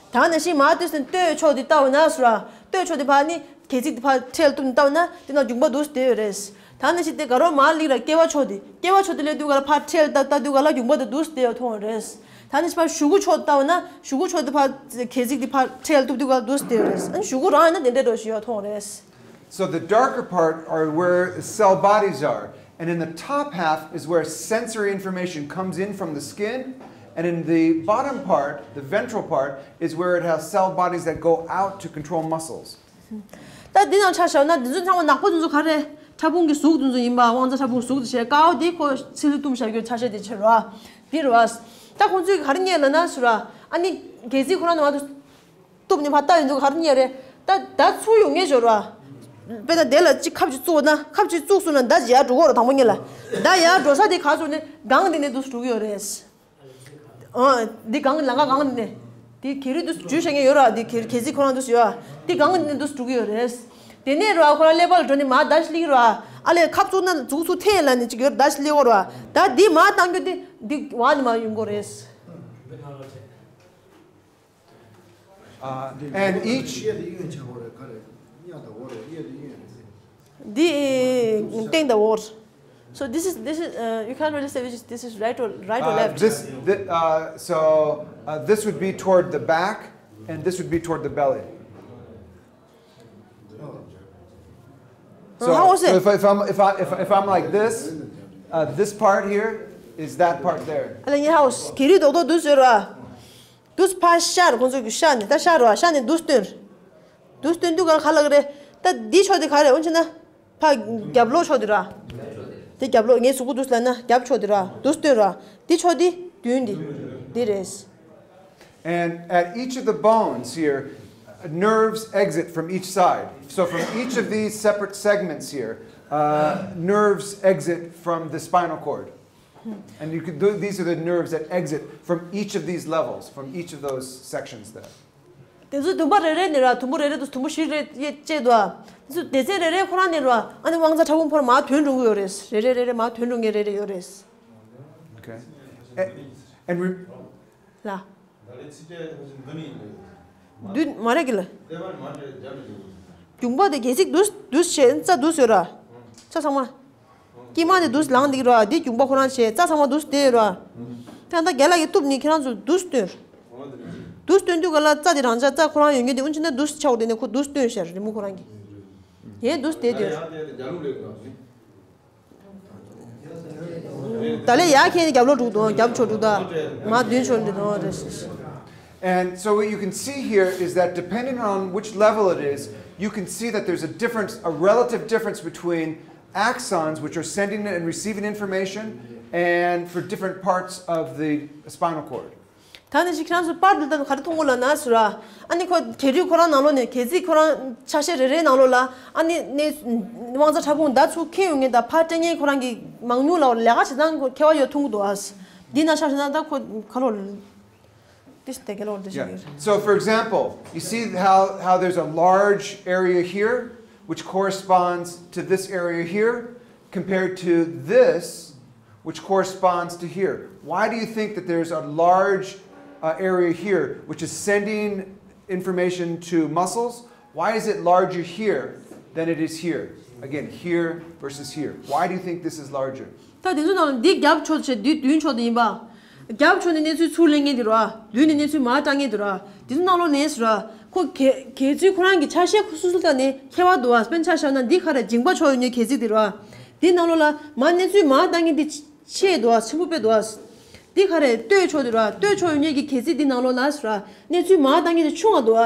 ད་ནང་བཞིན་མར་ལྟོས་ཟིན་ལྟོས་ཕྱོགས་འདི་ལྟ་བ་ན་ཟེར་ར། ལྟོས་ཕྱོགས་འདི་ཕར་ནི་སྒལ་ཚིགས་འདི་ཕར་འཕྲེད་ལ་གཏུབ་ནས་ལྟ་བ་ན་འདི་ནང་རྒྱུངས་པ་འདུག་སེ་བསྡད་ཡོད་རེད། ད་ནང་བཞིན་དེ་དགའ་རོགས་མར་སླེབས་ར་སྐེད་པ་ཕྱོགས་འདི་སྐེད་པ་ཕྱོགས་འདི་སླེབས་དུས་ག་ལ་ཕར་འཕྲེད་ལ་ལྟ་ལྟ་དུས་ག་ལ་རྒྱུངས་པ་འདི་འདུག་སེ་བསྡད་ཡོད་མཐོང་བ་རེད། ད་ནང་བཞིན་ཕར་གཞུག་གུ་ཕྱོགས་ལྟ་བ་ན་གཞུག་གུ་ཕྱོགས་འདི་ཕར་སྒལ་ཚིགས་འདི་ཕར་འཕྲེད་ལ་གཏུབ་དུས་ག་ལ་འདུག་སེ་བསྡད་ཡོད་རེད། ཨ་ནི་གཞུག་གུ་རང་ཡིན་ན་དེ་འདྲ་འགྲོ་བཞིན་ཡོད་མཐོང་བ་རེད། So the darker part are where the cell bodies are, and in the top half is where sensory information comes in from the skin, and in the bottom part, the ventral part, is where it has cell bodies that go out to control muscles. ད་འདི་ནང་ཆ་བཞག་ན་འདི་ཚོ་ཚང་མ་ནག་པོ་འདི་ཚོ་ག་རེ་ཕྲ་ཕུང་གི་གཟུགས་འདི་ཚོ་ཡིན་པ་དབང་རྩ་ཕྲ་ཕུང་གཟུགས་དེ་བྱས་དཀར་པོ་འདི་ཁོ་ཚི་ལུ་གཏུམ་བཞག་རྒྱུ་ཆ་ཤས་དེ་བྱེད་རོ། འདི་རོ། ད་ཁོང་ཚོས་ག་རེ་རྙེད་ལབ་ན་ཟེར་ར། ཨ་ནི་སྒལ་ཚིགས་ཁོ་རང་ནང་མ་གཏུབ་ནས་ཕར་ལྟ་ཡོང་དུས་ག་རེ་རྙེད་རེད། ད་ད་ཚུར་ཡོང་ངེས་ཤོར་བ། དཔེར་ན་དེ་ལ་གཅིག་ཁབ་ཅིག་བཙུགས་ན་ཁབ་ཅིག་བཙུགས་སོང་ན་ད་ཇི་ཡར་འགྲོ་གི་ཡོད་རེད། དང་པོ་ཉིད་ལ། ད་ཡར་འགྲོ་ས་དེ་ག་ཚོད་ནས་སྒང་དེ་ནས་འདུག་སེ་འགྲོ་གི་ཡོད་རེད། ཨ། འདི་སྒང་ལང་ཀ་སྒང་དེ་ནས། དེ་ག་རེ་འདུག་སེ་འཇུས་བྱེད་མཁན་ཡོད་ར། དེ་ག་རེ་སྒལ་ཚིགས་ཁོ་རང་འདུག་སེ་ཡོད་ཨ། དེ་སྒང་དེ་ནས་འདུག་སེ་འགྲོ་གི་ཡོད་རེད། དེ་ནས་ར་ཁོ་རང་ཀླད་པ་ལ་འགྲོ་ནས་མར་ད་ཞིག་སླེབས་ཀྱི་ར། ཨ་ལས་ཁབ་བཙུགས་ན་མཛུག་ཚུགས་འཐེན་ལ་ནས་ཅིག་ཡོད་ར། ད་ཞིག་སླེབས་ཀྱི་ར། ད་འདི་མར་བཏང་རྒྱུ་དེ་འདི་བ་ནས་མར་ཡོང་གི་རེད། Uh, and each འདི་སྟེང་དང་འོག So this is, this is, uh, you can't really say which is, this is right or, right or uh, left. This, thi- uh, so uh, this would be toward the back, and this would be toward the belly. So, how was so it? If, I- if I'm if I if, if I'm like this, uh, this part here is that part there. ཨ་ལས་ངས་ཧའོ་སི་གི་རི་རྡོག་རྡོག་འདུག་ཟེར་ར། འདུག་ཕར་ཤར་ཁོང་ཚོ་གི་ཤར་ནས་ད་ཤར་ར་ཤར་ནས་འདུག་སྟོན། འདུག་སྟོན་དུས་ག་ག་ལ་གི་རེད། ད་འདི་ཕྱོགས་དེ་ག་རེད། འོན་ཆེ་ན་ཕར་རྒྱབ་ལོགས་ཕྱོགས་དེ་ར། དེ་རྒྱབ་ལོགས་ངའི་གཟུགས་པོ་འདུག་ལབ་ན་རྒྱབ་ཕྱོགས་དེ་ར་འདུག་སྟོན་ར། འདི་ཕྱོགས་དེ་མདུན་དེ་འདི་རེད། And at each of the bones here, nerves exit from each side. So from each of these separate segments here, uh, nerves exit from the spinal cord. And you could, th- these are the nerves that exit from each of these levels, from each of those sections there. དེ་ཚོ་དུམ་པ་རེ་རེ་ནས་ར། དུམ་བུ་རེ་རེ་དུ་དུམ་བུ་བཞི་རེ་ཡེ་བཅད་འདུག་ཨ། དེ་ཚོ་སྡེ་ཚན་རེ་རེ་ཁོ་རང་ནས་ར། ཨ་ནི་དབང་རྩ་ཕྲ་ཕུང་ཕར་མར་ཐོན་འགྲོ་གི་ཡོད་རེད། རེ་རེ་རེ་རེ་མར་ཐོན་འགྲོ་མཁན་རེ་རེ་ཡོད་རེད། Okay. A- And re- ལ། མདུན་མ་རེད་གི་ལ། རྒྱུངས་པ་དེ་གལ་སྲིད་འདུག་འདུག་བྱས་རྩ་འདུག་ཟེར་ར། རྩ་ཚང་མ། དཀྱིལ་མ་དེ་འདུག་ལངས་འདུག་ར། འདི་རྒྱུངས་པ་ཁོ་རང་བྱས་རྩ་ཚང་མ་འདུག་བསྡད་ཡོད་ར། ད་ལྟ་རྒན་ལགས་ཀྱིས་གཏུབ་ནི་ཁྱེད་རང་ཚོ་འདུག་སྟོན། འདུག་སྟོན་དུས་ག་ལ་རྩ་དེ་རང་འཇགས་རྩ་ཁོ་རང་ཡོད་མཁན་དེ་འུན་ཆེ་ན་འདུག་ཆགས་འོ་དེ་ནས་ཁོ་འདུག་སྟོན་ཤར་རི་མོ་ཁོ་རང་གིས། ཡས་འདུག་བསྡད་དེ། ད་ལས་ཡར་ཁྱེར་ནས་རྒྱབ་ལོགས་འགྲོ་འདུག་རྒྱབ་ཕྱོགས་འགྲོ་ད། མར་མདུན་ཕྱོགས་འགྲོ་འདུག་རེད། And so what you can see here is that depending on which level it is, you can see that there's a difference, a relative difference between axons, which are sending and receiving information, and for different parts of the spinal cord. ད་ནི་ཅིག་ཁྱེད་རང་ཚོ་པར་འདི་ལྟ་ནི་ག་རེ་མཐོང་གོ་ལ་ན་ཟུར་ར། ཨ་ནི་ཁོ་གྱེས་རིགས་ཁོ་རང་ནང་ལོགས་ནས་གྱེས་རྩིས་ཁོ་རང་ཆ་ཤས་རེ་རེའི་ནང་ལོགས་ལ་ཨ་ནི་ནས་དབང་རྩ་ཕྲ་ཕུང་ཟླ་ཚུགས་ཁེལ་ཡོང་ངེས་དང་ཕར་སྤྲད་མཁན་ཁོ་རང་གི་མང་ཉུང་ལ་ལས་ཀ་བྱེད་སྟངས་ཁོ་ཁྱད་པར་ཡོད་མཐོང་གི་འདུག་ཨ། འདི་ན་ཆ་ཤས་ན་ད་ཁོ་ག་ལོ་ཏིས་དེ་ག་ལོ་འདི་ཞིག Yeah. ཡོད། So, for example, you see how, how there's a large area here, which corresponds to this area here, compared to this, which corresponds to here. Why do you think that there's a large uh, area here, which is sending information to muscles? Why is it larger here than it is here? Again, here versus here. Why do you think this is larger? ད་དེ་ཚོ་ནང་ལ་འདི་རྒྱབ་ཕྱོགས་བྱས་འདི་མདུན་ཕྱོགས་དེ་ཡིན་པ། རྒྱབ་ཕྱོགས་ནས་གནས་ཚུལ་ཚུར་ལེན་མཁན་དེ་རེད་བ། མདུན་ནས་གནས་ཚུལ་མར་བཏང་མཁན་དེ་རེད་བ། དེ་ཚོ་ནང་ལོགས་ནས་རེད་བ། ཁོ་གྱེས་གྱེས་ཚུལ་ཁོ་རང་གི་ཆ་ཤས་ཁོ་སོ་སོ་ལ་ནས་ཁྱད་པར་འདུག་བ། དཔེར་ན་ཆ་བཞག་ན་འདི་ག་རེ་མཇིང་པ་ཕྱོགས་ཡོད་མཁན་གྱེས་རྩིས་དེ་རེད་བ། འདི་ནང་ལོགས་ལ་མར་གནས་ཚུལ་མར་བཏང་མཁན་འདི་ཆེ་འདུག་བ། ཆེན་པོ་དཔེ་འདུག་བ། འདི་ག་རེ་སྟོད་ཕྱོགས་དེ་རེད་བ། སྟོད་ཕྱོགས་ཡོད་མཁན་གྱི་གྱེས་རྩིས་འདི་ནང་ལོགས་ལ་རེད་བ། གནས་ཚུལ་མར་བཏང་མཁན་དེ་ཆུང་བ་འདུག་བ།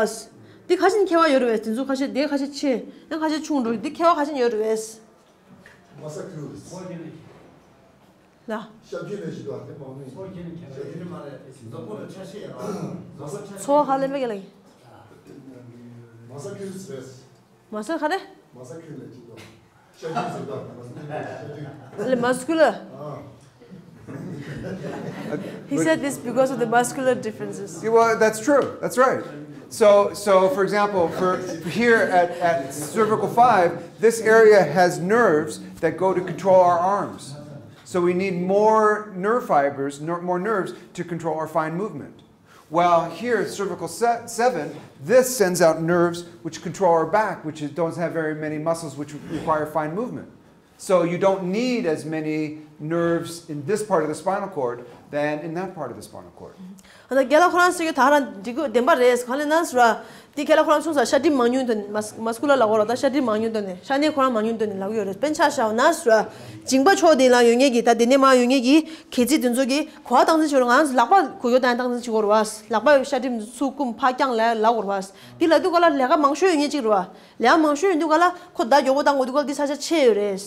འདི་ཁ་ཤས་ཁྱད་པར་ཡོད་རེད་བས། དེ་ཚོ་ཁ་ཤས་དེ་ཁ་ཤས་ཆེ། ཡང་ཁ་ཤས་ཆུང་འགྲོ། འདི་ཁྱད་པར་ཁ་ཤས་ཡོད་རེད་བས། མ་ས་ཁུལ། ལ། ཤ་རྒྱུས་ལས་ཞིག་ཏུ་ཨ་ཏེ་མང་མི། ཤ་རྒྱུས་མ་རེད། ཟོག་པོ་ལ་ཆ་ཤས་ཡང་། ཟོག་པོ་ཆ་ཤས། ཚོ་ཧ་ལས་མེད་ཀྱི་ལ། མ་ས་ཁུལ་རེད། མ་ས་ག་རེ། མ་ས་ཁུལ་ལས་ཞིག་ཏུ། ཤ་རྒྱུས་ཟེར་ཏུ་མ་ས་ཁུལ་ལས་ཤ་རྒྱུས། ལ་མ་ས་ཁུལ་ལ། ཨ། He said this because of the muscular differences. Yeah, well, that's true. That's right. So, so for example, for here at, at cervical five, this area has nerves that go to control our arms. So we need more nerve fibers, ner- more nerves to control our fine movement. While here at cervical se- seven, this sends out nerves which control our back, which is, don't have very many muscles which require fine movement. So you don't need as many nerves in this part of the spinal cord than in that part of the spinal cord. ཨ་ད་རྒན་ལགས་ཁོ་རང་ཟེར་གྱི་ད་རང་འགྲིག་གི་བདེན་པ་རེད། གང་ལས་ན་ཟེར་བ། དེ་རྒན་ལགས་ཁོ་རང་གསུངས་ས་ཤ་གྲིབ་མང་ཉུང་དོན་མ་སི་མ་སི་ཀུ་ལར་ལབ་དགོས་ར། ད་ཤ་གྲིབ་མང་ཉུང་དོན་ནས་ཤ་གནད་ཁོ་རང་མང་ཉུང་དོན་ནས་ལབ་ཀྱི་ཡོད་རེད། དཔེར་ན་ཆ་བཞག་ན་ཟེར་བ། མཇིང་པ་ཕྱོགས་དེ་ལ་ཡོད་མཁན་གྱི་ད་དེ་ནས་མར་ཡོད་མཁན་གྱི་གྱེས་རྩིས་དེ་ཚོ་གི་གོ་བ་སྟངས་འཛིན་བྱེད་རོགས། ང་ཚོ་ལག་པ་གུ་ཡོ་བཏང་སྟངས་འཛིན་བྱེད་དགོས་རེད་བ། ལག་པ་ཤ་གྲིབ་ཚུར་བསྐུམ་ཕར་བརྐྱངས་ལ་ལབ་དགོས་རེད་བ། དེ་ལབ་དུས་ག་ལ་ལས་ཀ་མང་ཤོས་ཡོད་མཁན་གཅིག་རེད་བ། ལས་མང་ཤོས་ཡིན་དུས་ག་ལ་ཁོ་ད་མགྱོགས་པོ་བཏང་དགོས་དུས་ག་ལ་འདི་ས་ཆ་ཆེ་ཡོད་རེད།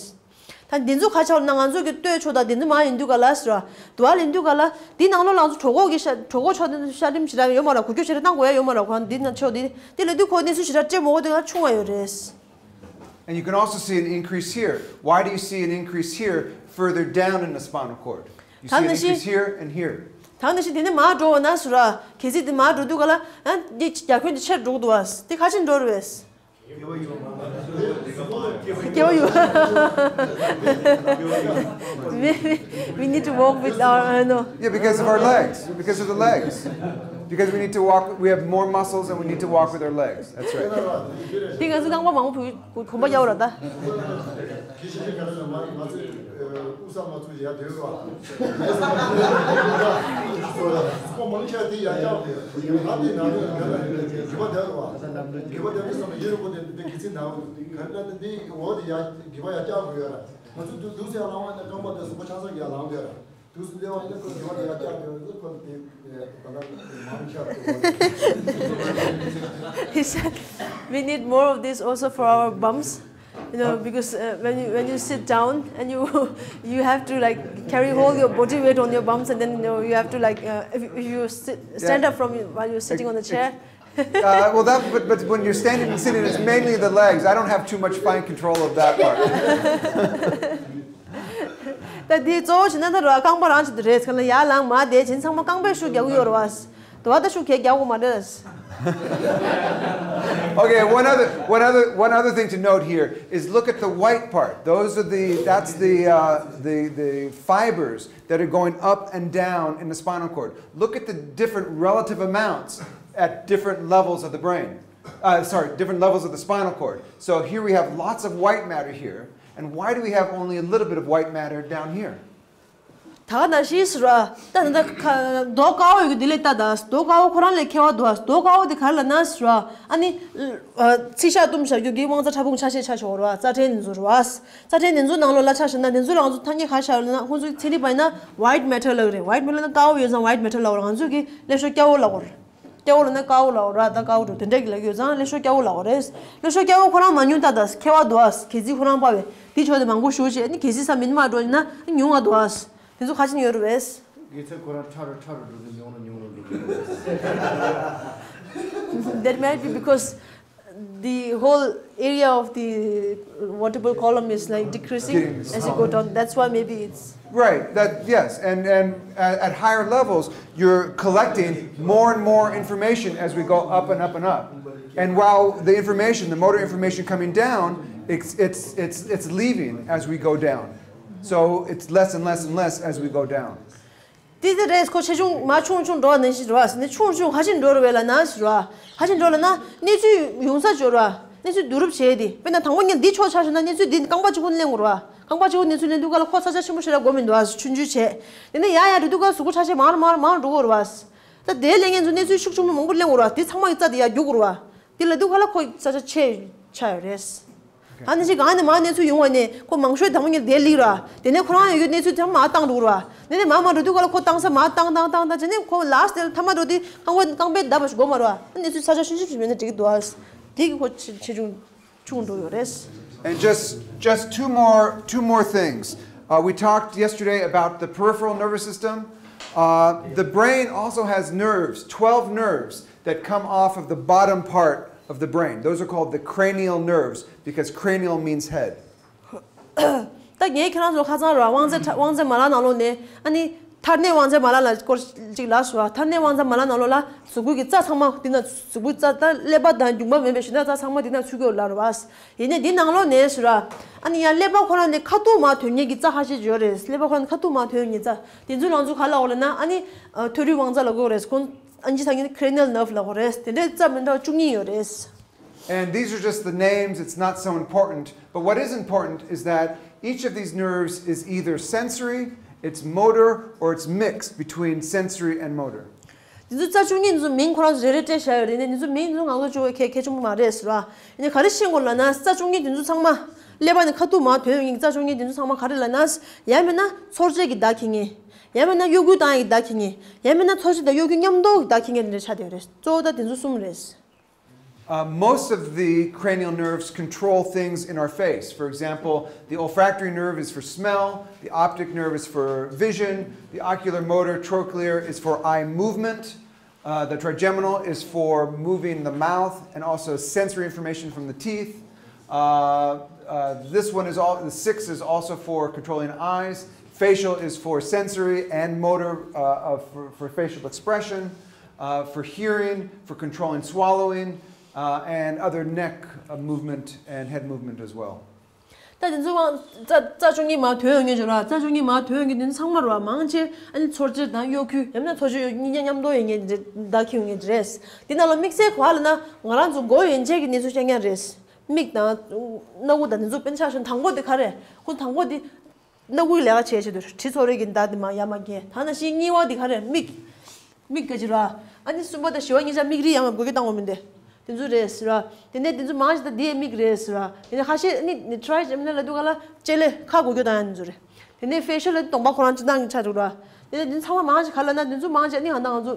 ད་འདི་ཚོ་ག་ཆགས་ན་ང་ཚོ་གི་སྟོད་ཕྱོགས་དང་འདི་ཚོ་མར་ཡིན་དུས་ག་ལ་ཟེར་བ། དུ་བ་ལེན་དུས་ག་ལ་འདི་ནང་ལོགས་ལ་ང་ཚོ་གྲོད་ཁོག་གི་ཤ་གྲོད་ཁོག་ཕྱོགས་དེ་ཚོ་ཤ་གྲིམ་ཞེ་དྲག་ཡོད་མ་རེད། འགུལ་སྐྱོད་ཞེ་དྲག་བཏང་དགོས་ཡ་ཡོད་མ་རེད། ཁོ་འདི་ན་ཕྱོགས་འདི་དེ་ལ་དུས་ཁོ་གནས་ཚུལ་ཞེ་དྲག་སྤྲད་མ་དགོས་དུས་ག་ཆུང་བ་ཡོད་རེད། And you can also see an increase here. Why do you see an increase here further down in the spinal cord? You see an increase here and here. ད་ནི་ཤི་དེ་ནས་མར་འགྲོ་བ་ན་ཟེར་བ། གལ་སྲིད་དེ་མར་འགྲོ་དུས་ག་ལ་ཨ་འདི་རྒྱ་ཁྱོན་དེ་ཆེར་འགྲོ་གི་འདུག་བ། དེ་ག་ཆེར་འགྲོ་རེད་བས། སྐྱེ་བ་ཡོད། We, we, we need to walk with our, uh, no. Yeah, because of our legs. Because of the legs. Because we need to walk, we have more muscles and we need to walk with our legs. That's right. འདི་ང་ཚོ་རྐང་པ་མང་པོ་གོམ་པ་རྒྱག་ར་ད། དེ་ཤེས་ཀྱི་ག་རེ་ལ་མ་ང་ཚོས་དབུགས་སམ་མ་ཚུགས་ཡ་དེ་རུ་བ། ཁོ་མང་ཆེ་དེ་ཡ་ཡ་ང་དེ་ན་ནི་ང་ལ་དགེ་བ་དེ་རུ་བ། དགེ་བ་དེ་རུ་སམ་ཡེ་རུ་གོ་དེ་དེ་གི་ཚིག་ན་ག་རེ་ལ་ནི་དེ་འོ་དེ་ཡ་དགེ་བ་ཡ་ཀྱག་དགོས་ཡ་ར། ང་ཚོ་དུ་དུ་ཚེ་ལང་བ་ནི་རྐང་པ་དེ་སུ་པ་ཆང་ས་ཡ་ལང་དེ་ར། དུས་སུ་འདས་པ་ཡིན་ན་ཁོ་དགེ་བ་དེ་ཡར་བཀྱག་དེ་ཁོ་དེ་ད་ལྟ་མང་ཆེ་བ། He said, we need more of this also for our bums. You know, because uh, when you when you sit down and you you have to like carry all your body weight on your bums, and then you know you have to like uh, if, if you sit, stand up from you while you're sitting on the chair. Uh, well, that but, but when you're standing and sitting, it's mainly the legs. I don't have too much fine control of that part. ད་དེ་གཙོ་བོ་བྱས་ན་ད་ར་རྐང་པ་རང་བྱེད་དུ་རེད། ཁ་ལ་ཡར་ལངས་མར་བསྡད་བྱས་ཚང་མ་རྐང་པའི་ཤུགས་རྒྱག་གི་ཡོད་རེད་བ། དུ་བ་ད་ཤུགས་གས་རྒྱག་དགོས་མ་རེད། Okay, one other, one other, one other thing to note here is look at the white part. Those are the, that's the, uh, the, the fibers that are going up and down in the spinal cord. Look at the different relative amounts at different levels of the brain. Uh, sorry, different levels of the spinal cord. So here we have lots of white matter here. And why do we have only a little bit of white matter down here? ད་ག་ནང་བཞིན་ཟེར་བ། ད་ད་ད་ཁ་རྡོ་དཀར་པོ་ཡོད་གི་དེ་ལས་ལྟ་ད། རྡོ་དཀར་པོ་ཁོ་རང་ལས་མཁས་པ་འདུག་ཨ། རྡོ་དཀར་པོ་དེ་ག་རེ་ལབ་ན་ཟེར་བ། ཨ་ནི་ཨ་ཚིག་ཤག་བཏུམ་བཞག་རྒྱུ་གི་དབང་རྩ་ཕྲ་ཕུང་ཆ་ཤས་ཆ་ཆོག་ར། རྩ་ཕྲན་དེ་ཚོ་ར་བ། རྩ་ཕྲན་དེ་ཚོ་ནང་ལོགས་ལ་ཆ་བཞག་ན་དེ་ཚོ་ལ་ང་ཚོ་ཐ་སྙད་ག་རེ་བཞག་ལབ་ན། ཁོང་ཚོའི་ཚན་རིག་པ་ཡིན་ན་white matter ལབ་ཀྱི་རེད། white matter ལབ་ན་དཀར་པོ་ཡོད་ཙང་white matter ལབ་ཀྱི་རེད། ང་ཚོས་གི་ཀླད་ཤོད་སྐྱ་བོ་ལབ་ཀྱི་རེད། སྐྱ་བོ་ལབ་ན་དཀར་པོ་ལབ་ཀྱི་ར། ད་དཀར་པོ་འགྲོ་དེ་འདྲ་གི་ལབ་ཀྱི་ཡོད་ཙང་ཀླད་ཤོད་སྐྱ་བོ་ལབ་ཀྱི་རེད། ཀླད་ཤོད་སྐྱ་བོ་ཁོ་རང་མང་ཉུང་ལྟ་ད། མཁས་པ་འདུག་ཨ། གལ་སྲིད་ཁོ་རང་པ་བས་དེ་ཕྱོགས་དེ་མང་པོ་ཞེ་པོ་ཅིག་ཨ་ནི་གལ་སྲིད་ས་མིན་མ་འགྲོ་ཡིན་ན་ཉུང་བ་འདུག་ཨ། དེ་ཚོ་ག་ཅིག་ཡོད་རེད་བས། དགེ་ཚུལ་ཁོ་རང་ཕྲ་རུ་ཕྲ་རུ་འགྲོ་གི། ཉུང་རུ་ཉུང་རུ་འགྲོ་གི། That might be because the whole area of the vertebral column is like decreasing as you go down. That's why maybe it's Right, that, yes, and, and at, at higher levels, you're collecting more and more information as we go up and up and up. And while the information, the motor information coming down, it's, it's, it's, it's leaving as we go down. So it's less and less and less as we go down. དེ་དེ་རེད། ཁོ་ཆེ་ཆུང་མར་ཆུང་ཆུང་འགྲོ་བ་ནང་བཞིན་རེད་བ། ནི་ཆུང་ཆུང་ག་ཅིག་འགྲོ་རེད་བས་ལབ་ན་ཟེར་བ། ག་ཅིག་འགྲོ་ལབ་ན་གནས་ཚུལ་ཡོང་ས་འབྱོར་བ། གནས་ཚུལ་བསྡུ་རུབ་བྱས་ཏེ། དཔེར་ན་དང་པོ་ཉིད་འདི་ཕྱོགས་ཆ་བཞག་ན་གནས་ཚུལ་འདི་རྐང་པ་གཅིག་པོ་གླེང་དགོས་རེད་བ། རྐང་པ་གཅིག་པོ་གནས་ཚུལ་གླེང་དུས་སྐབས་ལ་ཁོ་ས་ཆ་ཆེན་པོ་ཞིག་ལ་དགོས་མི་འདུག་བ། ཆུང་ཆུང་བྱས། དེ་ནས་ཡང་ཡང་འགྲོ་དུས་སྐབས་གཟུགས་པོ་ཆ་ཤས་མང་རུ་མང་རུ་མང་རུ་འགྲོ་གི་ཡོད་རེད་བ། ད་དེ་གླེང་མཁན་ཚོ་གནས་ཚུལ་ཤུགས་ཆེན་པོ་མང་པོ་གླེང་དགོས་རེད་བ། དེ་ཚང་མ་གི་རྩ་དེ་ཡར་རྒྱུག་དགོས་རེད་བ། དེ་ལབ་དུས་སྐབས་ལ་ཁོ་ས་ཆ་ཆེ་ཆགས་ཡོད་རེད། ད་ནི་ཅིག་གང་ནས་མར་གནས་ཚུལ་ཡོང་བ་ནས་ཁོ་མང་ཤོས་དང་པོ་ཉིད་དེ་ལེགས་ར། དེ་ནས་ཁོ་རང་ཡོད་རྒྱུ་གནས་ཚུལ་དེ་མར་བཏང་འགྲོ་ར། དེ་ནས་མར་མར་འགྲོ་དུས་སྐབས་ལ་ཁོ་བཏང་ས་མར་བཏང་བཏང་བཏང་བཏང་། དེ་ནས་ཁོ་ལཱ་སི་ཊི་དེ་ལ་མཐའ་མ་འགྲོ་དུས་རྐང་པ་རྐང་པའི་བརྡབ་པ་ཞིག་དགོས་མ་རེད་བ། གནས་ཚུལ་ས་ཆ་ཆུང་ཆུང་ཞིག་མེད་ན་འགྲིག་གི་འདུག་ཨ། དེ་གི་ཁོ་ཆེ་ཆེ་ཆུང་ཆུང་འགྲོ་ཡོད་རེད། And just, just two more, two more things. Uh, we talked yesterday about the peripheral nervous system. Uh, the brain also has nerves, twelve nerves that come off of the bottom part of the brain. Those are called the cranial nerves because cranial means head. ད་ངས་ཁྱེད་རང་ཚོ་ཁ་སང་ར་དབང་རྩའི་ཁྲ- དབང་རྩའི་མ་ལག་ནང་ལོགས་ནས་ཨ་ནི་མཐར་གནས་དབང་རྩའི་མ་ལག་ལ་སྐོར་ཅིག་ལབ་སོང་བ། མཐར་གནས་དབང་རྩའི་མ་ལག་ནང་ལོགས་ལ་གཟུགས་པོ་གི་རྩ་ཚང་མ་འདི་ན། གཟུགས་པོའི་རྩ་ད་ཀླད་པ་དང་རྒྱུངས་པ་མེད་པའི་གཞན་དག་རྩ་ཚང་མ་འདི་ན་ཚུད་ཀྱི་ཡོད་ལབ་རེད་བ། ཡིན་ནའི་འདི་ནང་ལོགས་ནས་ཟེར་ར། ཨ་ནི་ཡང་ཀླད་པ་ཁོ་རང་ནས་ཁ་ཐུག་མར་ཐོན་མཁན་གྱི་རྩ་ཁ་ཤས་ཡོད་རེད། ཀླད་པ་ཁོ་རང་ནས་ཁ་ཐུག་མར་ཐོན་མཁན་རྩ་དེ་ཚོ་ལ་ང་ཚོ་ག་ལབ་དགོས་ལབ་ན་ཨ་ནི་ཨ་ཐོ་རུས་དབང་རྩ་ལབ་དགོས་རེད། ཁོང་ཨིན་ཇི་ཐ་སྙད་ནི་cranial nerve ལབ་དགོས་རེད། དེ་འདྲའི་རྩ་མི་འདྲ་བ་བཅུ་གཉིས་ཡོད་རེད། And these are just the names, it's not so important. But what is important is that each of these nerves is either sensory, it's motor, or it's mixed between sensory and motor. འདི་ཚོ་རྩ་བཅུ་གཉིས་འདི་ཚོ་མིང་ཁོ་རང་ཚོ་རེ་རེ་སྤྲད་བཞག་ཡོད་རེད། ནས་འདི་ཚོ་མིང་འདི་ཚོ་ང་ཚོ་ཅོ་གལ་གལ་ཆེན་པོ་མ་རེད་ཟེར་བ། ཡིན་ནའི་ག་རེ་ཤེས་དགོས་ལབ་ན་རྩ་བཅུ་གཉིས་འདི་ཚོ་ཚང་མ་ཀླད་པ་ནས་ཁ་ཐུག་མར་ཐོན་ཡོང་མཁན་རྩ་བཅུ་གཉིས་འདི་ཚོ་ཚང་མ་ག་རེ་ལབ་ན། ཡང་མིན་ན་ཚོར་བྱེད་ཀྱི་བརྡ་འཁྱེར་མཁན། ཡང་མིན་ན་གཡོ་འགུལ་བཏང་ཡག་གི་བརྡ་འཁྱེར་མཁན། ཡང་མིན་ན་ཚོར་བྱེད་དང་གཡོ་འགུལ་མཉམ་དུ་གི་བརྡ་འཁྱེར་མཁན་དེ་འདྲ་ཆགས་བསྡད་ཡོད་རེད། གཙོ་བོ་ད་དེ་ཚོ་གསུམ་རེད། Uh, most of the cranial nerves control things in our face. For example, the olfactory nerve is for smell, the optic nerve is for vision, the ocular motor trochlear is for eye movement, uh, the trigeminal is for moving the mouth and also sensory information from the teeth. Uh, uh, this one is all, the six is also for controlling eyes. Facial is for sensory and motor, uh, uh, for, for facial expression, uh, for hearing, for controlling swallowing, uh, and other neck, uh, movement and head movement as well. ད་དེ་ཚོ་དབང་རྩ་རྩ་བཅུ་གཉིས་མར་ཐོན་ཡོང་མཁན་ཅིག་ར། རྩ་བཅུ་གཉིས་མར་ཐོན་ཡོང་མཁན་དེ་ཚོ་ཚང་མ་ར་བ། མང་ཆེ་ཨ་ནི་ཚོར་བྱེད་དང་གཡོ་འགུལ། ཡང་ན་ཚོར་བྱེད་གཡོ་གཉིས་ཀ་མཉམ་དུ་ཡོང་མཁན་དེ་འདྲ་བརྡ་འཁྱེར་ཡོང་མཁན་དེ་རེད། དེ་ནང་ལ་དམིགས་བསལ་ག་རེ་ལབ་ན་ང་རང་ཚོ་མགོ་ཡན་ཆད་ཀྱི་གནས་ཚུལ་རྐྱང་རྐྱང་རེད། མིག་དང་སྣ་བུག་དང་དེ་ཚོ། དཔེར་ན་ཆ་བཞག་ན་དང་པོ་དེ་ག་རེ། ཁོ་དང་པོ་དེ་སྣ་བུག་ལས་ཀ་བྱེད་བྱེད་དུ་དྲི་ཚོར་བའི་གི་བརྡ་དེ་མར་ཡར་མར་འཁྱེར། ད་ནང་བཞིན་གཉིས་པ་དེ་ག་རེ། མིག་མིག་ག་ཅི་ར། ཨ་ནི་གསུམ་པ་དང་བཞི་པ་གཉིས་ཆ་མིག་རིལ་ཡང་འགུལ་སྐྱོད་བཏང་དགོས་མིན་ཏེ། དེ་ཚོ་རེད་ཟེར་ར། དེ་ནས་དེ་ཚོ་མང་ཆེ་ད་དེ་མིག་རེད་ཟེར་ར། དེ་ནས་ཁ་ཤས་ཨ་ནི་ནི་ཊི་རའི་ཇེ་མི་ནལ་ལབ་དུས་སྐབས་ལ་ལྕེ་ལེ་ཁ་འགུལ་སྐྱོད་བཏང་ཡ་དེ་ཚོ་རེད། དེ་ནས་ཕེ་ཤལ་ལབ་དུས་གདོང་པ་ཁོ་རང་སྤྱི་བཏང་གི་ཆགས་འགྲོ་ར། དེ་ནས་དེ་ཚོ་ཚང་མ་མང་ཆེ་ག་ལབ་ན་དེ་ཚོ་མང་ཆེ་ཨ་ནི་ང་དང་ང་ཚོ་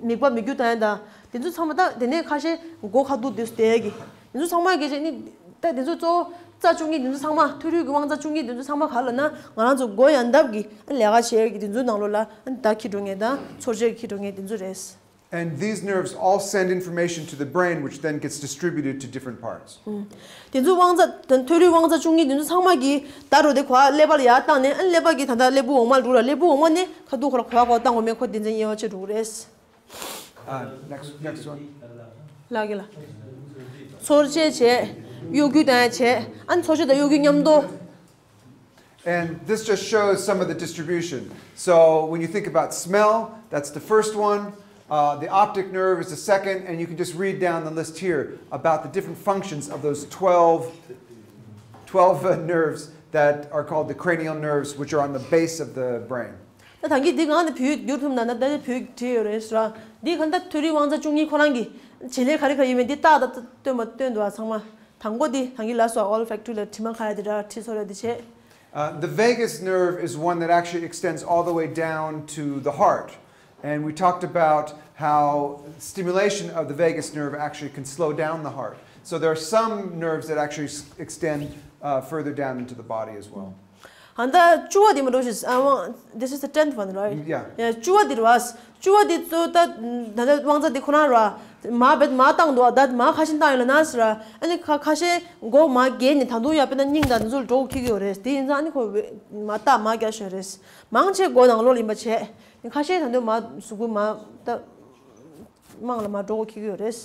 མིད་པ་མིད་རྒྱུ་བཏང་ཡ་དང་དེ་ཚོ་ཚང་མ། ད་དེ་ནས་ཁ་ཤས་མགོ་ཁ་ཐུག་དེ་ཚོ་བསྡད་ཡ་གི། དེ་ཚོ་ཚང་མ་གལ་ཆེ་ནི། ད་དེ་ཚོ་གཙོ་བོ་རྩ་བཅུ་གཉིས་དེ་ཚོ་ཚང་མ། ཐོ་རུས་ཀྱི་དབང་རྩ་བཅུ་གཉིས་དེ་ཚོ་ཚང་མ་ག་རེ་ལབ་ན་ང་རང་ཚོ་མགོ་ཡང་འདབས་ཀྱི་ལས་ཀ་བྱེད་ཀྱི་དེ་ཚོའི་ནང་ལོགས་ལ་བརྡ་འཁྱེར་འགྲོ་མཁན་དང་ཚོར་བྱེད་འཁྱེར་འགྲོ་མཁན་དེ་ཚོ་རེད། And these nerves all send information to the brain, which then gets distributed to different parts. དེ་ཚོ་དབང་རྩ་དང་ཐོ་རུས་དབང་རྩ་བཅུ་གཉིས་དེ་ཚོ་ཚང་མ་གིས་བརྡ་འགྲོ་དེ་ག་ཀླད་པ་ལ་ཡར་བཏང་ནས། ཨ་ཀླད་པ་གིས་ད་ལྟ་ཀླད་པ་འོག་མ་ལ་འགྲོ་ར། ཀླད་པ་འོག་མ་ནས་ཁ་ཐུག་ཁོ་ར་ག་པར་ག་པར་བཏང་དགོས་མིན་ཁོ་དེ་ཚོ་དབྱེ་བ་ཕྱེ་འགྲོ་གི་རེད། Uh, next, next one. ལགས་ཀྱི་ལགས། ཚོར་བྱེད་བྱས། གཡོ་འགུལ་བཏང་ཡ་བྱས། ཨ་ནི་ཚོར་བྱེད་དང་གཡོ་འགུལ་མཉམ་དུ། And this just shows some of the distribution. So when you think about smell, that's the first one. Uh, the optic nerve is the second, and you can just read down the list here about the different functions of those twelve, twelve uh, nerves that are called the cranial nerves, which are on the base of the brain. ད་ད་གིན་འདི་གང་ནས་བོད་ཡིག་བསྒྱུར་ཐུབ་ན་ན་ད་ནི་བོད་ཡིག་བྲིས་ཡོད་རེད་ཟེར་བ། འདི་གང་ད་མཐོ་རིས་དབང་རྩ་བཅུ་གཉིས་ཁོ་རང་གི་བྱེད་ལས་ག་རེ་ག་རེ་ཡོད་མེད་འདི་ཏག་ཏག་སྟོན་པ་སྟོན་འདུག་བ། ཚང་མ་དང་པོ་འདི་ད་གིན་ལ་སོ་olfactory ལ་དྲི་མ་ག་རེ་དེ་འདྲ་དྲི་སོ་རེ་དེ་བྱས། Uh, the vagus nerve is one that actually extends all the way down to the heart. And we talked about how stimulation of the vagus nerve actually can slow down the heart. So there are some nerves that actually s- extend uh, further down into the body as well. ཧན་ད་བཅུ་བ་དེ་མ་འགྲོ་ཞིག་ཨ་དབང་། This is the tenth one, right? Yeah. Yeah, བཅུ་བ་དེ་རེད་བ། བཅུ་བ་དེ་གཙོ་ད་ད་ད་དབང་རྩ་དེ་ཁོ་རང་རེད་བ། མ་བེད་མ་བཏང་འདུག་ད་མ་ཁ་ཤས་བཏང་ཡོད་ལ་ན་ཟེར་བ། ཨ་ནི་ཁ་ཁ་ཤས་མགོ་མ་བརྒྱབ་ནས་ད་དུང་ཡ་དཔེར་ན་སྙིང་དང་འདི་ཚོ་ལ་འགྲོ་འཁྱེར་གྱི་ཡོད་རེད། དེ་ཡིན་ཙང་ཨ་ནི་ཁོ་བེད་མ་བཏང་མ་རྒྱག་ཤོད་རེད། མང་ཆེ་མགོ་ནང་ལོགས་ལ་ཡིན་པ་བྱས། ཁ་ཤས་ད་དུང་མ་གཟུགས་པོ་མ་ད་དམངས་ལ་མ་འགྲོ་འཁྱེར་གྱི་ཡོད་རེད།